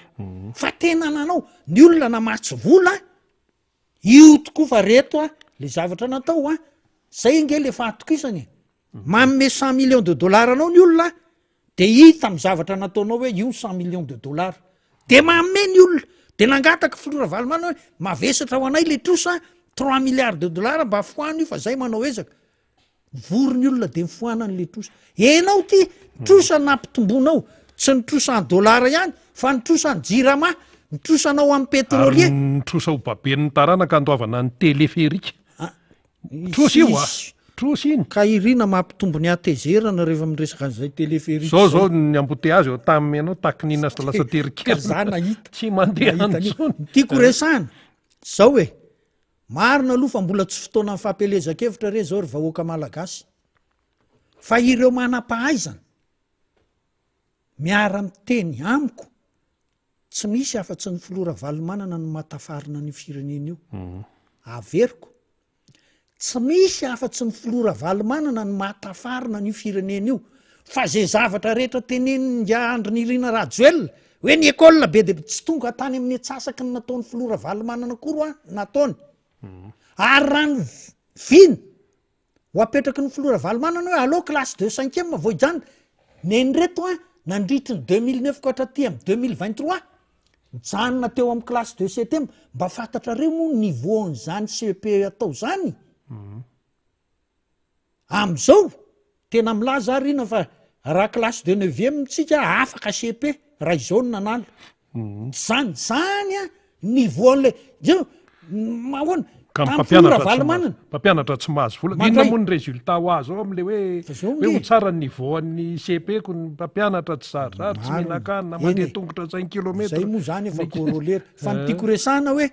Fa tena nanao, ny olona namatsy vola, io tokoa fa reto an, le zavatra natao an, zay ange le fahatokisana e. Manome cent millions de dollars anao ny olona de hita amin'ny zavatra nataonao hoe io cent millions de dollars. De manome ny olona. De nangataka filoha Ravalomanana hoe mavesatra ho anay le trosa trois milliards de dollars mba foano io fa zay manao ezaka. Vory ny olona de mifoanany le trosa. Enao ty trosa nampitomboanao, tsy ny trosa en dollars ihany fa ny trosa ny jirama, ny trosanao amin'ny pétrolier. Ary ny trosa ho baben'ny taranaka andoavana ny téléphérique. Trosa io a! Trosa iny. Ka irina mampitombo ny hatezerana rehefa miresaka an'izay téléphérique Zao zao ny embouteillage eo tam ianao takinina sy lasa tery kely. Ka za nahita. Tsy mandeha Nahita an'io. intsony. Ny tiako resahana, zao e, marina aloha fa mbola tsy fotoanan'ny fampielezan-kevitra re zao ry vahoaka malagasy. Fa ireo manam-pahaizana miara-miteny amiko, Tsy misy afa-tsy ny filoha Ravalomanana no mahatafarina an'io firenena io. Averiko, tsy misy afa-tsy ny filoha Ravalomanana no mahatafarina an'io firenena io. Fa ze zavatra rehetra tenenin'ingahy Andry Nirina Rajoelina hoe ny école be dia be, tsy tonga tany amin'ny antsasaky ny nataon'ny filoha Ravalomanana akory hoa nataony. Ary raha ny vina Ho apetraky ny filoha Ravalomanana hoe aleo classe de cinquième vao hijanona. Nen'ireto an, nandritry ny 2009 ka hatraty amin'ny 2023, nijanona teo amin'ny classe de septième. Mba fantatrareo moa ny niveau an'izany CEP atao zany? Amin'izao, tena milaza ary ina fa raha classe de neuvième tsika afaka CEP raha izao no nanala. Zany zany an, niveau an'le, jereo, ahoana, Ka ny tamin'ny filoha mpampianatra tsy Ravalomanana. mahazo, mpampianatra tsy mahazo vola. Inona Mandray. moa ny résultat ho azo ao am'le hoe Fa zao hoe ho nge. tsara ny niveau an'ny CEP ko ny mpampianatra tsy zarizary, tsy Marina. mihinan-kanina, Eny mandeha e. tongotra cinq kilomètres. Zay moa zany efa corollaire. Fa ny tiako resahana hoe,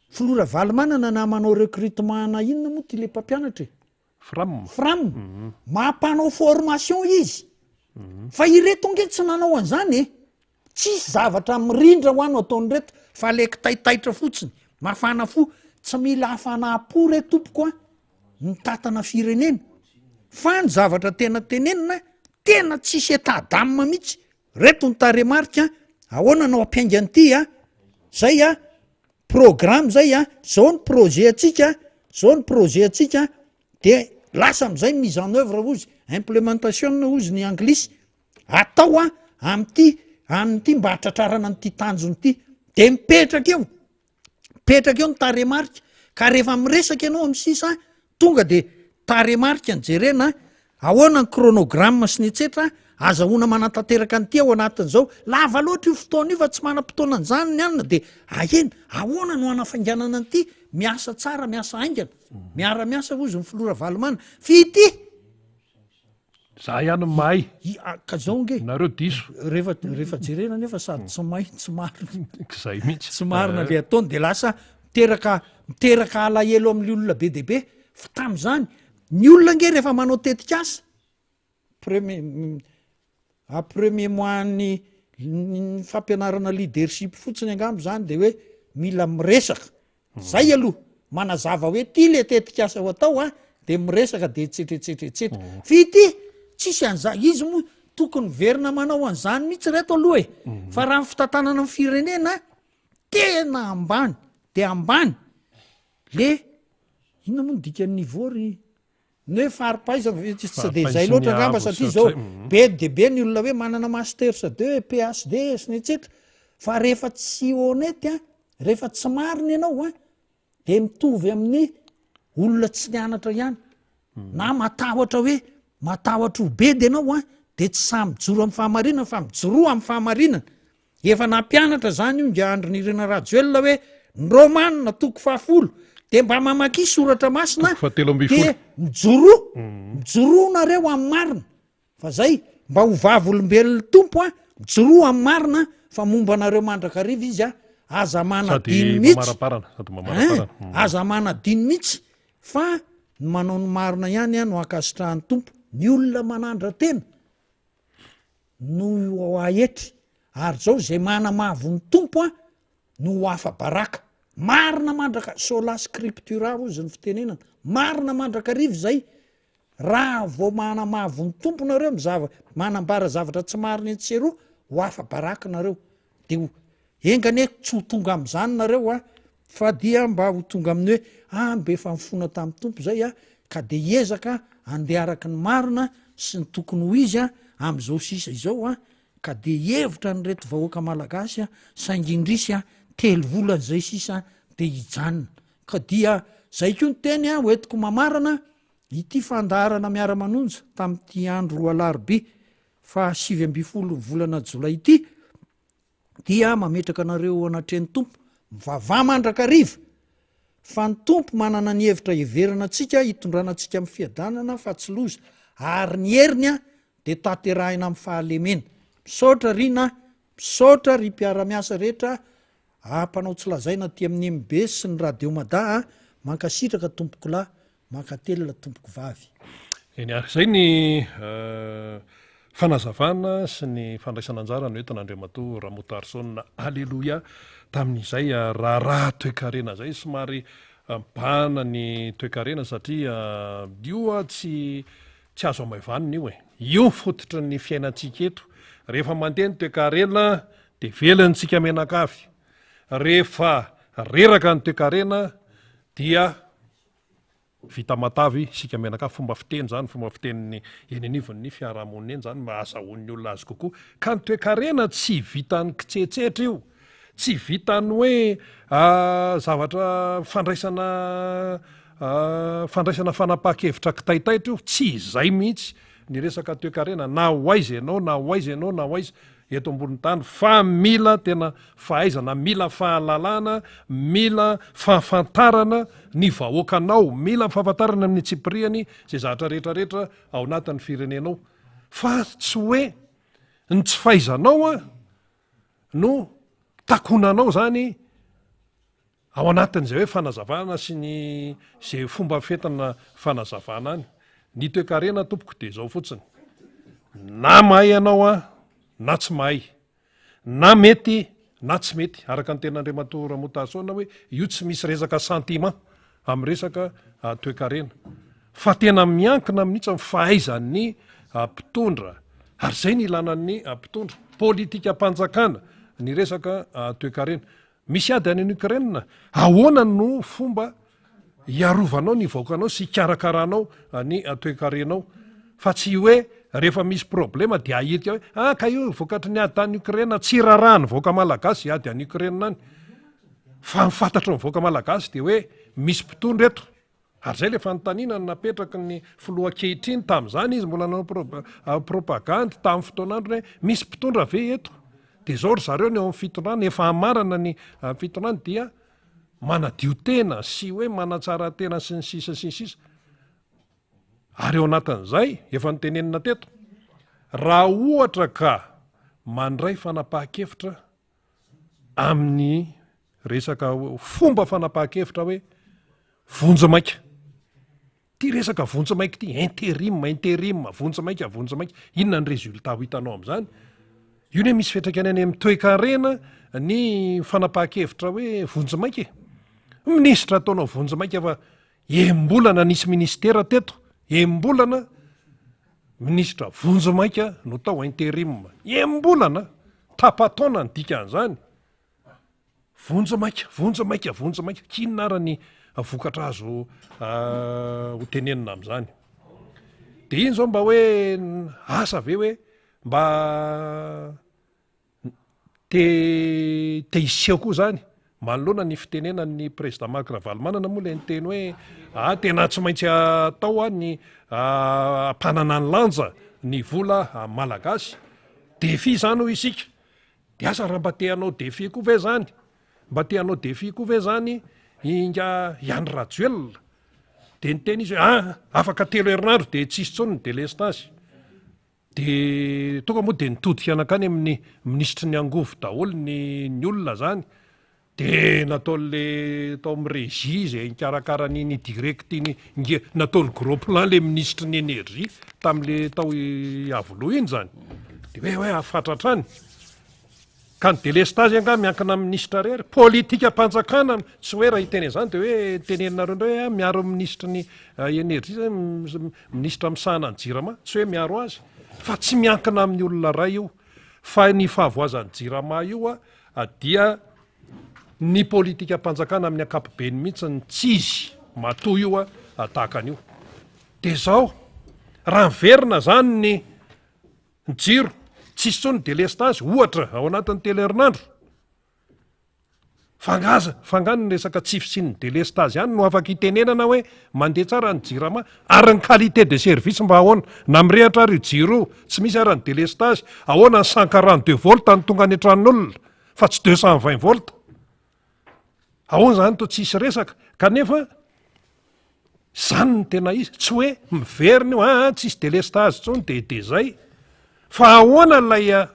filoha Ravalomanana na manao recrutement na inona moa ty le mpampianatra e. Fram. Fram. Mampanao formation izy. Fa ireto ange tsy nanao an'izany e. Tsisy zavatra mirindra ho ano ataon'ireto fa le kitaitaitra fotsiny, mafana fo, tsy mila hafanam-po re tompoko a, mitantana firenena. Fa ny zavatra tena tenenina, tena tsisy état d'âme mihitsy. Reto ny tarehimarika, ahoana no hampiainga an'ity a, zay a, programme zay a, zao ny projet antsika, zao ny projet antsika, de lasa am'zay mise en oeuvre hozy, implementation hozy ny anglisy, atao a am'ty amin'ity mba hatratrarana an'ity tanjona ity, de mipetraka eo, mipetraka eo ny tarehimarika, ka rehefa miresaka ianao amin'ny sisa tonga de tarehimarika no jerena, ahoana ny chronogramme sy ny etsetra, azahoana manatanteraka an'ity ao anatin'izao, lava loatra io fotoana io fa tsy manam-potoana an'izany ny anona de ahena, ahoana no hanafainganana an'ity, miasa tsara, miasa haingana, miara-miasa hozy ny filoha Ravalomanana, f'ity. Za ihany no mahay. I, a, ka zao nge. Nareo diso. Rehefa, rehefa jerena nefa sady tsy mahay, tsy marina. Zay mihitsy. Tsy marina le ataony de lasa miteraka, miteraka alahelo amin'ny olona be dia be. Fa tamin'izany, ny olona nge rehefa manao tetikasa, premier, a premier mois ny, ny fampianarana leadership fotsiny angamba zany de hoe mila miresaka. Zay aloha, manazava hoe ty le tetikasa ho atao a, de miresaka de etsetra etsetra etsetra. Fa ity, tsisy an'za, izy moa. Tokony miverina manao an'izany mihitsy reto aloha e. Fa raha ny fitantanana ny firenena tena ambany de ambany le inona moa ny dikan'ny niveau ry ny hoe fari-pahaizana ve tsy de izay loatra angamba satria zao be de be ny olona hoe manana masters deux, PHD sy ny etsetra fa rehefa tsy honnête an, rehefa tsy marina ianao an, de mitovy amin'ny olona tsy nianatra ihany na matahotra hoe matahotra ho bedy ianao an, de tsy sahy mijoro amin'ny fahamarinana fa mijoroa amin'ny fahamarinana. Efa nampianatra zany io ingahy Andry Nirina Rajoelina hoe ny Romana toko fahafolo de mba mamakia soratra masina Toko fahatelo ambin'ny folo. de mijoroa, mijoroa nareo amin'ny marina fa zay mba ho vavolombelon'ny Tompo a, mijoroa amin'ny marina fa momba anareo mandrakariva izy a, aza Sady manadino mihitsy mamaraparana, sady Hein, mamaraparana. aza manadino mihitsy fa ny manao ny marina ihany a no ankasitrahan'ny Tompo, ny olona manandra-tena no ho aetry, ary zao zay manamavo ny Tompo an no ho afa-baraka. Marina mandraka, sola scriptura hozy ny fitenenana, marina mandrakariva izay, raha vao manamavo ny Tompo nareo mizava, manambara zavatra tsy marina etsy sy eroa, ho afa-baraka nareo. De ho, enga anie tsy ho tonga am'zany nareo an, fa dia mba ho tonga amin'ny hoe, ah mba efa nifona tamin'ny Tompo zay ah, ka de hiezaka handeha araka ny marina sy ny tokony ho izy ah, am'izao sisa izao ah, ka de hihevitra an'ireto vahoaka malagasy ah, saingy indrisy ah, telo volana izay sisa de hijanona. Ka dia zay koa ny teny ah, hoentiko mamarana ity fandaharana miara-manonja tamin'ity andro alarobia faha 19 ny volana jolay ity, dia mametraka anareo eo anatrehan'ny Tompo, mivavaha mandrakariva, fa ny Tompo manana ny hevitra heverana antsika hitondrana antsika amin'ny fiadanana fa tsy loza, ary ny heriny dia tanterahina amin'ny fahalemena. Misaotra Rina, misaotra ry mpiara-miasa rehetra a, mpanao tsy lazaina aty amin'ny MB sy ny Radio Mada a, mankasitraka tompokolahy, Mankatelina tompoko vavy. Eny ary, izay ny fanazavana sy ny fandraisana anjara noentin'Andriamatoa Ramotarson Aleloia tamin'izay raharaha toekarena izay. Somary mibahana ny toekarena satria io tsy tsy azo hamaivanina io e. Io fototry ny fiainantsika eto. Rehefa mandeha ny toekarena dia velantsika mianakavy. Rehefa reraka ny toekarena dia Vita matavy isika mianakavy, fomba fiteny izany, fomba fitenin'ny eny anivon'ny fiarahamonina eny izany mba hahazahoan'ny olona azy kokoa. Ka ny toekarena tsy vitan'ny kitsetsetra io, tsy vitan'ny hoe zavatra fandraisana fandraisana fanapahan-kevitra kitaitaitra io, tsy izay mihitsy ny resaka toekarena na ho aiza ianao na ho aiza ianao na ho aiza. eto ambonin'ny tany fa mila tena fahaizana, mila fahalalana, mila fahafantarana ny vahoakanao, mila fahafantarana amin'ny antsipiriany izay zavatra rehetra rehetra ao anatin'ny firenenao fa tsy hoe ny tsy fahaizanao a no takonanao zany Ao anatin'izay hoe fanazavana sy ny izay fomba fentina fanazavana any. Ny toekarena tompoko dia izao fotsiny, na mahay ianao an, na tsy mahay, na mety na tsy mety, araka ny tenin'Andriamatoa Ramotahasaona hoe io tsy misy resaka sentiment amin'ny resaka toekarena, fa tena miankina mihitsy amin'ny fahaizan'ny mpitondra, ary izay ny ilana ny mpitondra, politikam-panjakana ny resaka toekarena. Misy ady any Ukraine, ahoana no fomba hiarovanao ny vahoakanao sy hikarakaranao ny toekarenao fa tsy hoe rehefa misy problema dia ahilika hoe ah ka io vokatry ny ady tany Ukraine, tsy raharahan'ny vahoaka malagasy ady any Ukraine any fa ny fantatry ny vahoaka malagasy dia hoe misy mpitondra eto Ary izay ilay fanontaniana napetraky ny filoha ankehitriny tamin'izany izy mbola nanao propagandy tamin'ny fotoan'androny hoe misy mpitondra ve eto? Dia izao ry zareo ny eo amin'ny fitondrana efa hamarana ny fitondrany dia manadio tena sy hoe manatsara tena sy ny sisa sy ny sisa. Ary eo anatin'izay efa notenenina teto raha ohatra ka mandray fanapahan-kevitra amin'ny resaka fomba fanapahan-kevitra hoe vonjimaika. Ity resaka vonjimaika ity, interim, interim, vonjimaika, vonjimaika, inona ny résultat ho hitanao amin'izany? Io ne misy fiantraikany any amin'ny toekarena ny fanapahan-kevitra hoe vonjimaika e. Minisitra ataonao vonjimaika fa enim-bolana nisy ministera teto, enim-bolana. Minisitra vonjimaika no tao interim. Enim-bolana, tapa-taona ny dikan'izany. Vonjimaika, vonjimaika, vonjimaika. K'inona ara ny vokatra azo ho tenenina amin'izany? Dia iny izao mba hoe asa ve hoe mba Te te hiseho koa zany manoloana ny fitenenan'ny président Marc Ravalomanana moa le niteny hoe ah tena tsy maintsy atao ah ny ampanana ny lanja ny vola malagasy. Défi zany hoy isika. De asa raha mba te hanao défi koa ve zany? Mba te hanao défi koa ve zany ingahy Andry Rajoelina? De niteny izy hoe ah afaka telo herinandro de tsisy intsony ny délestage. De tonga moa de nitodika nankany amin'ny minisitry ny angovo daholo ny ny olona zany, de nataon'le tao amin'ny régie zay nikarakara an'iny direct iny nge- nataony gros plan le minisitry ny énergie tam'le tao Iavoloha iny zany, de hoe hoe hafatratra any. Ka ny delestazy angaha miankina amin'ny minisitra irery? Politikam-panjakana, tsy hoe raha hiteny an'izany dia hoe teneninareo indray hoe miaro ny minisitry ny energie zay, minisitra misahana ny jirama, tsy hoe miaro azy fa tsy miankina amin'ny olona iray io fa ny fahavoazan'ny jirama io dia ny politikam-panjakana amin'ny ankapobeny mihitsy ny tsy izy matoa io tahaka an'io. Dia izao, raha miverina izany ny Ny jiro, tsisy intsony ny delestazy ohatra ao anatin'ny telo herinandro. Fa angaha, fa angaha ny resaka tsy fisian'ny delestazy ihany no afaka itenenana hoe mandeha tsara ny jirama ary ny qualité de service mba ahoana? Na mirehatra ary io jiro io, tsy misy ary ny delestazy, ahoana ny 142 volts no tonga any an-tranon'olona fa tsy 220 volts? Ahoana izany toa tsisy resaka kanefa Zany no tena izy, tsy hoe miverina io aa tsisy delestage intsony de de zay, fa ahoana ilay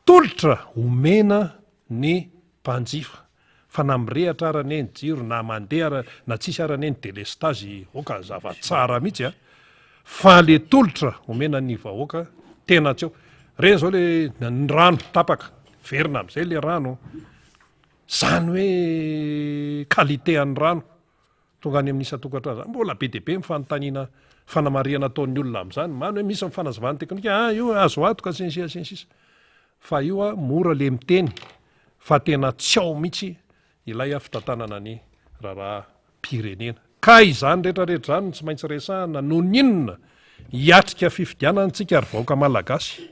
tolotra omena ny mpanjifa, fa na mirehatra ara anie ny jiro na mandeha ara na tsisy ara anie ny delestage oka zava-tsara mihitsy a, fa le tolotra omena ny vahoaka tena tsy ao, reny zao le ny rano tapaka, miverina am'zay le rano, zany hoe qualité an'ny rano. Tonga any amin'ny isan-tokantrano izany. Mbola be dia be ny fanontaniana fanamarihana ataon'ny olona amin'izany. Marina hoe misy ny fanazavana teknika, ah io azo antoka sy ny sisa sy ny sisa. Fa io ah mora le miteny fa tena tsy ao mihitsy ilay fitantanana ny raharaham-pirenena. Ka izany rehetra rehetra izany no tsy maintsy resahana noho ny inona? Hiatrika fifidianana isika ry vahoaka malagasy.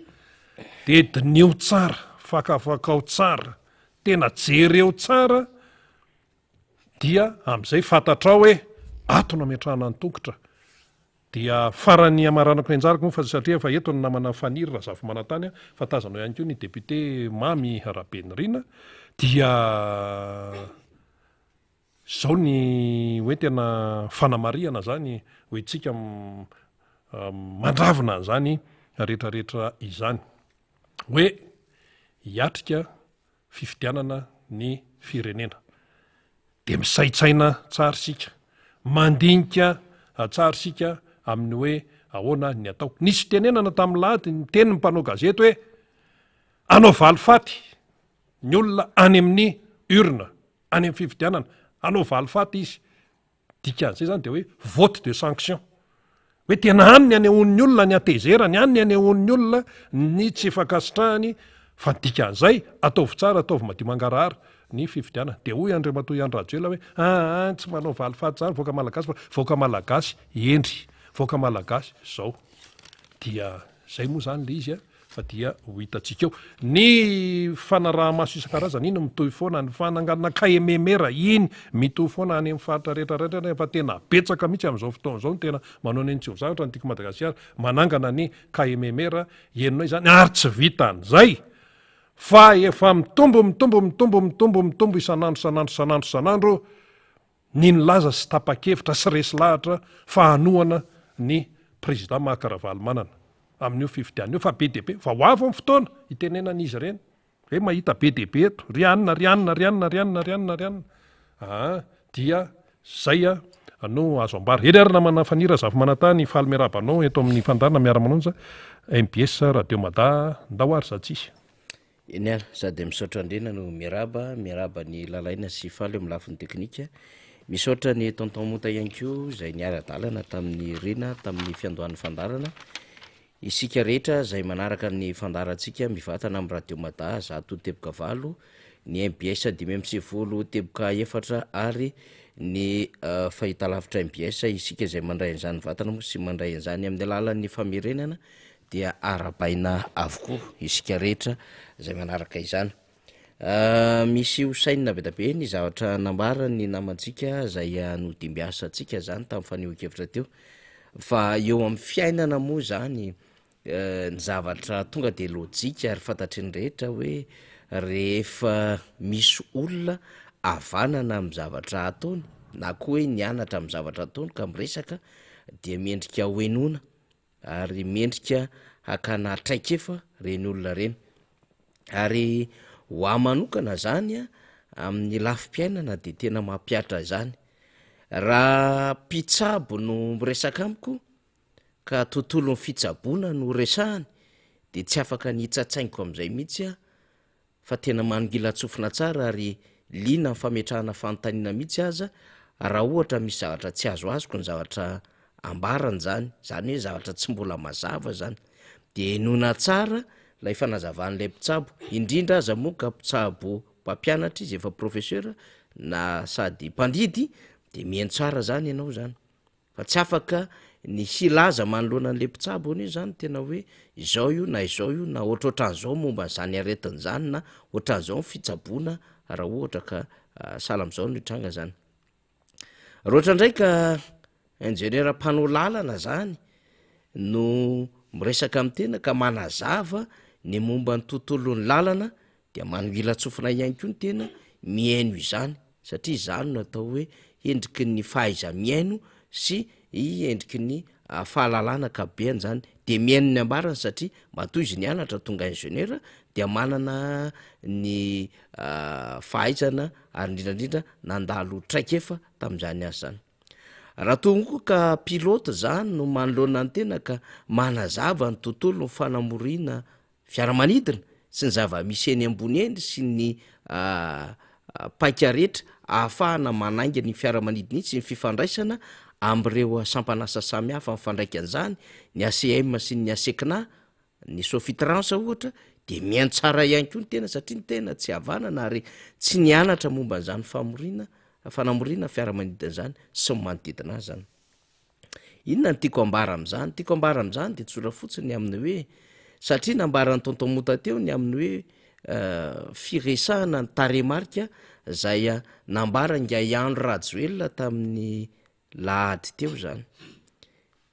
Dia diniho tsara, fakafakao tsara, tena jereo tsara Dia amin'izay fantatrao hoe ato no ametrahana ny tongotra. Dia farany hamaranako ny anjarako moa fa satria efa eto ny namana Faniry Razafimanantany fa tazanao ihany koa ny député Mamy Rabenirina dia izao ny hoe tena fanamarihana izany ho antsika mandravina an'izany rehetrarehetra izany hoe hiatrika fifidianana ny firenena. Dia misaintsaina tsara isika, mandinika tsara isika amin'ny hoe ahoana ny atao. Nisy fitenenana tamin'ny lahady, niteny ny mpanao gazety hoe hanao valifaty ny olona any amin'ny urne, any amin'ny fifidianana, hanao valifaty izy. Dikan'izay zany dia hoe vote de sanction. Hoe tena any ny anehoan'ny olona ny hatezerany, any ny anehoan'ny olona ny tsy fankasitrahany, fa ny dikan'izay, ataovy tsara, ataovy madio mangarahara ny fifidianana. Dia hoy Andriamatoa Andry Rajoelina hoe aa tsy manao valifaty izany vahoaka malagasy fa vahoaka malagasy hendry, vahoaka malagasy izao. Dia izay moa izany ilay izy a. fa dia ho hitantsika eo. Ny fanaraha-maso isan-karazany iny mitohy foana, ny fananganana KMMR iny mitohy foana any amin'ny faritra rehetra rehetra any fa tena betsaka mihitsy amin'izao fotoana izao ny tena manao ny tsy ho zavatra ny Tiako Madagasikara manangana ny KMMR henonay izany ary tsy vitan'izay fa efa mitombo mitombo mitombo mitombo mitombo isan'andro isan'andro isan'andro isan'andro ny nilaza sy tapa-kevitra sy resy lahatra fa hanohana ny Président Marc Ravalomanana amin'io fifidianana io fa be dia be, vao avy ny fotoana hitenenana izy ireny hoe mahita be dia be eto, ry anona, ry anona, ry anona, ry anona, ry anona, ry anona, aa dia zay no azo ambara. Eny ary namana Faniry Razafimanantany, faly miarahaba anao eto amin'ny fandaharana Miara-manonja, mbs Radio Mada, ndao ary za tsisy. Eny ary, za dia misaotra andrina no miarahaba, miarahaba an'i Lalaina sy Faly eo amin'ny lafiny teknika. Misaotra an'i Tonton Monta ihany koa izay niara-dalana tamin'i Rina tamin'ny fiandohan'ny fandaharana. Isika rehetra izay manaraka ny fandaharantsika mivantana amin'ny Radio Mada 100.8, ny mbs 95.4 ary ny fahitalavitra mbs, isika izay mandray an'izany mivantana moa sy mandray an'izany amin'ny alalan'ny famerenana dia arahabaina avokoa isika rehetra izay manaraka izany. Misy ho sainina be dia be ny zavatra nambaran'ny namantsika izay nodimbiasantsika izany tamin'ny fanehoan-kevitra teo, fa eo amin'ny fiainana moa izany ny zavatra tonga de lojika ary fantatry ny rehetra hoe rehefa misy olona havanana amin'ny zavatra ataony na koa hoe nianatra amin'ny zavatra ataony ka miresaka dia mendrika hohenoina ary mendrika hakana traikefa reny olona reny. Ary ho ahy manokana zany a, amin'ny lafim-piainana de tena mampihatra izany. Raha mpitsabo no miresaka amiko ka tontolon'ny fitsaboana no resahany de tsy afaka ny hitsatsaingoka am'zay mihitsy aho fa tena manongilan-tsofina tsara ary liana amin'ny fametrahana fanontaniana mihitsy aza raha ohatra misy zavatra tsy azoazoko ny zavatra ambarany zany, zany hoe zavatra tsy mbola mazava zany, de henoina tsara lay fanazavan'ilay mpitsabo, indrindra aza moa ka mpitsabo mpampianatra izy efa professeur na sady mpandidy de mihaino tsara zany ianao zany. Fa tsy afaka ny hilaza manoloana an'le mpitsabo anie zany tena hoe izao io na izao io na ohatrohatran'izao momba an'izany aretina izany na ohatran'izao ny fitsaboana raha ohatra ka sahala amin'izao no hitranga zany. Raha ohatra indray ka ingénieur mpanao lalana zany no miresaka amin'ny tena ka manazava ny momba ny tontolon'ny lalana dia manongilan-tsofina ihany koa ny tena mihaino izany satria izany no atao hoe endriky ny fahaiza-mihaino sy endriky ny fahalalana ankapobeny zany, de mihaino ny ambarany satria matoa izy nianatra tonga ingénieur dia manana ny fahaizana ary indrindra indrindra nandalo traikefa tamin'izany asa zany. Raha toa koa ka pilote zany no manoloana ny tena ka manazava ny tontolon'ny fanamoriana fiaramanidina sy ny zava-misy eny ambony eny sy ny paika rehetra ahafahana manainga ny fiaramanidina iny sy ny fifandraisana amin'ireo sampan'asa samihafa mifandraika an'izany, ny ACM sy ny ASECNA, ny Sofitrans ohatra, dia mihaino tsara ihany koa ny tena satria ny tena tsy havanana ary tsy nianatra momba an'izany famoriana, fanamoriana fiaramanidina izany sy ny manodidina azy izany. Inona no tiako ambara amin'izany? Tiako ambara amin'izany dia tsotra fotsiny ny amin'ny hoe satria nambaran'i Tonton Mota teo ny amin'ny hoe firesahana ny tarehimarika izay nambaran'ingahy Andry Rajoelina tamin'ny lahady teo izany.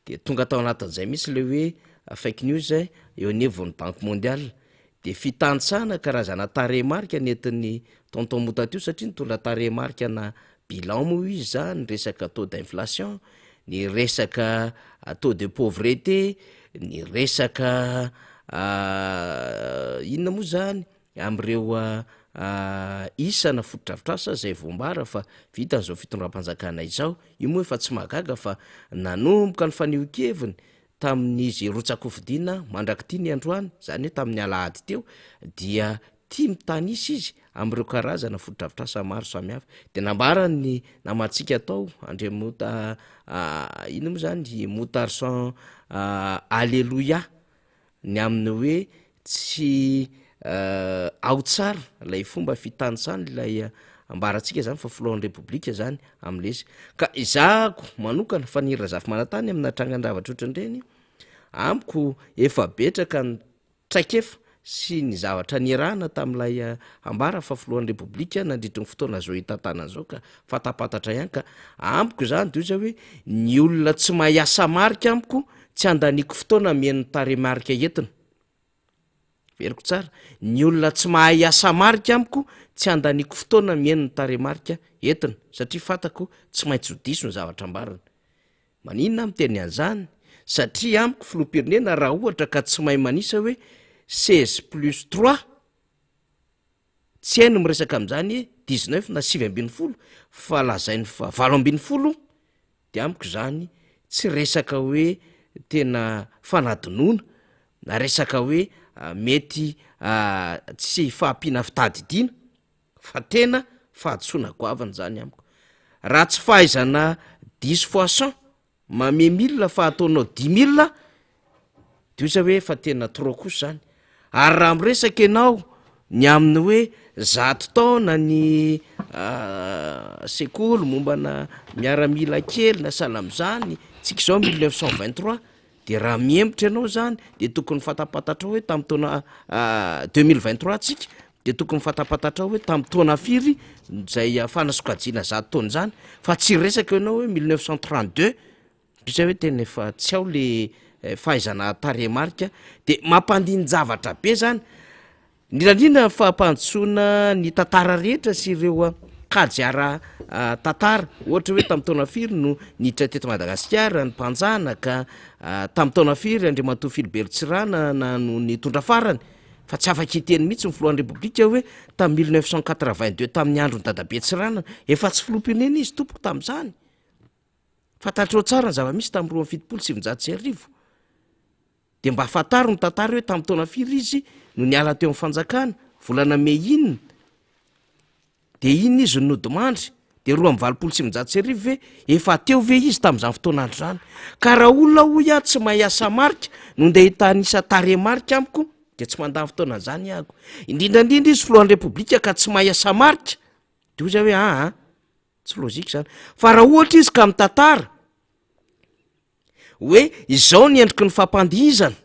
Dia tonga tao anatin'izay mihitsy ilay hoe fake news eo anivon'ny Banque mondiale. Dia fitantsahana karazana tarehimarika nentin'i Tonton Mota teo satria nitondra tarehimarika na bilan moa izy izany, ny resaka taux d'inflation, ny resaka taux de pauvreté, ny resaka inona moa izany amin'ireo isana fotodrafitrasa izay voambara fa vitan'izao fitondram-panjakana izao. Io moa efa tsy mahagaga fa nanomboka ny fanehoan-keviny tamin'izy rotsa-kofidina mandrak'ity ny androany, izany hoe tamin'ny alahady teo, dia tia mitanisa izy amin'ireo karazana fotodrafitrasa maro samihafa. Dia nambaran'ny namantsika tao, Andriamota, inona moa izany, Motarson Aleloia, ny amin'ny hoe tsy ao tsara ilay fomba fitanisana ilay ambarantsika zany fa filohan'ny repoblika zany am'le izy. Ka izahako manokana Faniry Razafimanantany amina trangan-javatra ohatran'ireny, amiko efa betraka ny traikefa sy ny zavatra niarahana tamin'ilay ambara fa filohan'ny repoblika nandritry ny fotoana zao hitantanana zao ka fantapantatra ihany ka amiko zany de oza hoe ny olona tsy mahay asa marika amiko tsy andaniako fotoana mihaino ny tarehimarika entina. Veriko tsara, ny olona tsy mahay asa marika amiko tsy andaniako fotoana mihaino ny tarehimarika entina satria fantako tsy maintsy ho diso ny zavatra ambarany. Maninona aho miteny an'izany? Satria amiko filoham-pirenena raha ohatra ka tsy mahay manisa hoe 16 plus trois, tsy hainy ny miresaka amin'izany hoe dix-neuf na 19 fa lazainy fa 18 de amiko izany tsy resaka hoe tena fanadinoana na resaka hoe mety tsy fahampiana fitadidiana fa tena fahadisoana goavana izany amiko. Raha tsy fahaizana dix fois cent mame mille fa ataonao dix mille. De hoy za hoe fa tena trop kosa zany. Ary raha miresaka ianao ny amin'ny hoe zato taona ny sekoly mombana miaramila kely na sahala amin'izany, tsika izao 1923, de raha mihemotra ianao zany de tokony fantapantatrao hoe tamin'ny taona 2023 tsika de tokony fantapantatrao hoe tamin'ny taona firy zay fanasokajiana zato taona izany fa tsy hiresaka ianao hoe 1932. Bisa hoe tena efa tsy ao le fahaizana tarehimarika de mampandinin-javatra be zany, indrindra indrindra ny fampandrosoana ny tantara rehetra sy ireo kajy ara tantara, ohatra hoe tamin'ny taona firy no niditra teto Madagasikara ny mpanjanaka, tamin'ny taona firy Andriamatoa Philibert Tsiranana no nitondra farany, fa tsy afaka hiteny mihitsy ny filohan'ny Repoblika hoe tamin'ny 1982 tamin'ny andron'i Dadabe Tsiranana, efa tsy filoham-pirenena izy tompoko tamin'izany. Fantatrao tsara ny zava-misy tamin'ny 1972. Dia mba fantaro ny tantara hoe tamin'ny taona firy izy no niala teo amin'ny fanjakana, volana mey inona? Dia inona izy no nodimandry? Dia 1982 ve? Efa teo ve izy tamin'izany fotoan'andro izany? Ka raha olona hoy aho tsy mahay asa marika no ndeha hitanisa tarehimarika amiko dia tsy mandany fotoana an'izany ahako. Indrindra indrindra izy filohan'ny Repoblika ka tsy mahay asa marika. Dia hoy izaho hoe aa. Tsy logique zany. Fa raha ohatra izy ka mitantara hoe izao ny endriky ny fampandihizana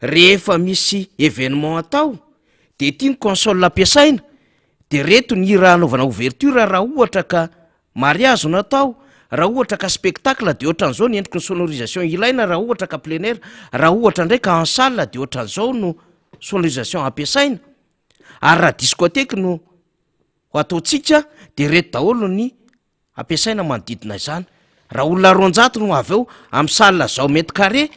rehefa misy événement atao de ity ny console ampiasaina de reto ny hira anaovana ouverture raha ohatra ka mariage no atao, raha ohatra ka spectacle de ohatran'izao ny endriky ny sonorisation ilaina raha ohatra ka plein air, raha ohatra indray ka en salle de ohatran'izao no sonorisation ampiasaina, ary raha discothèque no Ho ataontsika dia ireto daholo ny ampiasaina manodidina izany. Raha olona 200 no avy eo amin'ny salle zao mètre carré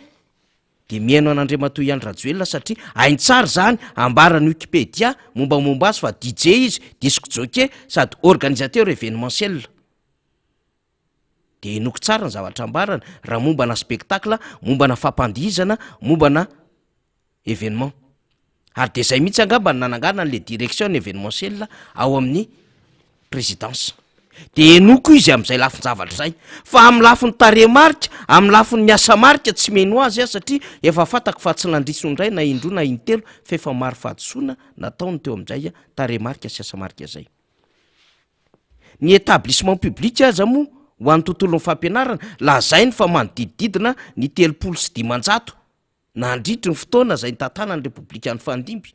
dia mihaino an'Andriamatoa Andry Rajoelina satria hainy tsara izany, ambaran'ny Wikipedia mombamomba azy fa DJ izy, disque jockey sady organisateur événementiel. Dia henoiko tsara ny zavatra ambarany raha mombana spectacle, mombana fampandihizana, mombana événement. Ary dia izay mihitsy angamba no nanangana an'ilay direction ny événementiel ao amin'ny présidence. Dia henoiko izy amin'izay lafin-javatra izay. Fa amin'ny lafiny tarehimarika, amin'ny lafiny miasa marika tsy mino azy aho satria efa fantako fa tsy nandriso indray na indroa na intelo fa efa maro fahadisoana nataony teo amin'izay tarehimarika sy asa marika izay. Ny établissement public aza moa ho an'ny tontolon'ny fampianarana lazainy fa manodidididina ny 530 Nandritry ny fotoana izay nitantanany ny Repoblika nifandimby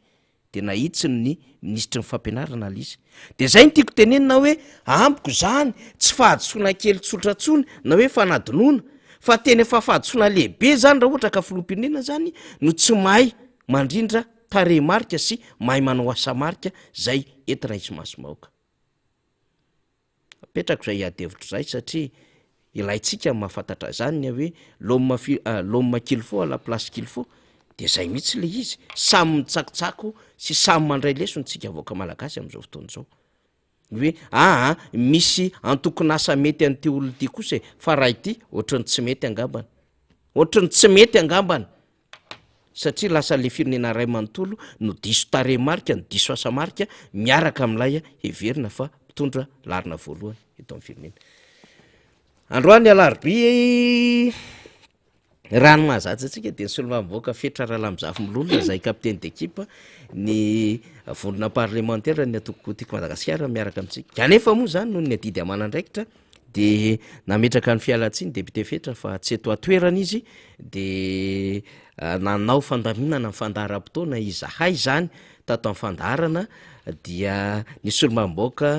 dia nahitsiny ny minisitry ny fampianarana ilay izy. Dia izay no tiako tenenina hoe amiko izany tsy fahadisoana kely tsotra intsony na hoe fanadinoana fa tena efa fahadisoana lehibe izany raha ohatra ka filoham-pirenena izany no tsy mahay mandrindra tarehimarika sy mahay manao asa marika izay entina hisimasim-bahoaka. Apetrako izay ady hevitra izay satria ilaintsika ny mahafantatra izany ny hoe l'homme fi- l'homme qu'il faut à la place qu'il faut de zay mihitsy le izy, samy mitsakotsako sy samy mandray lesona tsika vahoaka malagasy am'zao fotoana izao, ny hoe aa misy antokon'asa mety an'ity olona ity kosa e, fa raha ity ohatran'ny tsy mety angambany, ohatran'ny tsy mety angambany. Satria lasa le firenena iray manontolo no diso tarehimarika, no diso asa marika miaraka amin'ilay heverina fa mpitondra laharana voalohany eto amin'ny firenena. Androany alarobia, raha ny mahazatra antsika dia ny solombavambahoaka Fetra Ralamizafimboloina izay capitaine d'équipe ny vondrona parlemantera ny antoko Tiako Madagasikara miaraka amintsika. Kanefa moa izany noho ny adidy aman'andraikitra de nametraka ny fialantsiny député Fetra fa tsy eto an-toerana izy de nanao fandaminana ny fandaharam-potoana izahay izany tato amin'ny fandaharana dia ny solombavambahoaka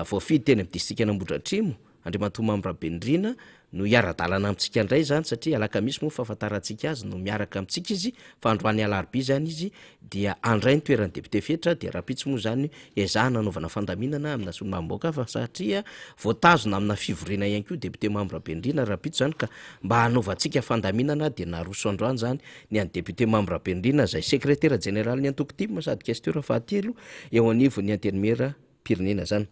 voafidy teny amin'ny distrikan'Ambohidratrimo Andriamatoa Mamy Rabenirina no hiara-dalana amintsika indray izany satria alakamisy moa fahafantarantsika azy no miaraka amintsika izy fa androany alarobia izany izy dia handray ny toeran'ny député Fetra dia rahampitso moa izany ezahana hanaovana fandaminana amina solombavambahoaka hafa satria voatazona amina fivoriana ihany koa député Mamy Rabenirina rahampitso izany ka mba hanaovantsika fandaminana dia naroso androany izany ny an'ny député Mamy Rabenirina izay sekretera jeneralin'ny antoko tim sady questeur fahatelo eo anivon'ny antenimieram-pirenena izany.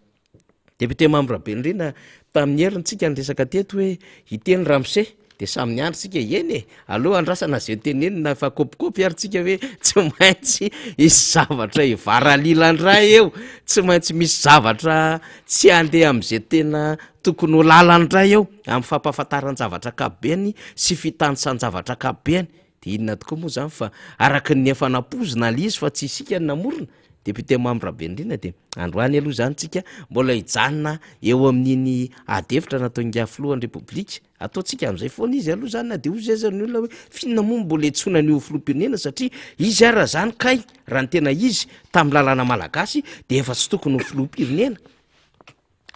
Député Mamy Rabenirina, tamin'ny heriny tsika niresaka teto hoe hiteny ramose de samy niandry tsika, eny e, aleo andrasana ze tenenina fa kopikopy ary tsika hoe tsy maintsy hisy zavatra hivaralila ndray eo, tsy maintsy misy zavatra tsy handeha am'ze tena tokony ho lalany ndray eo, amin'ny fampahafantaran-javatra ankapobeny sy fitanisan-javatra ankapobeny. Dia inona tokoa moa izany fa araka ny efa nampoizina ilay izy fa tsy isika no namorona. Député Mamy Rabenirina dia androany aloha izany tsika mbola hijanona eo amin'iny ady hevitra nataon'ingahy filohan'ny Repoblika. Ataontsika amin'izay foana izy aloha izany na dia hoy aza ny olona hoe f'inona moa no mbola iantsoana an'io filoham-pirenena satria izy ara izany kay raha ny tena izy tamin'ny lalàna malagasy dia efa tsy tokony ho filoham-pirenena.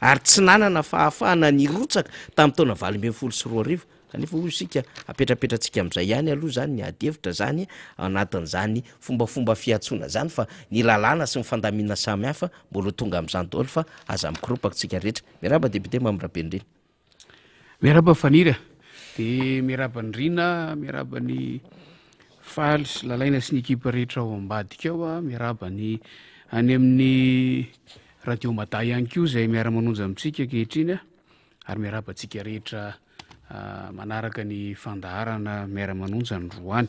ary tsy nanana fahafahana nirotsaka tamin'ny taona 2018, kanefa hoy isika apetrapetratsika amin'izay ihany aloha izany ny ady hevitra izany ao anatin'izany fombafomba fiantsoana izany fa ny lalàna sy ny fandaminana samihafa mbola ho tonga amin'izany daholo fa aza mikoropaka tsika rehetra. Miarahaba Député Mamy Rabenirina. Miarahaba Faniry a! De miarahaba an'i Rina, miarahaba an'i Faly sy Lalaina sy ny ekipa rehetra ao ambadika ao a, miarahaba ny any amin'ny Radio Mada ihany koa izay miara-manonja amintsika ankehitriny a, ary miarahaba antsika rehetra manaraka ny fandaharana miara-manonja androany.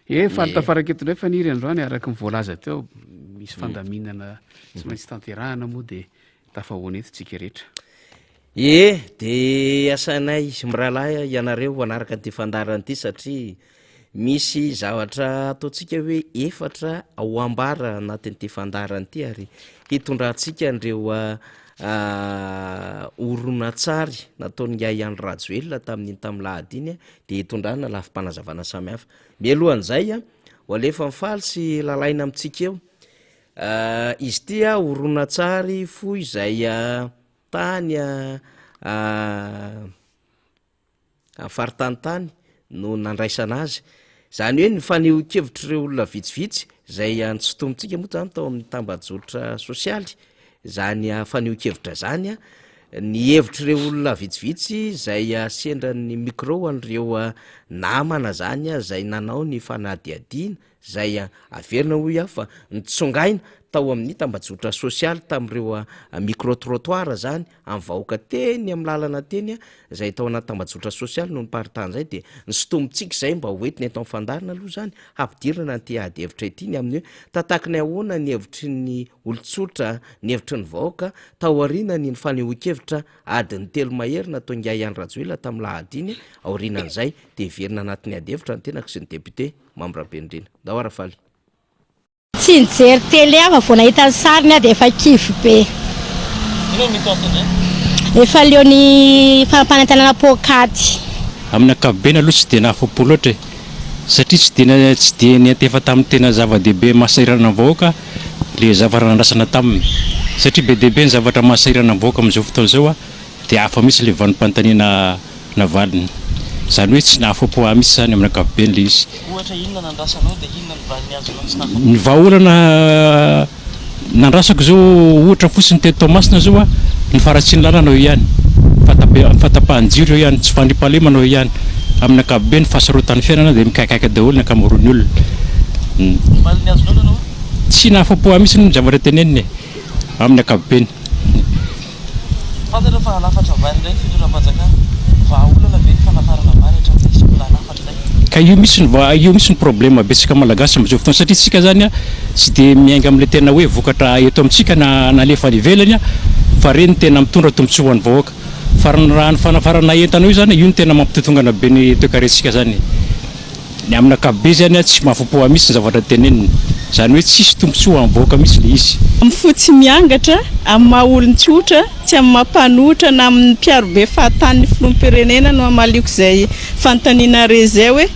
E, faly tafaraka eto indray Faniry androany araka ny voalaza teo, misy fandaminana tsy maintsy tanterahana moa dia Tafahoana eto tsika rehetra. Ie, de asainay mirahalahy ianareo hanaraka an'ity fandaharana ity satria misy zavatra ataontsika hoe efatra ho ambara anatin'ity fandaharana ity ary hitondrantsika an'ireo horonantsary nataon'ingahy Andry Rajoelina tamin'iny tamin'ny lahady iny dia hitondrana lafim-panazavana samihafa. Mialohan'izay, ho alefa Mifaly sy Lalaina amintsika eo. Izy ity horonantsary fohy izay tany amin'ny faritany tany no nandraisana azy. Izany hoe ny fanehoan-kevitr'ireo olona vitsivitsy izay notsintomintsika moa izany tao amin'ny tambajotra sosialy izany fanehoan-kevitra izany, ny hevitr'ireo olona vitsivitsy izay sendra ny micro an'ireo namana izany izay nanao ny fanadihadiana izay averina hoy aho fa nitsongaina tao amin'ny tambajotra sosialy tamin'ireo micro trottoir zany amin'ny vahoaka teny amin'ny lalana teny izay tao anaty tambajotra sosialy no niparitahana izay dia nisintomintsika izay mba ho entina eto amin'ny fandaharana aloha izany hampidirana an'ity ady hevitra ity ny amin'ny hoe tataky ny ahoana ny hevitry ny olon-tsotra ny hevitry ny vahoaka taorianan'iny fanehoan-kevitra adiny telo mahery nataon'ingahy Andry Rajoelina tamin'ny lahady iny aorianan'izay dia hiverina anatin'ny ady hevitra ny tenako sy ny député Mamy Rabenirina. Ndao ara faly. Tsy nijery télé aho fa vao nahita ny sariny aho dia efa kivy be. Inona no mety antony? Efa leo ny fampanantenana poakaty. Amin'ny ankapobeny aloha tsy dia nahafa-po loatra e! Satria tsy dia tsy dia niantefa tamin'ny tena zava-dehibe mahasahirana ny vahoaka ilay zavatra nandrasana taminy. Satria be dia be ny zavatra mahasahirana ny vahoaka amin'izao fotoana izao Dia hafa mihitsy ilay vanim-panontaniana navaliny. Izany hoe tsy nahafapo ahy mihitsy izany amin'ny ankapobeny ilay izy. Ohatra inona nandrasanao dia inona ny valiny azonao tsy nahafapo? Ny vahaolana nandrasako izao ohatra fotsiny teto Toamasina izao a, ny faharatsian'ny lalana eo ihany, ny fahatapahan-jiro eo ihany, tsy fandriampahalemana eo ihany. Amin'ny ankapobeny fahasarotan'ny fiainana dia mikaikaika daholo ny ankamaroan'ny olona. Ny valiny azonao nanao ahoana? Tsy nahafapo ahy mihitsy ny zavatra teneniny e, amin'ny ankapobeny. Fantatra fa hanafatra vary indray ny fitondram-panjakana. Vahaolana ve ny fanafarana vary hatramin'izay sy mbola hanafatra indray? Ka io mihitsy no io mihitsy no problème betsaka malagasy amin'izao fotoana satria tsika zany tsy dia miainga amin'ilay tena hoe vokatra eto amintsika na nalefa any ivelany fa reny tena mitondra tombotsoa ho an'ny vahoaka fa raha ny fanafarana entana io zany io no tena mampitotongana be ny toekarentsika zany. Ny amina ankapobeny zany an, tsy mahafapo ahy mihitsy ny zavatra teneniny. Zany hoe tsisy tombotsoa ho an'ny vahoaka mihitsy le izy. Amin'ny fo tsy miangatra, amin'ny maha olon-tsotra, tsy amin'ny maha mpanohitra na amin'ny mpiaro be fahatany ny filoham-pirenena no hamaliako izay fanontaniana re izay hoe,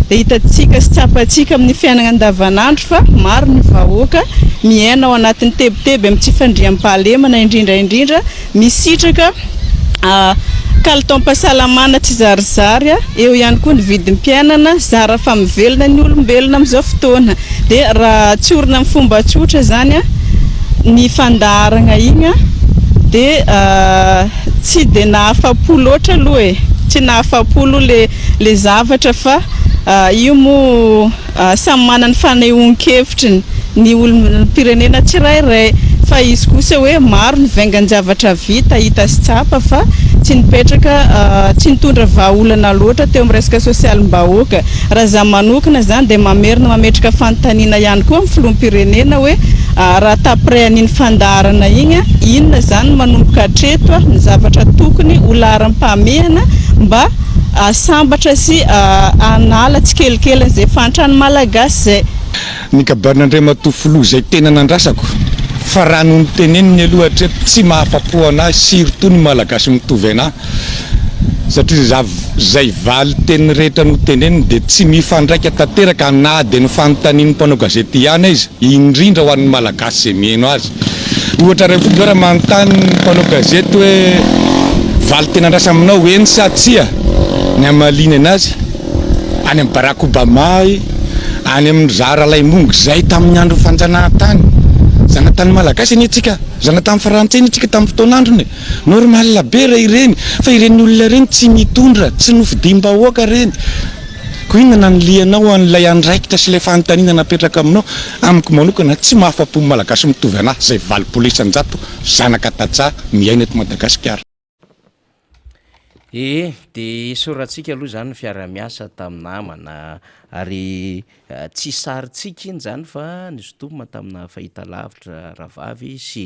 dia hitantsika sy tsapantsika amin'ny fiainana andavanandro fa maro ny vahoaka miaina ao anatin'ny tebiteby amin'ny tsy fandriampahalemana indrindra indrindra misitraka kalitaom-pahasalamana tsy zarizary, eo ihany koa ny vidim-piainana, zara fa mivelona ny olombelona amin'izao fotoana. Dia raha tsorina amin'ny fomba tsotra izany ny fandaharana iny dia tsy dia nahafa-po loatra aloha e, tsy nahafa-po aloha ilay zavatra fa io moa Samy manana ny fanehoan-kevitriny ny olom-pirenena tsirairay fa izy kosa hoe maro ny vaingan-javatra vita hita sy tsapa fa tsy nipetraka tsy nitondra vahaolana loatra teo amin'ny resaka sosialim-bahoaka. Raha izaho manokana izany dia mamerina mametraka fanontaniana ihany koa amin'ny filoham-pirenena hoe raha taprès an'iny fandaharana iny inona izany no manomboka hatreto ny zavatra tokony ho laharam-pahamehana mba. hahasambatra sy hanala tsikelikely an'izay fahantran'ny Malagasy izay. Ny kabarin'Andriamatoa Filoha izay tena nandrasako fa raha no noteneniny aloha hatreto tsy mahafapo anah surtout ny Malagasy mitovy anah satria izay valinteny rehetra noteneniny dia tsy mifandraika tanteraka na dia ny fanontanian'ny mpanao gazety ihany aiza indrindra ho an'ny Malagasy izay miheno azy. Ohatra iray fotsiny zao raha manontany ny mpanao gazety hoe valinteny andrasana aminao eny sa tsia ny hamaliany anazy any amin'i Barack Obama any amin'i Zara Ralaimongo izay tamin'ny andron'ny fanjanahantany zanatany malagasy anie tsika zanatany frantsay anie tsika tamin'ny fotoan'androny e normal be raha ireny fa ireny olona ireny tsy mitondra tsy nofidiam-bahoaka ireny Koa inona nanilihanao an'ilay andraikitra sy ilay fanontaniana napetraka aminao? Amiko manokana, tsy mahafa-po ny Malagasy mitovy an'ahy izay 80% zanaka tantsaha miaina eto Madagasikara. Ee, dia isaorantsika aloha izany ny fiaraha-miasa tamin'ny namana ary tsy sarintsika iny izany fa nisintomina tamina fahitalavitra rahavavy sy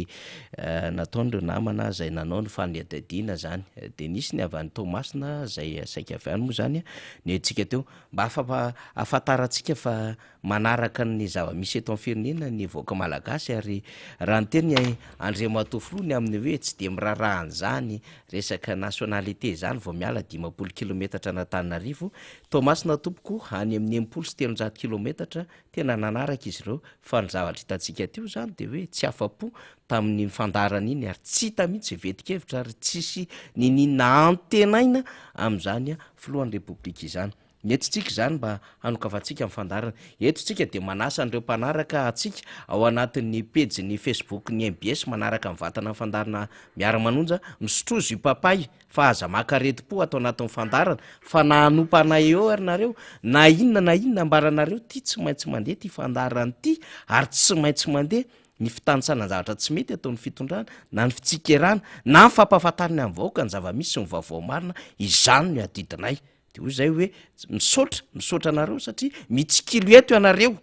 nataon'ireo namana izay nanao ny fanadihadiana izany. Dia nisy ny avy any Toamasina izay saika avy any moa izany ny antsika teo. Mba ahafantarantsika fa manaraka ny zava-misy eto amin'ny firenena ny vahoaka malagasy ary raha niteny Andriamatoa Filoha ny amin'ny hoe tsy dia miraharaha an'izany resaka nationalité izany vao miala 50 kilometatra an'Antananarivo, Toamasina tompoko any amin'ny 360 kilometatra tena nanaraka izy ireo fa ny zavatra hitantsika teo izany dia hoe tsy afa-po tamin'iny fandaharana iny ary tsy hita mihitsy izay ventin-kevitra ary tsisy niniana antenaina amin'izany filohan'ny Repoblika izany. Ny eto tsika izany mba hanokavantsika ny fandaharana. Eto tsika dia manasa an'ireo mpanaraka antsika ao anatin'ny pejin'ny Facebook ny mbs manaraka mivantana ny fandaharana Miara-manonja. Misotroa jus papay fa aza maka aretim-po ato anatin'ny fandaharana fa na hanompa anay eo ary nareo na inona na inona ambaranareo ty tsy maintsy mandeha ty fandaharana ty ary tsy maintsy mandeha ny fitanisana zavatra tsy mety ataon'ny fitondrana na ny fitsikerana na ny fampahafantarana amin'ny vahoaka ny zava-misy sy ny vaovao marina izany no adidinay. De hoy zay hoe misaotra, misaotra anareo satria mitsikilo eto ianareo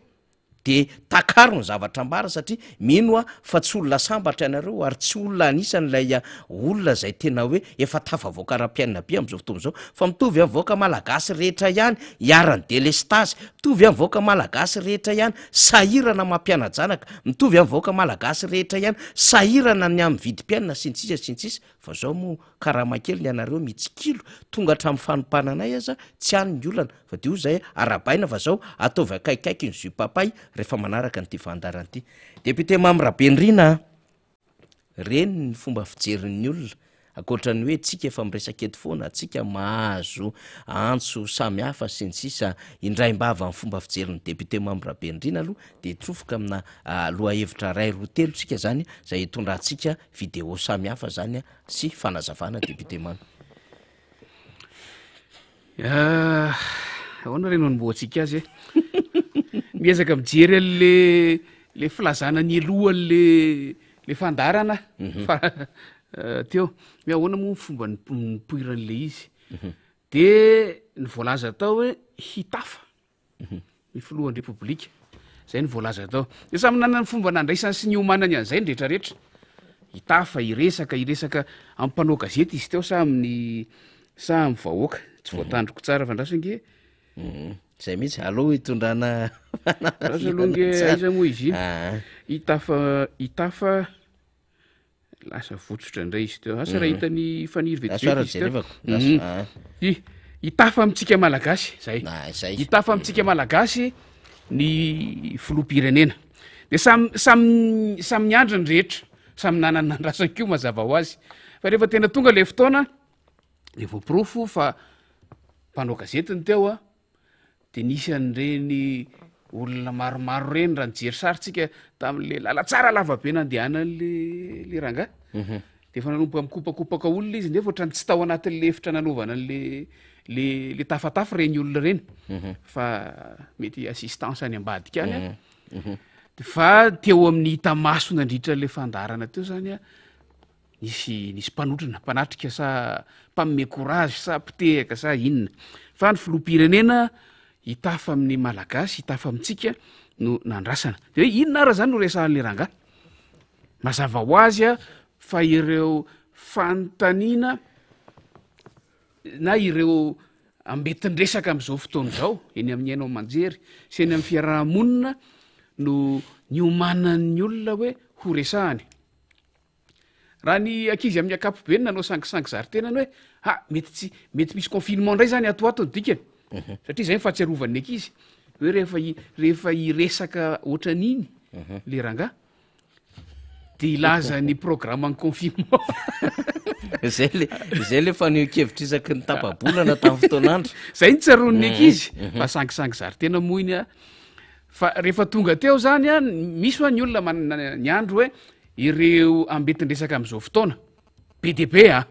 de takaro ny zavatra ambara satria mino aho fa tsy olona sambatra ianareo ary tsy olona anisan'ilay olona zay tena hoe efa tafavoaka ara-piainana be am'zao fotoana zao fa mitovy amin'ny vahoaka malagasy rehetra ihany iharan'ny delestazy, mitovy amin'ny vahoaka malagasy rehetra ihany sahirana mampiana-janaka, mitovy amin'ny vahoaka malagasy rehetra ihany sahirana ny amin'ny vidim-piainana sy ny sisa sy ny sisa. Fa zao moa karama kely ny anareo mitsikilo, tonga hatramin'ny fanompana anay aza tsy any ny olana fa de hoy zay arahabaina fa zao ataovy akaikikaiky ny jus papay rehefa manaraka an'ity fandaharana ity. Député Mamy Rabenirina a! Reny ny fomba fijerin'ny olona ankoatra ny hoe tsika efa miresaka eto foana, tsika mahazo antso samihafa sy ny sisa indraim-bava ny fomba fijerin'ny député Mamy Rabenirina aloha de hitsofoka amina lohahevitra iray roa telo tsika zany zay hitondrantsika Video samy hafa zany sy fanazavana député Mamy. Ah, ahoana re no anombohantsika azy e? Miezaka mijery an'le le filazana nialoha an'le le fandaharana mhm. fa eh, teo hoe ahoana moa ny fomba nipoiran'le izy. Mhm. De ny voalaza tao hoe hitafa. ny filohan'ny Repoblika. Izay no voalaza tao. Dia samy nanana ny fomba nandraisany sy niomanany an'izay ny rehetrarehetra. Hitafa, hiresaka, hiresaka amin'ny mpanao gazety izy teo sa amin'ny sa amin'ny vahoaka. Tsy voatandriko tsara fa andraso ange. Izay mihitsy, aleo hitondrana Andraso aloha ange aiza moa izy iny. Hitafa, hitafa. Lasa votsotra indray izy teo. Asa raha mhm. hitan'i Faniry vetivety izy teo. Mhm. Ah. I hitafa amintsika malagasy zay. Hitafa amintsika mhm. malagasy ny filoham-pirenena. De samy samy samy niandry ny rehetra, samy nanana andrasany koa mazava ho azy. Fa rehefa tena tonga le fotoana de voaporofo fa mpanao gazety ny teo a. de nisy an'ireny olona maromaro ireny raha nijery sary tsika tamin'le lalantsara lavabe nandehanan'le le rangahy mhm. de efa nanomboka mikopakopaka olona izy nefa ohatrany tsy tao anatin'le efitra nanaovana an'le le le tafatafa ireny olona ireny mhm. fa mety assistance any ambadika any a mhm. fa teo amin'ny hita maso nandritra le fandaharana teo zany a Nisy nisy mpanotrona, mpanatrika sa mpanome courage sa mpitehaka sa inona. Fa ny filoham-pirenena hitafa amin'ny Malagasy, hitafa amintsika no nandrasana. De hoe inona ara zany no resahan'le rangahy? Mazava ho azy a fa ireo fanontaniana na ireo. ambentin-dresaka amin'izao fotoana izao eny amin'ny haino aman-jery sy eny amin'ny fiaraha-monina no niomanan'ny olona hoe ho resahany. Raha ny ankizy amin'ny ankapobeny nanao sangisangy zary tenany hoe ha mety tsy mety misy confinement indray zany ato ho ato ny dikany. Mhm. Satria zay ny fahatsiarovan'ny ankizy hoe rehefa rehefa hiresaka ohatran'iny mhm. le rangahy de hilaza ny programme-n'ny confinement. Zay le zay le fanehoan-kevitra isaky ny tapa-bolana tamin'ny fotoan'andro. Zay ny tsaroan'ny mhm. ankizy mhm. fa sangisangy zary tena moa iny a. Fa rehefa tonga teo zany a, misy hoa ny olona manana ny andro hoe ireo ambentin-dresaka amin'izao fotoana. Be dia be a.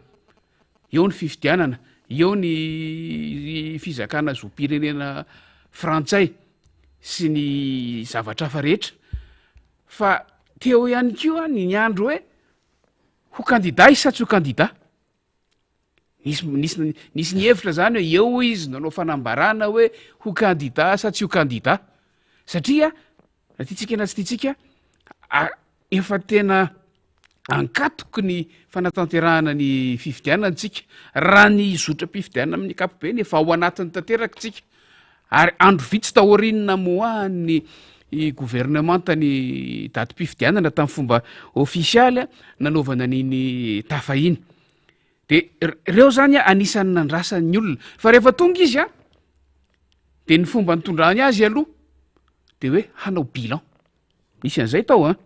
Eo ny fifidianana, eo ny fizakana zom-pirenena frantsay sy ny zavatra hafa rehetra. Fa teo ihany koa ny niandry hoe ho kandida izy sa tsy ho kandida. Nisy, nisy, nisy nihevitra zany hoe eo izy nanao fanambarana hoe ho kandida sa tsy ho kandida. Satria na tiantsika na tsy tiantsika, efa tena ankatoky ny fanatanterahana ny fifidianana tsika. Raha ny zotram-pifidianana amin'ny ankapobeny efa ao anatin'ny tanteraka tsika. Ary andro vitsy taorian'ny namoahan'ny governemanta ny datim-pifidianana tamin'ny fomba ofisialy nanaovana an'iny tafa iny. De reo zany anisan'ny nandrasan'ny olona. Fa rehefa tonga izy a, de ny fomba nitondrany azy aloha de hoe hanao bilan. Nisy an'izay tao an.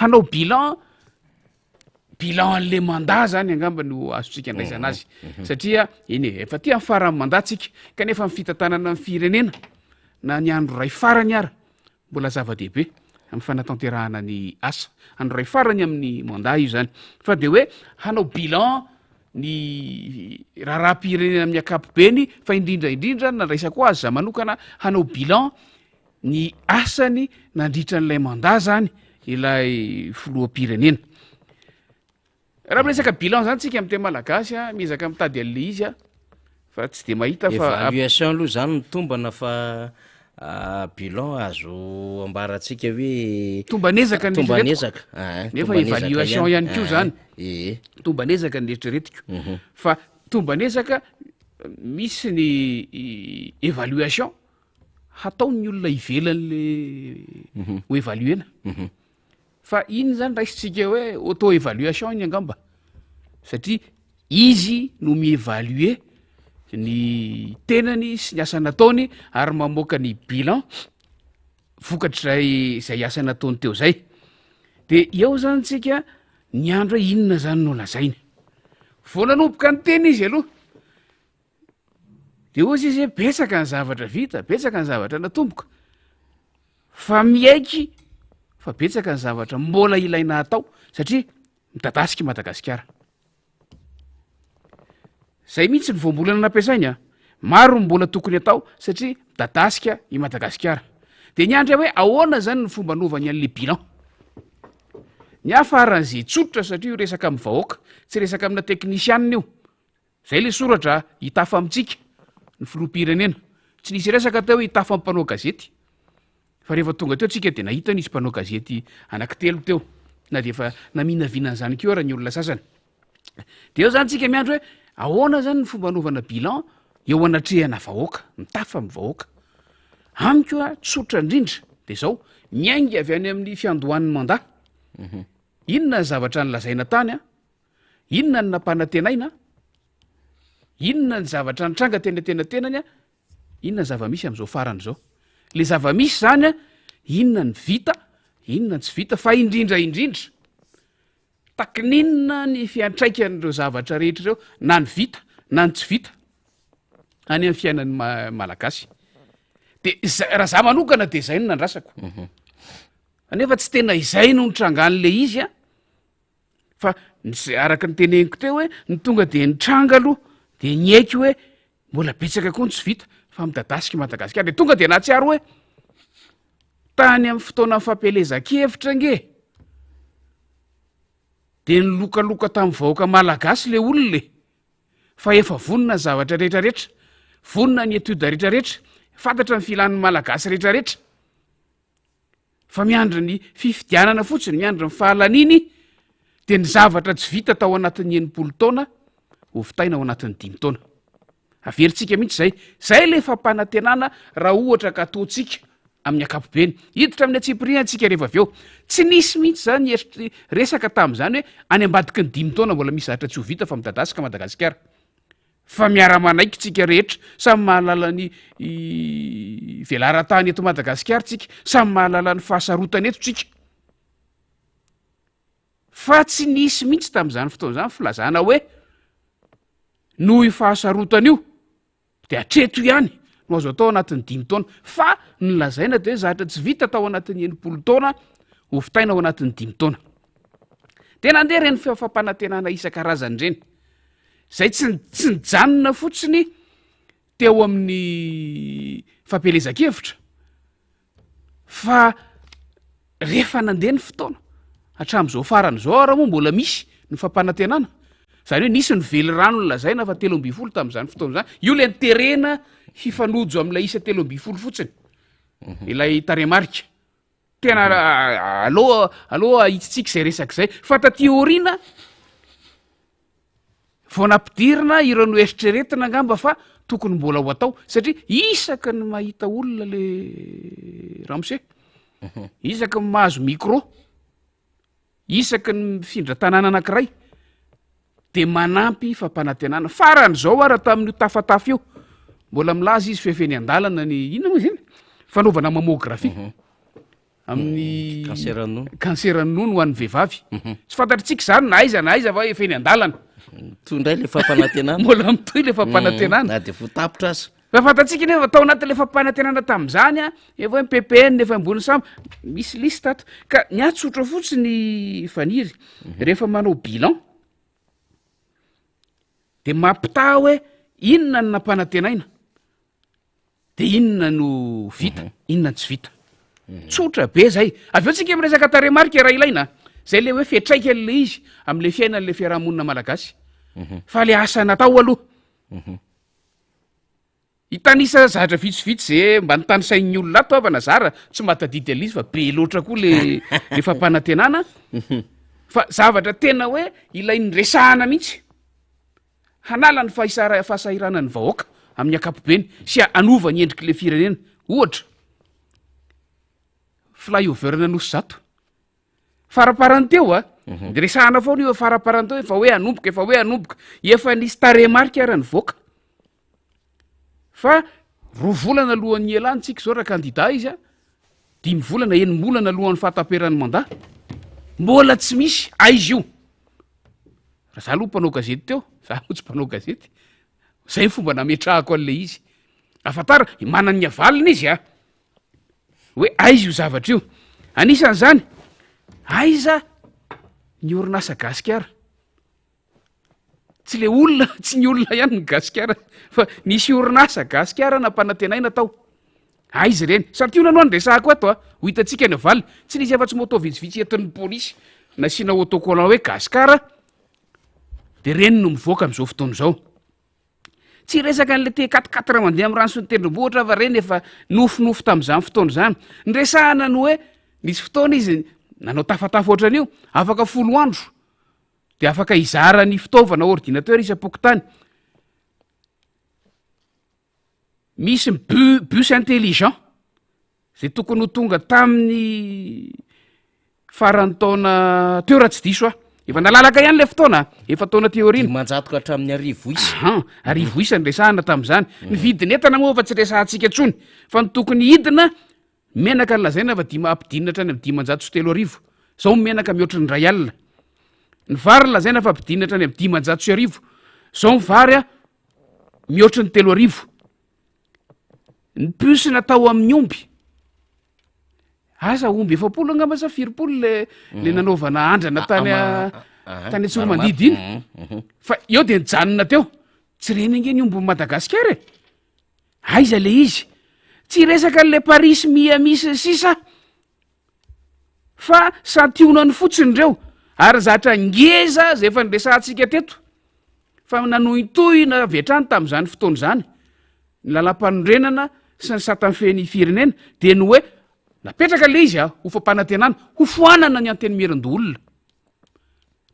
Hanao bilan, bilan an'le mandat zany angamba no azontsika andraisana azy. Satria eny e, efa aty amin'ny faran'ny mandat tsika, kanefa ny fitantanana ny firenena na ny andro iray farany ara Mbola zava-dehibe amin'ny fanatanterahana ny asa. Andro iray farany amin'ny mandat io izany. Fa dia hoe hanao bilan ny raharaham-pirenena amin'ny ankapobeny fa indrindra indrindra ny nandraisako azy za manokana hanao bilan ny asany nandritra an'ilay mandat zany ilay filoham-pirenena. Raha miresaka bilan zany tsika amin'ny teny malagasy a, miezaka mitady an'le izy a, fa tsy de mahita fa. Evaluation aloha zany no tombana fa bilan azo ambarantsika hoe. Tomban'ezaka ny Tomban'ezaka, eritreretiko. Nefa evaluation ihany koa zany. Ee. Tomban'ezaka ny eritreretiko. Fa tomban'ezaka misy ny evaluation hataon'ny olona ivelan'le ho evaluer-na. Fa iny zany raisintsika hoe auto évaluation iny angamba satria izy no mi-évaluer ny tenany sy ny asa nataony ary mamoaka ny bilan vokatr'izay zay asa nataony teo zay. De eo zany tsika niandry hoe inona zany no lazainy. Vao nanomboka niteny izy aloha de hozy izy hoe betsaka ny zavatra vita, betsaka ny zavatra natomboka. Fa miaiky fa betsaka ny zavatra mbola ilaina atao satria midadasika i Madagasikara. Zay mihitsy ny voambolana nampiasainy a. Maro ny mbola tokony atao satria midadasika i Madagasikara. De niandry aho hoe ahoana zany ny fomba anaovany an'le bilan. Ny ahy faran'izay tsotra satria io resaka amin'ny vahoaka, tsy resaka amina teknisianina io. Zay le soratra a, hitafa amintsika ny filoham-pirenena. Tsy nisy resaka teo hoe hitafa amin'ny mpanao gazety. Fa rehefa tonga teo tsika de nahita nisy mpanao gazety anankitelo teo. Na de efa naminavina an'izany koa ara ny olona sasany. De eo zany tsika miandry hoe ahoana zany ny fomba anaovana bilan eo anatrehana vahoaka, mitafa amin'ny vahoaka. Amiko a, tsotra indrindra de zao, miainga avy any amin'ny fiandohan'ny mandat. Inona ny zavatra nolazaina tany a? Inona no nampanantenaina? Inona ny zavatra nitranga teny antenatenany? Inona ny zava-misy amin'izao farany izao? Le zava-misy zany a, inona ny vita, inona ny tsy vita, fa indrindra indrindra, takininona ny fiantraikan'ireo zavatra rehetra ireo, na ny vita na ny tsy vita, any amin'ny fiainan'ny Malagasy. De za-, raha za manokana de zay no nandrasako. Anefa tsy tena izay no nitrangan'le izy a. Fa ny zay araka ny teneniko teo hoe ny tonga de nitranga aloha de niaiky hoe mbola betsaka koa ny tsy vita fa midadasika i Madagasikara de tonga de nahatsiaro hoe tany amin'ny fotoanan'ny fampielezan-kevitra ange de nilokaloka tamin'ny vahoaka malagasy le olona e fa efa vonona ny zavatra rehetrarehetra, vonona ny étude rehetrarehetra, fantatra ny filan'ny malagasy rehetrarehetra. Fa miandry ny fifidianana fotsiny, miandry ny fahalaniany, dia ny zavatra tsy vita tao anatin'ny 60 taona ho vitaina ao anatin'ny dimy taona. Averintsika mihitsy izay. Izay ilay fampanantenana raha ohatra ka ataontsika amin'ny ankapobeny. Hiditra amin'ny antsipiriany tsika rehefa avy eo. Tsy nisy mihitsy izany eritr- resaka tamin'izany hoe any ambadiky ny dimy taona mbola misy zavatra tsy ho vita fa midadasika Madagasikara. Fa miara-manaiky tsika rehetra, samy mahalala ny velaran-tany eto Madagasikara tsika, samy mahalala ny fahasarotana eto tsika. Fa tsy nisy mihitsy tamin'izany fotoana izany filazana hoe noho io fahasarotana io de hatreto ihany no azo atao anatin'ny dimy taona, fa ny lazaina de hoe zatra tsy vita tao anatin'ny 60 taona ho vitaina ao anatin'ny dimy taona. De nandeha ireny feo fampanantenana isan-karazany ireny, zay tsy tsy nijanona fotsiny teo amin'ny fampielezan-kevitra Fa rehefa nandeha ny fotoana, hatramin'izao farany izao ary moa mbola misy ny fampanantenana, izany hoe nisy ny velirano nolazaina fa 13 tamin'izany fotoana izany, io ilay niterena hifanojo amin'ilay isa 13 fotsiny, mhm. ilay tarehimarika. Tena mhm. aloha aloha ahitsitsika izay resaka izay, fa taty aoriana Vao nampidirina ireo noeritreretina angamba fa tokony mbola ho atao satria isaky ny mahita olona le ramose, isaky ny mahazo micro, isaky ny mifindra tanàna anankiray de manampy fampanantenana. Farany zao ara tamin'io tafatafa io mbola milaza izy fa efa eny an-dalana ny inona moa izy iny? Fanaovana mammographie. Amin'ny Cancer ny nono. Cancer ny nono ho an'ny vehivavy. Tsy fantatritsika izany na aiza na aiza fa efa eny an-dalana. Mitohy indray le fampanantenana. Mbola mitohy le fampanantenana. Na dia voa tapitra aza. Fa fantatsika nefa tao anatin'le fampanantenana tamin'izany a, efa hoe PPN efa ambony sambo, misy liste ato. Ka ny ahy tsotra fotsiny Faniry, rehefa manao bilan de mampitaha hoe inona no nampanantenaina. De inona no vita, mhm. inona no tsy vita. Mhm. Tsotra be zay. Avy eo tsika miresaka tarehimarika raha ilaina. Zay le hoe fiantraikan'le izy am'le fiainan'le fiarahamonina malagasy. Mhm. Fa le asa natao aloha. Hitanisa zavatra vitsivitsy ze mba notanisain'ny olona ato havana zara tsy mahatadidy an'le izy fa be loatra koa le le fampanantenana. Fa zavatra tena hoe ilain'ny resahana mihitsy. Hanala ny fahasahiranan'ny vahoaka amin'ny ankapobeny sy hanova ny endrik'ilay firenena. Ohatra, flyover an'Anosizato. Faraparany teo a, mhm. resahana foana io faraparany teo efa hoe hanomboka, efa hoe hanomboka. Efa nisy tarehimarika ara nivoaka. Fa roa volana alohan'ny hialany tsika izao raha kandida izy a, dimy volana, enim-bolana alohan'ny fahataperan'ny mandat. Mbola tsy misy, aiza io? Raha za aloha mpanao gazety teo, za aloha tsy mpanao gazety, zay ny fomba nametrahako an'le izy. Afantara, manana ny avaliny izy a, hoe aiza io zavatra io. Anisan'izany, aiza ny orinasa Gasikara? Tsy le olona, tsy ny olona ihany ny Gasikara, fa nisy orinasa Gasikara nampanantenaina tao. Aiza ireny? Santionany ho'a no resahako ato a! Ho hitantsika ny valiny. Tsy nisy afa-tsy moto vitsivitsy entin'ny polisy nasiana autocollant hoe Gasikara dia ireny no mivoaka amin'izao fotoana izao. Tsy hiresaka an'ilay T quatre quatre mandeha amin'ny rano sy ny tendrombohitra aho fa ireny efa nofinofy tamin'izany fotoana izany. Ny resahana ny hoe nisy fotoana izy nanao tafatafa ohatran'io, afaka 10 andro dia afaka hizara ny fitaovana ordinateur isam-pokontany. Misy ny bus intelligent zay tokony ho tonga tamin'ny faran'ny taona teo raha tsy diso aho. Efa nalalaka ihany le fotoana, efa taona teo aoriana. 500 ka hatramin'ny 1000 isa. Ahan, 1000 isa no resahana tamin'izany. Ny vidin'entana moa efa tsy resahantsika intsony fa ny tokony hidina, menaka no lazaina fa dima ampidinina hatrany amin'ny 3500. Zao ny menaka mihoatry ny 1000. Ny vary lazaina fa ampidinina hatrany amin'ny 1500. Zao ny vary a mihoatry ny 3000. Ny puce natao amin'ny omby, asa omby 40 angamba sa firipolo le le mhm. nanaovana andrana tany tany Antsoromandidy iny. Mhm, mhm. Fa eo de nijanona teo. Tsy reny ange ny omby Madagasikara e. Aiza le izy? Tsy resaka an'le Paris Miami sy ny sisa. Fa santionany fotsiny ireo ary zatra ngeza zay efa niresahantsika teto fa nanohintohina avy hatrany tamin'izany fotoana izany ny lalàmpanorenana sy ny sata mifehy ny firenena dia ny hoe napetraka le izy a ho fampanantenana ho foanana ny antenimierandoholona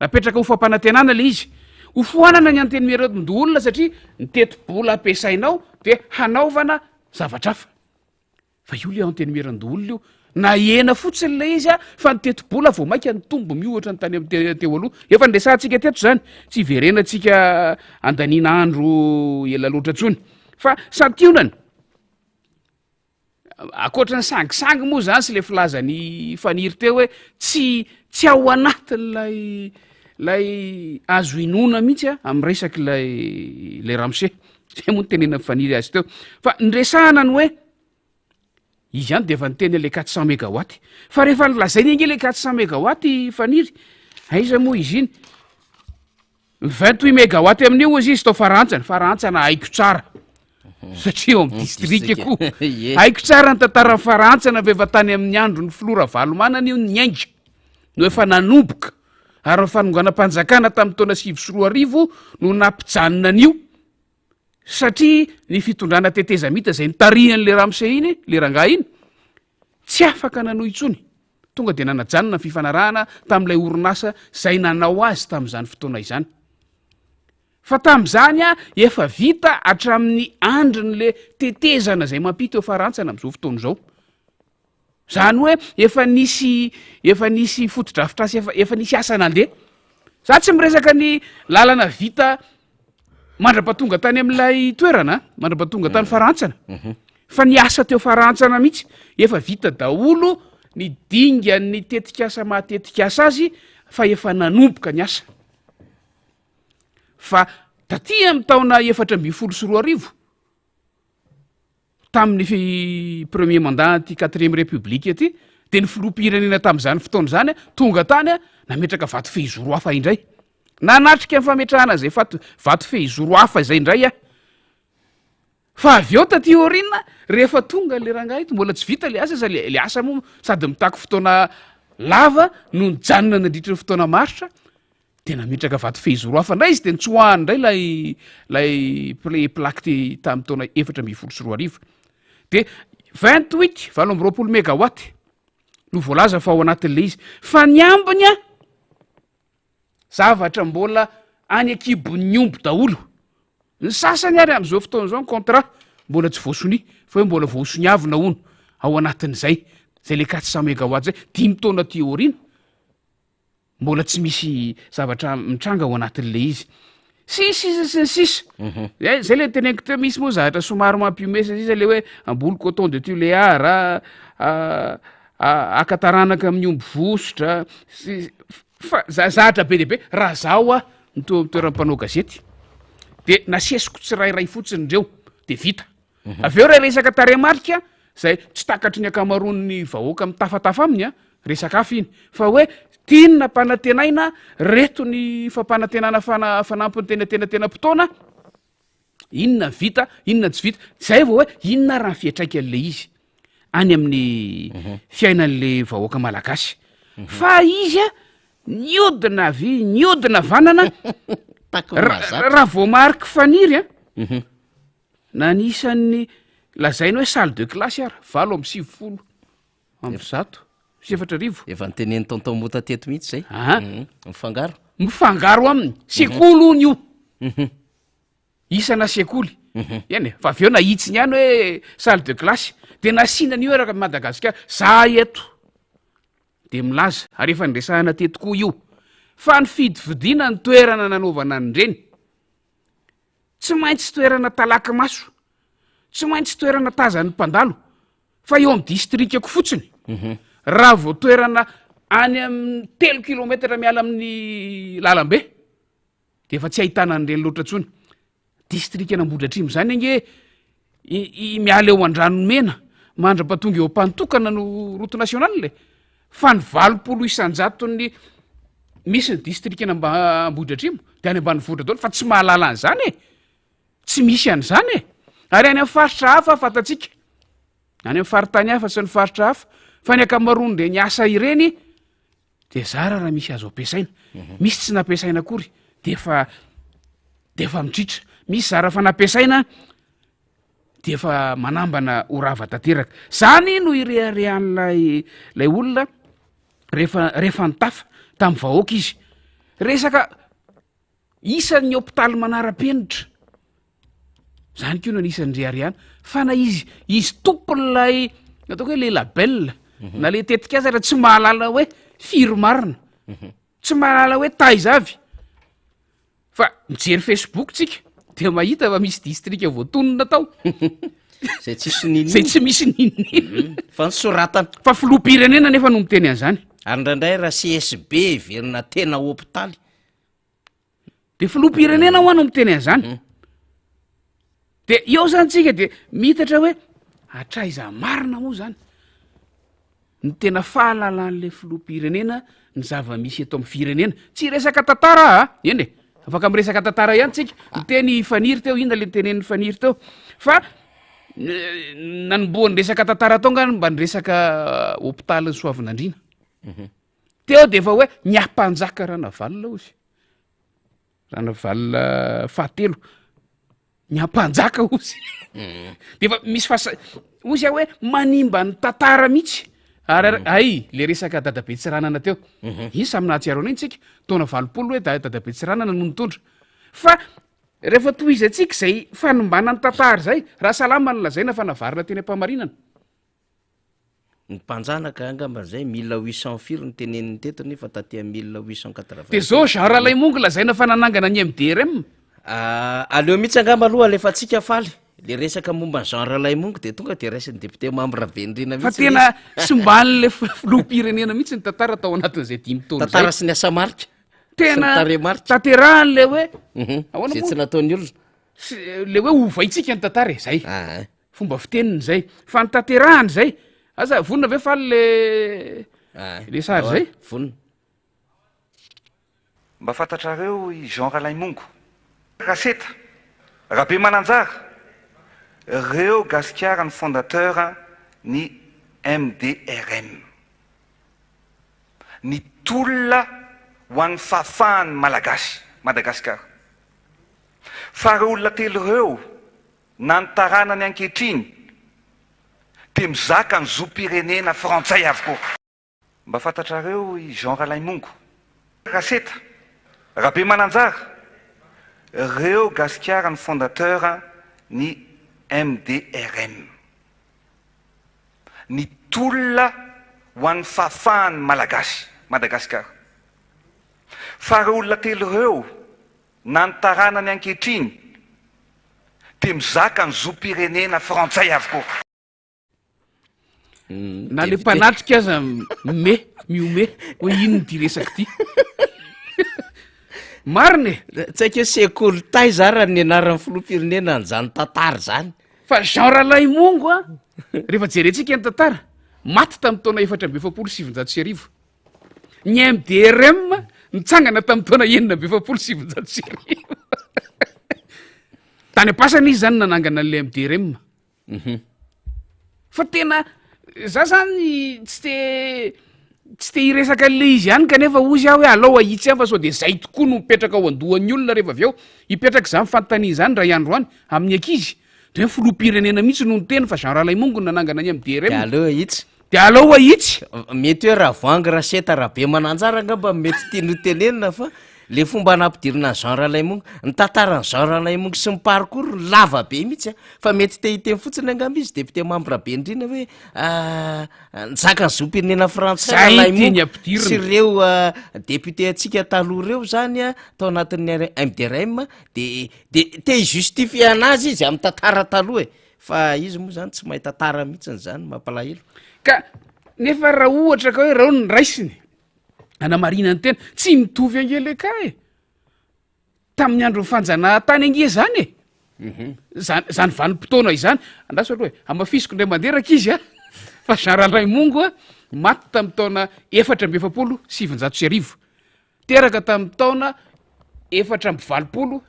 napetraka ho fampanantenana le izy. Hofoanana ny Antenimierandoholona satria ny tetibola ampiasainao dia hanaovana zavatra hafa. Fa io le Antenimierandoholona io, nahena fotsiny le izy a, fa ny tetibola vao mainka nitombo miohatra ny tany amin'ny teo aloha. Efa niresahantsika teto izany, tsy hiverenantsika andaniana andro ela loatra intsony. Fa santionany, ankoatra ny sangisangy moa zany sy le filazan'i Faniry teo hoe tsy tsy ao anatin'ilay lay azo inoana mihitsy a amin'ny resak'ilay ilay ramose, zay moa no tenenan'i Faniry azy teo. Fa niresahana ny hoe izy ihany de efa niteny an'le quatre cent megawatt, fa rehefa nolazainy ange le quatre cent megawatt i Faniry, aiza moa izy iny? 28 megawatt amin'io hozy izy tao Farantsana, Farantsana haiko tsara satria eo amin'ny distrika koa. Haiko tsara ny tantaran'i Farantsana fa efa tany amin'ny andron'ny filoha Ravalomanana io niainga no efa nanomboka ary ny fanonganam-panjakana tamin'ny taona 2009 no nampijanona an'io satria ny fitondrana tetezamita izay nitarihan'le ramose iny, le rangahy iny, tsy afaka nanohy intsony. Tonga dia nanajanona ny fifanarahana tamin'ilay orinasa izay nanao azy tamin'izany fotoana izany. Fa tamin'izany efa vita hatramin'ny andrin'le tetezana izay mampita eo Farantsana amin'izao fotoana izao. Izany hoe efa nisy efa nisy fotodrafitrasa efa efa nisy asa nandeha. Za tsy miresaka ny lalana vita mandra-pahatonga tany amin'ilay toerana, mandra-pahatonga tany Farantsana. Fa ny asa teo Farantsana mihitsy efa vita daholo ny dingan'ny tetikasa maha tetikasa azy fa efa nanomboka ny asa. Fa taty amin'ny taona 2014 tamin'ny premier mandat ty quatrième république ty de ny filoham-pirenena tamin'izany fotoana izany tonga tany nametraka vato fehizoro hafa indray. Nanatrika ny fametrahana izay fato vato fehizoro hafa izay indray aho. Fa avy eo taty aoriana rehefa tonga le rangahy ito mbola tsy vita le asa sa le asa moa sady mitaky fotoana lava no nijanona nandritry ny fotoana maharitra de nametraka vato fehizoro hafa indray izy de nitsoahany indray lay lay pla- plaque ty tamin'ny taona 2014 de 28 28 megawatt no voalaza fa ao anatin'le izy fa ny ambiny a zavatra mbola any an-kibon'ny omby daholo ny sasany ary amin'izao fotoana izao ny contrat mbola tsy voasonia fa hoe mbola voasoniavina hono ao anatin'izay zay le 400 megawatt zay dimy taona aty aoriana Mbola tsy misy zavatra mitranga ao anatin'le izy. Sy ny sisa sy ny sisa. Mhm. Zay zay le teneniko teo misy moa zavatra somary mampihomehy sy ny sisa le hoe hamboly coton de Tuléar, haka taranaka amin'ny omby vositra sy fa za- zavatra be dia be. Raha zaho aho no teo amin'ny toeran'ny mpanao gazety de nasesiko tsirairay fotsiny ireo de vita. Avy eo raha resaka tarehimarika izay tsy takatry ny ankamaroan'ny vahoaka mitafatafa aminy an, resaka hafa iny. Fa hoe tiany nampanantenaina reto ny fampanantenana fana- fanampiny teny antenatenam-potoana, inona ny vita, inona ny tsy vita, zay vao hoe inona ary ny fiantraikan'le izy any amin'ny fiainan'le vahoaka malagasy. Fa izy an, niodina havia, niodina havanana, Taky ny ra- mahazatra. raha voamariky faniry an, Na ny isan'ny lazaina hoe salle de classe ara, 4198. Efa notenenin'i Tonton Mota teto mihitsy izay. Aha. Mifangaro. Mifangaro aminy. Sekoly hono io. Isana sekoly. Eny e, fa avy eo nahitsiny ihany hoe salle de classe. De nasiana an'io eraka Madagasikara. Za eto de milaza, ary efa niresahana teto koa io, fa ny fidifidiana ny toerana nanaovana an'ireny, Tsy maintsy toerana talaky maso, tsy maintsy toerana tazan'ny mpandalo, fa eo amin'ny distrikako fotsiny. Mhm. Raha vao toerana any amin'ny telo kilometatra miala amin'ny lalambe, de efa tsy ahitana an'ireny loatra intsony. Distrikan'Ambohidratrimo izany ange i miala eo Andranomena mandra-pahatonga eo Ampanotokana no route nationale e. Fa ny 80 isan-jaton'ny misy ny distrikan'Amba- Ambohidratrimo de any ambanivohitra daholo fa tsy mahalala an'izany e. Tsy misy an'izany e. Ary any amin'ny faritra hafa fantatsika, any amin'ny faritany hafa sy ny faritra hafa, fa ny ankamaroan'ireny asa ireny de zara raha misy azo ampiasaina. Misy tsy nampiasaina akory de efa de efa mitritra. Misy zara fa nampiasaina de efa manambana ho rava tanteraka. Zany no ireharehan'ilay lay olona rehefa rehefa nitafa tamin'ny vahoaka izy. Resaka. Isan'ny hopitaly manara-penitra. Zany koa no anisan'ny reharehana. Fa na izy, izy tompon'ilay ataoko hoe le label mhm. na le tetikasa raha tsy mahalala hoe firy marina. Mhm. Tsy mahalala hoe taiza avy. Fa mijery Facebook tsika de mahita fa misy distrika voatonona tao. Zay tsisy ninin. Zay tsy misy ninin. Mhm. Fa ny soratana. Fa filoham-pirenena nefa no miteny an'izany. Ary indraindray raha CSB heverina tena hopitaly. De filoham-pirenena hoa no miteny an'izany. Mhm. De eo zany tsika de miitatra hoe hatraiza marina moa zany ny tena fahalalan'le filoham-pirenena ny zava-misy eto amin'ny firenena. Tsy resaka tantara a, eny e, afaka miresaka tantara ihany tsika. Niteny Faniry teo, inona le nitenenin'i Faniry teo? Fa nanombohan'ny resaka tantara tao nga mba niresaka hopitalin'i Soavinandriana. Mhm. Teo de efa hoe ny ampanjaka Ranavalona ozy. Ranavalona fahatelo. Ny ampanjaka ozy. Mm. De efa misy fasa ozy aho hoe manimba ny tantara mihitsy. Ary mm. ay le resaka dadabe Tsiranana teo. Mm-hmm. Iny samy nahatsiaro an'iny tsika. Taona 80 hoe dadabe Tsiranana no nitondra. Fa rehefa tohizantsika izay fanimbana ny tantara izay, raha salama no lazaina fa navarina teny am-pamarinana. Ny mpanjanaka angamba zay mille huit cent firy no teneniny teto nefa taty am mille huit cent quatre-vingt. De zao Jean Ralaimongo lazaina fa nanangana ny MDRM. Ah, aleo mihitsy angamba aloha alefantsika faly le resaka momba an'i Jean Ralaimongo de tonga de raisin'ny député membre Rabenirina Fa mihitsy le tena izy. simban'le filoham-pirenena mihitsy ny tantara tao anatin'izay dimy taona izay. Tantara sy ny asa marika. Sy ny Tena tarehimarika. tanterahan'le hoe Mhm. ahoana Zay moa? tsy nataon'ny olona. Sy le hoe ovaintsika ny tantara e, zay. Ah, ah. Fomba fiteniny zay. Fa ny tanterahany zay. Aza vonona ve faly le Ah, le sary zay? Vonona. Mba fantatrareo i Jean Ralaimongo, Raseta, Rabemananjara, reo gasikara ny fondateur ny MDRM. Ny tolona ho an'ny fahafahan'ny Malagasy, Madagasikara. Fa reo olona telo reo na ny taranany ankehitriny dia mizaka ny zom-pirenena frantsay avokoa. Mba fantatrareo i Jean Ralaimongo, Raseta, Rabemananjara, reo gasikara ny fondateur ny MDRM. Ny tolona ho an'ny fahafahan'ny Malagasy, Madagasikara. Fa reo olona telo reo na ny taranany ankehitriny dia mizaka ny zom-pirenena frantsay avokoa. Na le mpanatrika aza me mihomehy hoe inona ity resaka ity. Marina e! Tsy haiko hoe sekoly taiza ara ny nianaran'ny filoham-pirenena an'izany tantara izany. Fa Jean Ralaimongo a, rehefa jerentsika ny tantara, maty tamin'ny taona 1944. Ny MDRM nitsangana tamin'ny taona 1946. Tany am-pasana izy zany nanangana an'ilay MDRM. Mhm. Fa tena za zany tsy te tsy te hiresaka an'le izy ihany kanefa hozy aho hoe alao ahitsy ihany fa sao de zay tokoa no mipetraka ao an-dohan'ny olona rehefa avy eo. Hipetraka izany fanontaniana izany indray andro any amin'ny ankizy. De hoe filoham-pirenena mihitsy no niteny fa Jean Ralaimongo no nanangana ny MDRM. De aleo ahitsy. De aleo ahitsy. Mety hoe Ravoahangy Raseta Rabemananjara angamba no mety tiany ho tenenina fa le fomba nampidirina an'i Jean Ralaimongo, ny tantaran'i Jean Ralaimongo sy ny parcours lava be mihitsy a, fa mety te hiteny fotsiny angamba izy député membre be indrindra hoe nizaka ny zom-pirenena frantsay Zay Ralaimongo tiany ampidirina. sy ireo député antsika taloha ireo zany a tao anatin'ny MDRM de de te hi-justifier anazy izy amin'ny tantara taloha e. Fa izy moa zany tsy mahay tantara mihitsiny zany mampalahelo. Ka nefa raha ohatra ka hoe reo ny raisiny anamarina ny tena, tsy mitovy ange le cas e. Tamin'ny andron'ny fanjanahantany ange zany e. Mhm. Zany zany vanim-potoana izany, andraso aloha e, hamafisiko indray mandeha rankizy a, fa Jean Ralaimongo a, maty tamin'ny taona 1944. Teraka tamin'ny taona 1884,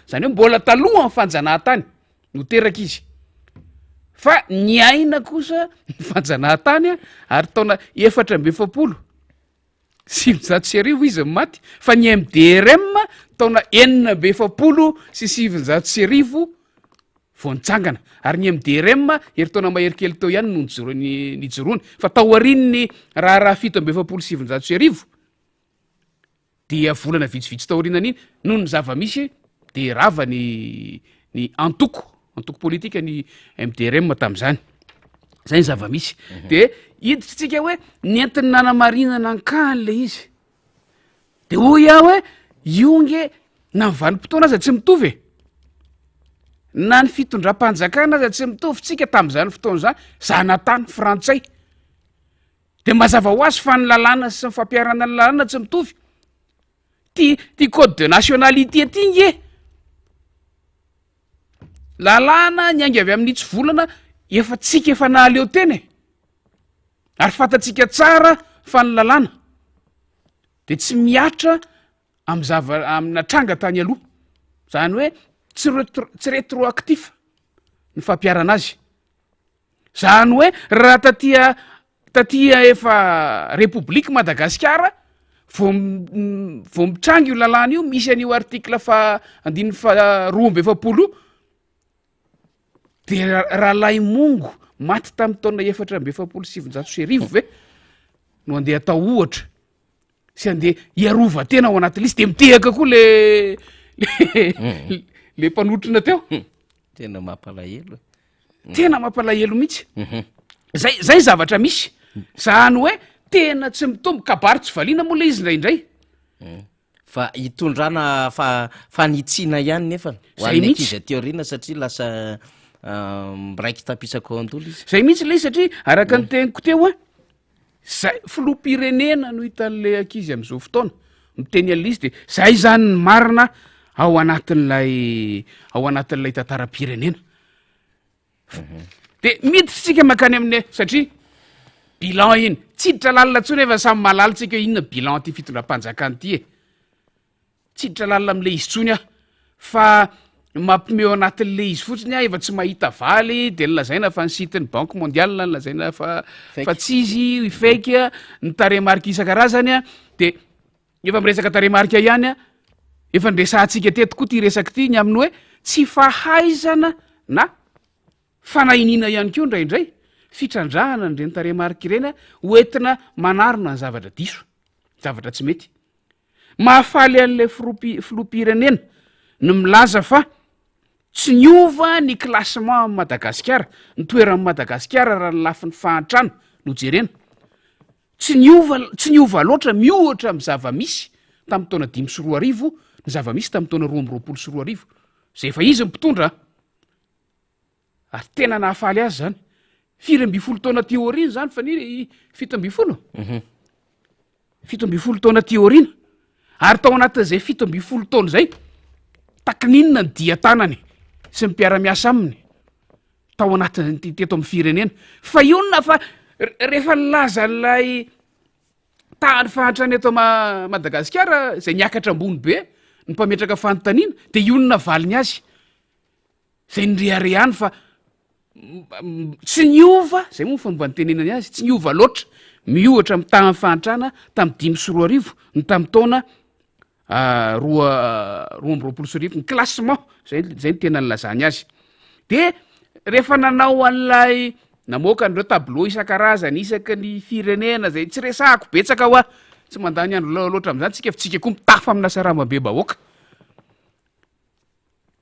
izany hoe mbola talohan'ny fanjanahantany no teraka izy. Fa niaina kosa ny fanjanahantany ary taona 1944 izy no maty, fa ny MDRM taona 1946 vao nitsangana. Ary ny MDRM herintaona mahery kely teo ihany no nijoroany nijoroany. Fa taorian'ny raharaha 1947 Dia volana vitsivitsy taorianan'iny, noho ny zava-misy dia rava ny ny antoko, antoko politika ny MDRM tamin'izany. Zay ny zava-misy. De hiditra tsika hoe nentiny nanamarinana ankahany le izy. De hoy aho hoe io nge na ny vanim-potoana aza tsy mitovy e. Na ny fitondram-panjakana aza tsy mitovy tsika tamin'izany fotoana izany, zanatany frantsay. De mazava ho azy fa ny lalàna sy ny fampiharana ny lalàna tsy mitovy. Ty ty code de nationalité ty nge lalàna niainga avy amin'ny hitsivolana efa tsika efa nahaleo tena e. Ary fantatsika tsara fa ny lalàna de tsy mihatra amy zava- amina tranga tany aloha. Zany hoe tsy retro- tsy rétroactif ny fampiharana azy. Zany hoe raha taty taty efa République Madagasikara vao vao mitranga io lalàna io, misy an'io article faha andininy faha 42 io, de Ralaimongo maty tamin'ny taona 1944 ve no andeha atao ohatra sy andeha hiarovan-tena ao anaty lisy de mitehaka koa le le le mpanotrona teo. Tena mampalahelo e. Tena mampalahelo mihitsy. Zay zay zavatra misy. Zany hoe tena tsy mitombo, kabary tsy valiana moa le izy indraindray. Fa hitondrana fa fanitsiana ihany nefa ho Zay an'ny mihitsy. ankizy aty aoriana satria lasa miraiki-tapisaka ao an-doha izy. Zay mihitsy le izy satria araka ny teniko teo a, zay filoham-pirenena no hitan'le ankizy amin'izao fotoana miteny an'le izy de zay zany ny marina ao anatin'ilay ao anatin'ilay tantaram-pirenena. De miditra tsika mankany amin'ny satria bilan iny, tsy hiditra lalina intsony efa samy mahalala tsika hoe inona bilan ty fitondram-panjakana ity e. Tsy hiditra lalina am'le izy intsony aho fa mampime ao anatin'le izy fotsiny aho efa tsy mahita valy de nolazaina fa ny site ny banque mondiale nolazaina fa fa tsy izy fake a, ny tarehimarika isan-karazany a, de efa miresaka tarehimarika ihany a, efa niresahantsika teto koa ty resaka ity ny amin'ny hoe tsy fahaizana na fanahiniana ihany koa indraindray fitrandrahana an'ireny tarehimarika ireny a, hoentina manarona ny zavatra diso, zavatra tsy mety. Mahafaly an'ilay filoham-pi- filoham-pirenena ny milaza fa tsy niova ny classement amin'i Madagasikara, ny toeran'i Madagasikara raha ny lafiny fahantrana no jerena. Tsy niova, tsy niova loatra miohatra amin'ny zava-misy tamin'ny taona 2005 ny zava-misy tamin'ny taona 2022, izay efa izy ny mpitondra an! Ary tena nahafaly azy zany. Firy ambin'ny folo taona aty aoriana zany fa ny 17? 17 taona aty aoriana. Ary tao anatin'izay 17 taona izay, takininona ny dian-tanany sy ny mpiara-miasa aminy tao anatin'ny teto amin'ny firenena. Fa inona fa rehefa nilaza an'ilay tahan'ny fahantrana eto Madagasikara izay niakatra ambony be ny mpametraka fanontaniana, dia inona valiny azy? Zay nireharehany fa tsy niova, zay moa ny fomba nitenenany azy, tsy niova loatra miohatra amin'ny tahan'ny fahantrana tamin'ny 2005 ny tamin'ny taona roa 2022, ny classement, zay zay no tena nilazany azy. De rehefa nanao an'ilay namoaka an'ireo tableau isan-karazany isaky ny firenena zay tsy resahako betsaka hoa, tsy mandany andro loatra amin'izany tsika fa tsika koa mitafa amina sarambabem-bahoaka.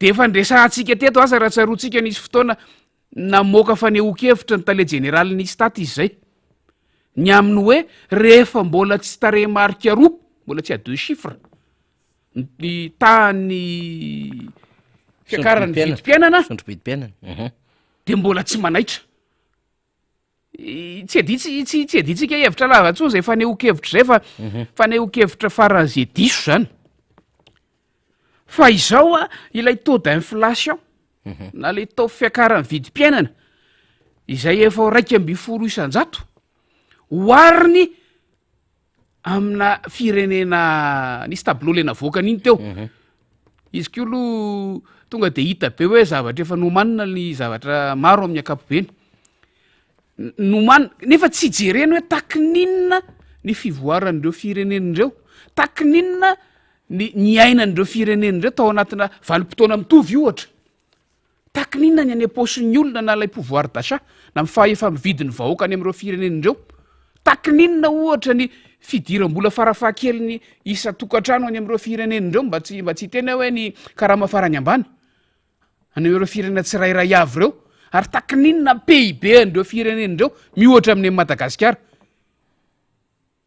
De efa niresahantsika teto asa raha tsaroantsika nisy fotoana namoaka fanehoan-kevitra ny tale jeneralin'ny Istat izy zay, ny amin'ny hoe rehefa mbola tsy tarehimarika roa, mbola tsy à deux chiffres ny tahan'ny fiakaran'ny vidim-piainana Sondro-bidim-piainana. de mbola tsy manaitra. Tsy adi-, tsy tsy adintsika hevitra lava intsony zay fanehoan-kevitra zay fa fanehoan-kevitra faran'izay diso zany. Fa izao a, ilay taux d'inflation na le taux fiakaran'ny vidim-piainana izay efa ho 11%, ohariny amina firenena nisy tableau le navoakany iny teo izy ko aloha tonga de hita be hoe zavatra efa nomanina ny zavatra maro amin'ny ankapobeny nomanina nefa tsy jerena hoe takininona ny fivoaran'ireo firenena ireo takininona ny niainan'ireo firenena ireo tao anatina vanim-potoana mitovy ohatra Tahaky ny inona ny any am-paosin'ny olona na ilay pouvoir d'achat na ny fahefa-mividin'ny vahoaka any amin'ireo firenena ireo? Takininona ohatra ny fidiram-bola farafahakeliny isan-tokantrano any amin'ireo firenena ireo mba tsy mba tsy hiteny aho hoe ny karama farany ambany any amin'ireo firenena tsirairay avy ireo ary takininona ny PIB an'ireo firenena ireo miohatra amin'ny an'i Madagasikara.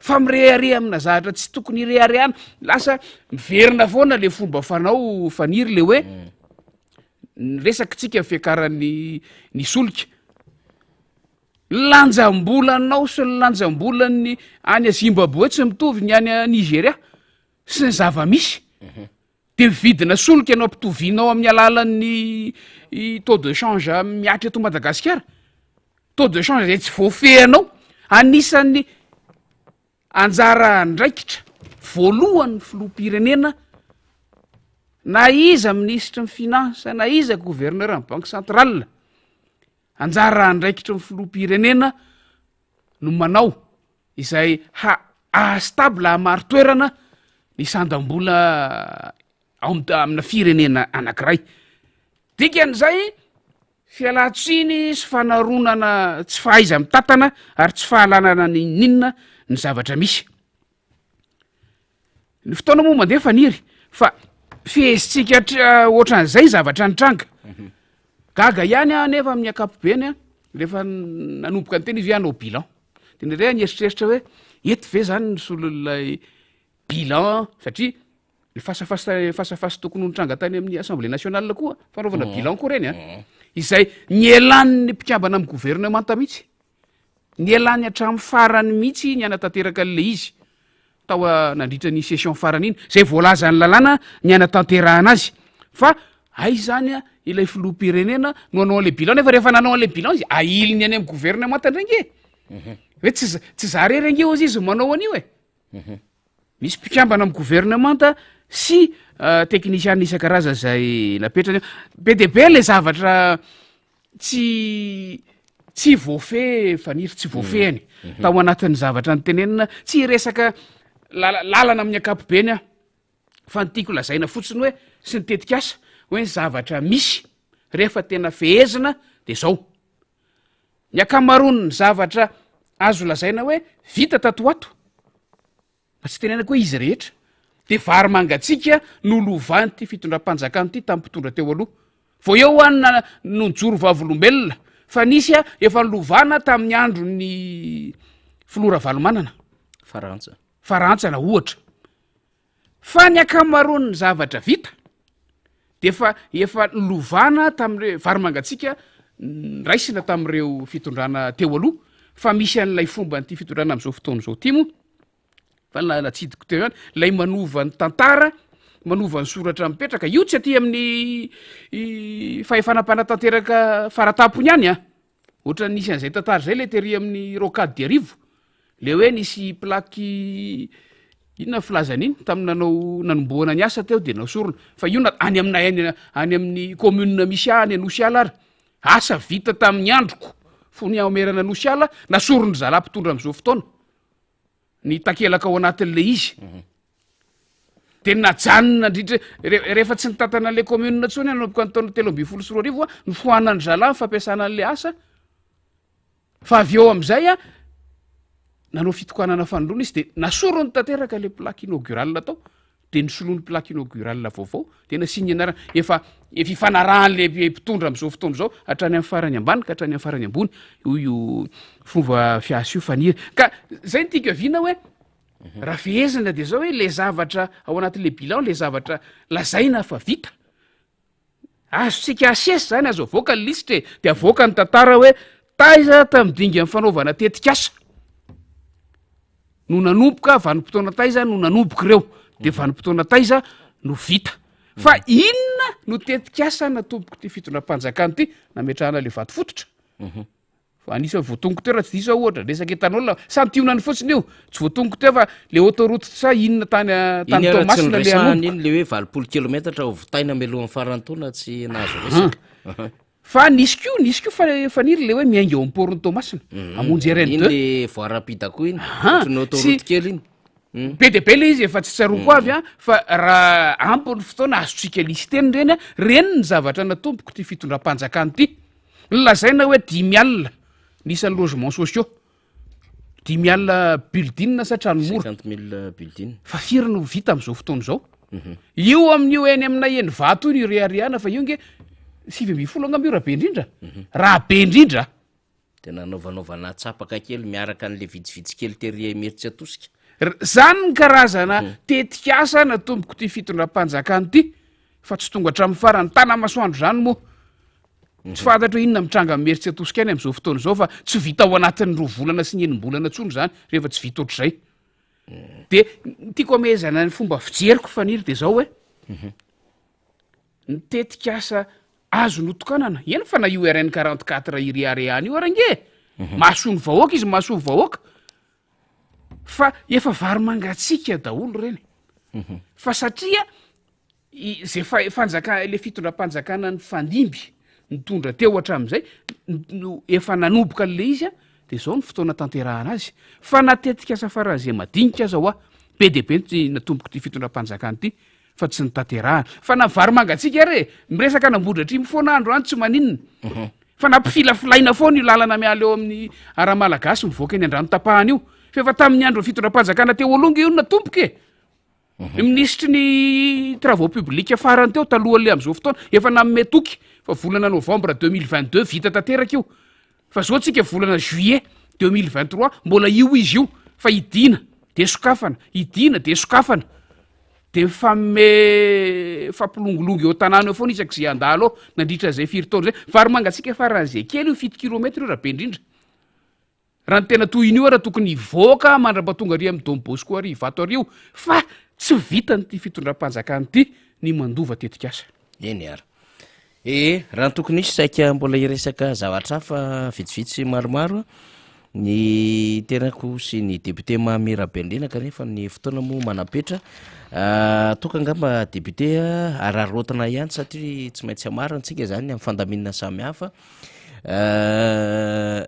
Fa mirehareha amina zavatra tsy tokony hireharehana, lasa miverina foana le fomba fanao faniry le hoe ny resakitsika ny fiakaran'ny ny solika. Lanjam-bolanao sy ny lanjam-bolan'ny any Zimbabwe tsy mitovy ny any Nigeria sy ny zava-misy. Mhm. De vidina solika no ampitovianao amin'ny alalan'ny taux de change mihatra eto Madagasikara. Taux de change zay tsy voafehinao. Anisan'ny anjara andraikitra voalohan'ny filoham-pirenena na iza minisitry ny finance na iza gouverneur ny banque centrale Anjara andraikitry ny filoham-pirenena no manao izay ha haha-stable, hahamari-toerana ny sandam-bola ao amina firenena anankiray. Dikan'izay, fialan-tsiny sy fanaronana tsy fahaiza-mitantana ary tsy fahalalana n'inon'inona ny zavatra misy. Ny fotoana moa mandeha faniry fa fehezintsika ohatran'izay ny zavatra nitranga. Mhm. Gaga ihany aho nefa amin'ny ankapobeny a, rehefa nanomboka niteny izy hoe hanao bilan. De indraindray aho nieritreritra hoe eto ve zany ny solon'ilay bilan satria ny face à face face à face tokony ho nitranga tany amin'ny assemblée nationale koa fanaovana mhm. bilan koa reny a. Mhm. Izay nielan'ny mpikambana amin'ny gouvernemanta mihitsy. Nialany hatramin'ny farany mihitsy ny hanatanteraka an'ilay izy tao nandritra ny session farany iny, izay voalazan'ny lalàna ny hanatanterahana azy. Fa aiza izany ilay filoham-pirenena no hanao an'ilay bilan, nefa rehefa nanao an'ilay bilan izy, ahiliny any amin'ny governemanta indray ange. Mhm. Hoe tsy tsy za rery ange hozy izy manao an'io e. Mhm. Misy mpikambana amin'ny governemanta sy uh, teknisiana isan-karazany izay napetrany. Be dia be ilay zavatra tsy tsy voafehy faniry tsy voafehiny mm. mhm. tao anatin'ny zavatra nytenenina tsy hiresaka lalana amin'ny ankapobeny aho fa ny tiako lazaina fotsiny hoe sy ny tetikasa hoe ny zavatra misy rehefa tena fehezina de zao ny akamaroan'ny zavatra azo lazaina hoe vita tatoato Fa tsy tenenako hoe izy rehetra. Dia vary mangatsiaka no lovan'ity fitondram-panjakana ity tamin'ny mpitondra teo aloha. Vao eo aho no nijoro vavolombelona fa nisy efa nolovana tamin'ny andron'ny filoha Ravalomanana. Farantsa. Farantsana ohatra. Fa ny ankamaroan'ny zavatra vita dia efa efa nolovana tamin'ireo vary mangatsiaka nraisina tamin'ireo fitondrana teo aloha fa misy an'ilay fomban'ity fitondrana amin'izao fotoana izao ity moa fa na natsidiko teo ihany lay manova ny tantara manova ny soratra mipetraka io tsy aty amin'ny fahefana mpanatanteraka faratampony ihany a ohatran'ny nisy an'izay tantara zay le tery amin'ny rocade d'Iarivo le hoe nisy plaque inona filazana iny tamin'ny nanao nanombohana ny asa teo de nasorina fa io na any aminay any any amin'ny commune misy ahy any Anosiala ary asa vita tamin'ny androko fony aho merana Anosiala nasorin'ny zalahy mpitondra amin'izao fotoana ny takelaka ao anatin'le izy de najanona nandritra rehefa tsy nitantana an'le commune intsony nanomboka ny taona 2013 a nofoanan'ny zalahy ny fampiasana an'le asa fa avy eo am'izay a nanao fitokanana fanindroana izy de nasorony tanteraka le plaque inaugurale tao de nisoloany plaque inaugurale vaovao de nasiany anarana efa efa ifanarahan'le mpitondra am'izao fotoana izao hatrany amin'ny farany ambany ka hatrany amin'ny farany ambony io io fomba fiasa io faniry ka zay ny tiako aviana hoe mhm. raha fehezina de zao hoe le zavatra ao anatin'le bilan le zavatra lazaina fa vita Azontsika asesy zany, azo avoaka ny lisitra e, de avoaka ny tantara hoe taiza tamin'ny dingan'ny fanaovana tetikasa no nanomboka, vanim-potoana taiza no nanomboka ireo, de vanim-potoana taiza no vita. Fa inona no tetikasa natombok'ity fitondram-panjakana ity nametrahana le vato fototra? Fa anisan'ny voatonoko teo raha tsy diso aho ohatra, resaka éthanol, santionany fotsiny io, tsy voatonoko teo fa le autoroute sa inona tany tany Iny ara tsy Toamasina le noresahana hanomboka. iny le hoe 80 kilometatra ho vitaina mialohan'ny faran'ny taona tsy nahazo resaka. Fa nisy koa, nisy koa fa- faniry le hoe miainga eo amin'ny port-n'i Toamasina, hamonjy RN Iny deux. le voie rapide koa iny, Aha, ohatran'ny sy autoroute kely iny. Be dia be le izy efa tsy tsaroako avy an, fa raha ampy ny fotoana azontsika listena ireny an, ireny ny zavatra natomboko ity fitondram-panjakana ity. Ny lazaina hoe dimy alina ny isan'ny logements sociaux. 50 building sa trano mora? 50 mille building. Fa firy no vita amin'izao fotoana izao? Io amin'io eny aminay eny Ivato io no ireharehana fa io nge 19 angamba io raha be indrindra. Raha be indrindra. Dia nanaovanaovana tsapaka kely miaraka an'le vitsivitsy kely tery Imerintsiatosika. R, Zany ny karazana tetikasa natombok'ity fitondram-panjakana ity fa tsy tonga hatramin'ny farany. Tanamasoandro izany moa. Tsy fantatro hoe inona mitranga amin'ny Imerintsiatosika any amin'izao fotoana izao fa tsy vita ao anatin'ny roa volana sy ny enim-bolana intsony izany rehefa tsy vita ohatr'izay. Dia ny tiako hamehezana ny fomba fijeriko Faniry dia izao hoe, ny tetikasa azo notokanana, eny fa na io RN 44 ireharehana io ary ange e, mahasoa ny vahoaka izy, mahasoa ny vahoaka, fa efa vary mangatsiaka daholo ireny, fa satria i- zay fa- fanjaka- le fitondram-panjakana nifandimby nitondra teo hatramin'izay no efa nanomboka an'le izy a, de zao ny fotoana tanterahana azy, fa na tetikasa faran'izay madinika aza hoa, be dia be ny natombok'ity fitondram-panjakana ity fa tsy notanterahana. Fa na vary mangatsiaka ary e, miresaka an'Ambohidratrimo foana andro any tsy maninona. Mhm. Fa nampifilafilaina foana io lalana miala eo amin'ny ara-malagasy mivoaka eny Andranotapahana io. Fa efa tamin'ny andron'ny fitondram-panjakana teo aloha nge io no natomboka e. Mhm. Ny minisitry ny travaux publics farany teo talohan'le amin'izao fotoana efa nanome toky fa volana novembre 2022 vita tanteraka io. Fa zao tsika volana juillet 2023 mbola io izy io fa hidiana de sokafana, hidiana de sokafana. De mifanome fampilongilongy eo an-tanàna eo foana isaky ze handalo eo nandritra izay firy taona zay. Vary mangatsiaka faran'izay kely io fito kilomètre io raha be indrindra. Raha ny tena tohiny io ara tokony hivoaka mandra-pahatonga ary amin'ny Don Bosco ary Ivato ary io fa tsy vitan'ity fitondram-panjakana ity ny mandova tetikasa. Eny ary. Ee, raha ny tokony hisy saika mbola hiresaka zavatra hafa vitsivitsy maromaro ny tenako sy ny député Mamy Rabenirina kanefa ny fotoana moa manam-petra. Toka angamba député araraotina ihany satria tsy maintsy hamarantsika izany amin'ny fandaminana samihafa.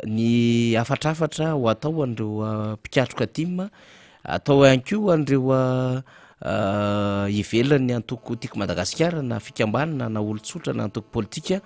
Ny hafatrafatra ho atao an'ireo mpikatroka tim, atao ihany koa an'ireo ivelan'ny antoko Tiako Madagasikara na fikambanana na olon-tsotra na antoko politika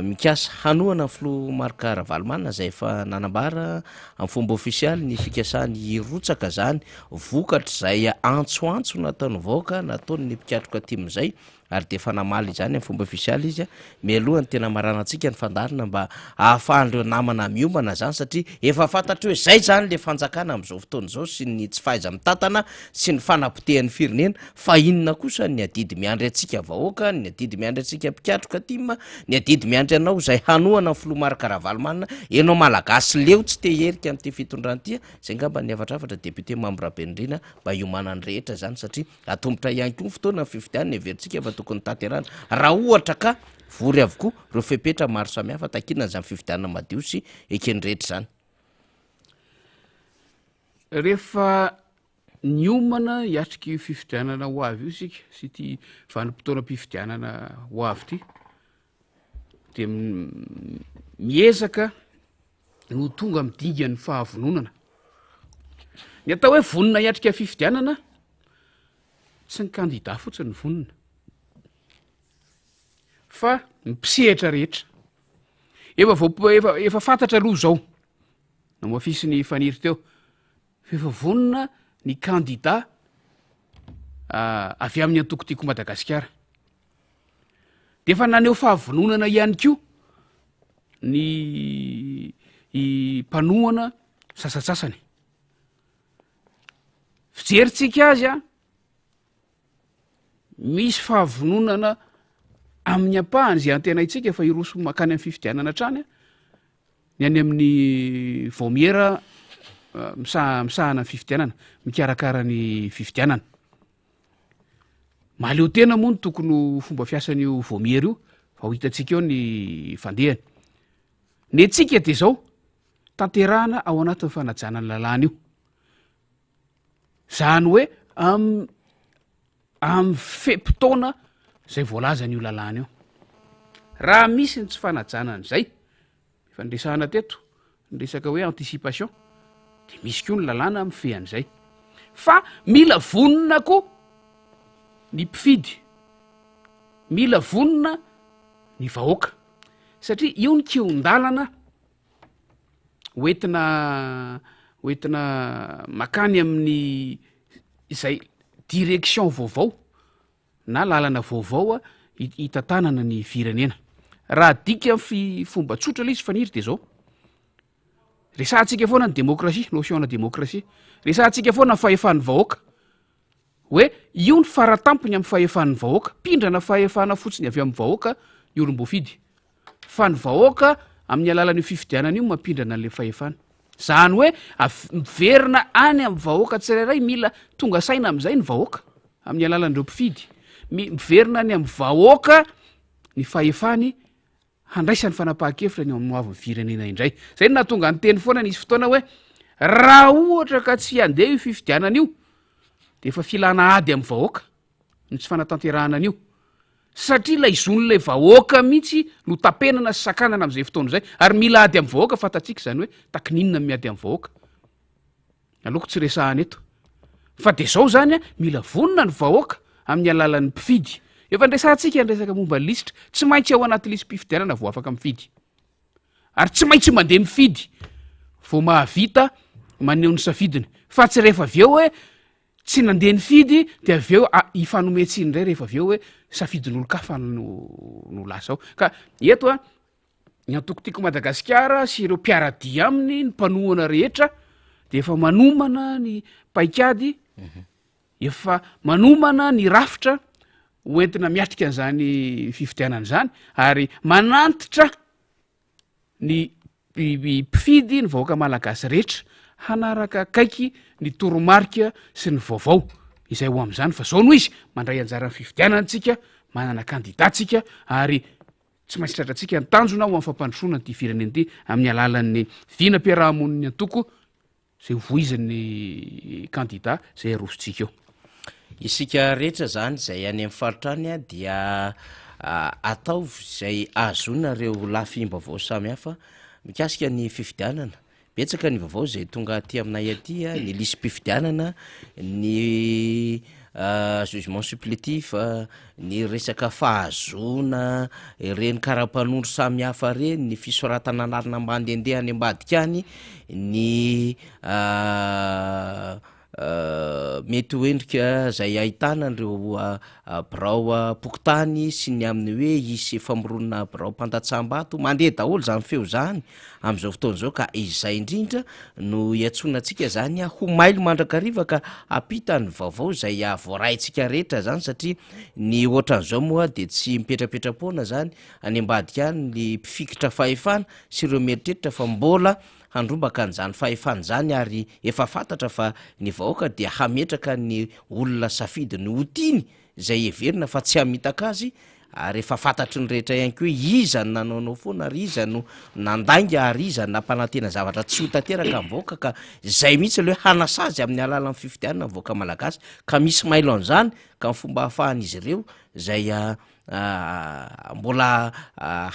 mikasa hanohana ny filoha Marc Ravalomanana izay efa nanambara amin'ny fomba ofisialy ny fikasany hirotsaka izany vokatr'izay antsoantso nataon'ny vahoaka nataon'ny mpikatroka tim izay ary dia efa namaly izany amin'ny fomba ofisialy izy mialoha ny tena hamaranantsika ny fandaharana mba hahafahan'ireo namana miombana izany satria efa fantatro hoe izay izany le fanjakana amin'izao fotoana izao sy ny tsy fahaiza-mitantana sy ny fanapotehan'ny firenena fa inona kosa ny adidy miandry antsika vahoaka, ny adidy miandry antsika mpikatroka tim, ny adidy miandry anao izay hanohana ny filoha Marc Ravalomanana, ianao malagasy leo tsy te hiherika amin'ity fitondrana ity, izay angamba ny hafatrafatra député Mamy Rabenirina mba hiomanan'ny rehetra izany satria Atomotra ihany koa ny fotoana ny fifidianana heverintsika fa tokony tanterahina raha ohatra ka vory avokoa ireo fepetra maro samihafa takiana an'izany fifidianana madio sy eken'ny rehetra izany. Rehefa niomana hiatrika io fifidianana ho avy io isika sy ity vanim-potoanam-pifidianana ho avy ity dia miezaka no tonga amin'ny dingan'ny fahavononana. Ny atao hoe vonona hiatrika fifidianana, tsy ny kandida fotsiny no vonona, fa ny mpisehatra rehetra. Efa voa- efa, efa fantatra aloha izao, nomafisin'i Faniry teo, fa efa vonona ny kandida avy amin'ny antoko Tiako Madagasikara. De efa naneho fahavononana ihany koa ny mpanohana sasantsasany. Fijerintsika azy a, misy fahavononana amin'ny ampahany izay antenaintsika fa hiroso mankany amin'ny fifidianana hatrany a, ny any amin'ny vaomiera misa- misahana ny fifidianana, mikarakara ny fifidianana. Mahaleo tena moa no tokony ho fomba fiasan'io vaomiera io fa ho hitantsika eo ny fandehany. Ny antsika dia izao, tanterahana ao anatin'ny fanajana ny lalàna io. Izany hoe am- amin'ny fe-potoana izay voalazan'io lalàna io. Raha misy ny tsy fanajana an'izay, Efa niresahana teto ny resaka hoe anticipation de misy koa ny lalàna mifehy an'izay. Fa mila vonona koa ny mpifidy, mila vonona ny vahoaka satria io ny kihon-dalana hoentina. hoentina makany amin'ny izay direction vaovao na lalana vaovao hitantanana ny firenena. Raha adika amin'ny fomba tsotra ilay izy Faniry dia izao, resahantsika foana ny demokrasia, notion-na demokrasia, resahantsika foana ny fahefan'ny vahoaka, hoe io ny faratampony amin'ny fahefan'ny vahoaka, mpindrana fahefana fotsiny avy amin'ny vahoaka ny olom-boafidy, fa ny vahoaka amin'ny alalan'io fifidianana io mampindrana an'ilay fahefana. Zany hoe miverina any amin'ny vahoaka tsirairay, mila tonga saina amin'izay ny vahoaka amin'ny alalan'ireo mpifidy. Miverina any amin'ny vahoaka ny fahefany handraisany fanapahan-kevitra ny amin'ny hoavin'ny firenena indray. Zay no nahatonga ny teny foana nisy fotoana hoe raha ohatra ka tsy handeha io fifidianana io de efa filana ady amin'ny vahoaka ny tsy fanatanterahana an'io. Satria ilay zon'ilay vahoaka mihitsy no tapenana sy sakanana amin'izay fotoana izay, ary mila ady amin'ny vahoaka, fantatsika izany hoe takininona ny miady amin'ny vahoaka. Aleoko tsy resahana eto. Fa dia izao izany, mila vonona ny vahoaka amin'ny alalan'ny mpifidy. Efa niresahantsika ny resaka momba ny lisitra, tsy maintsy ao anaty lisi-pifidianana vao afaka mifidy. Ary tsy maintsy mandeha mifidy vao mahavita maneho ny safidiny. Fa tsy rehefa avy eo hoe Tsy nandeha nifidy de avy eo hifanome tsiny indray rehefa avy eo hoe safidin'olon-kafa no no lasa ao. Ka eto a, ny antoko Tiako Madagasikara sy ireo mpiara-dia aminy, ny mpanohana rehetra de efa manomana ny paikady, efa manomana ny rafitra hoentina miatrika an'izany fifidianana izany ary manantitra ny mpifidy, ny vahoaka malagasy rehetra hanaraka akaiky ny toromarika sy ny vaovao izay ho amin'izany fa zao no izy, mandray anjara amin'ny fifidianana tsika, manana kandida tsika ary tsy maintsy tratrantsika ny tanjona ho amin'ny fampandrosoana an'ity firenena ity amin'ny alalan'ny vinam-piarahamonin'ny antoko Izay ho voizin'ny kandida izay arosontsika eo. Isika rehetra izany izay any amin'ny faritra any dia ataovy izay ahazoana ireo lafim-baovao samihafa mikasika ny fifidianana. Betsaka ny vaovao izay tonga aty aminay aty, ny lisi-pifidianana, ny Jugement supplétif, ny resaka fahazoana ireny karapanondro samihafa ireny, ny fisoratana anarana mandehandeha any ambadika any, ny mety ho endrika izay ahitana an'ireo biraom-pokontany sy ny amin'ny hoe hisy famoronana biraom-pandatsaham-bato, mandeha daholo izany feo izany amin'izao fotoana izao ka izay indrindra no iantsoana antsika izany ho mailo mandrakariva ka hampita ny vaovao izay voaraintsika rehetra izany satria ny ohatran'izao moa dia tsy mipetrapetra-poana izany any ambadika any ny mpifikitra fahefana sy ireo mieritreritra fa mbola handrombaka an'izany fahefana izany ary efa fantatra fa ny vahoaka dia hametraka ny olona safidiny ho tiany izay heverina fa tsy hamitaka azy ary efa fantatry ny rehetra ihany koa hoe iza no nanaonao foana ary iza no nandainga ary iza no nampanantena zavatra tsy ho tanteraka amin'ny vahoaka ka izay mihitsy ilay hoe hanasazy amin'ny alalan'ny fifidianana ny vahoaka malagasy ka misy mailo an'izany ka ny fomba ahafahan'izy ireo izay mbola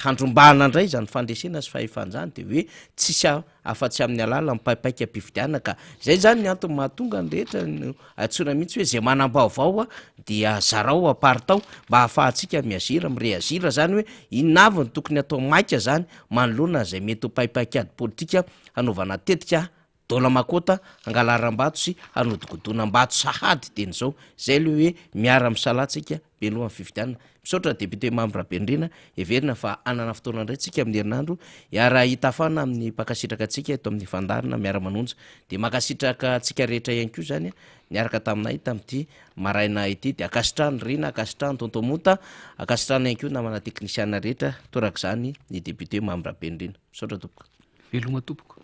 handrombahana indray izany fandresena sy fahefana izany dia hoe tsisy afa-tsy amin'ny alalan'ny paipaikam-pifidianana ka izay izany ny antony mahatonga ny rehetra no antsoina mihitsy hoe izay manam-baovao dia zarao aparitao mba ahafahantsika mi-agir, mi-reagir izany hoe inona avy no tokony atao maika izany manoloana izay mety ho paipaik'ady politika hanaovana tetika Dôla-makôta, hangalaram-bato sy hanodikodonam-bato sahady dieny izao. Izay ilay hoe miara-misalahy tsika mialohan'ny fifidianana. Misaotra Député Mamy Rabenirina, heverina fa hanana fotoana indray tsika amin'ny herinandro hiara-hitafana amin'ny mpankasitraka antsika eto amin'ny fandaharana Miara-manonja. Dia mankasitraka antsika rehetra ihany koa izany niaraka taminay tamin'ity maraina ity. Dia ankasitrahana Rina, ankasitrahana Tonton Monta, ankasitrahana ihany koa namana teknisiana rehetra, torak'izany ny Député Mamy Rabenirina. Misaotra tompoko. Veloma tompoko.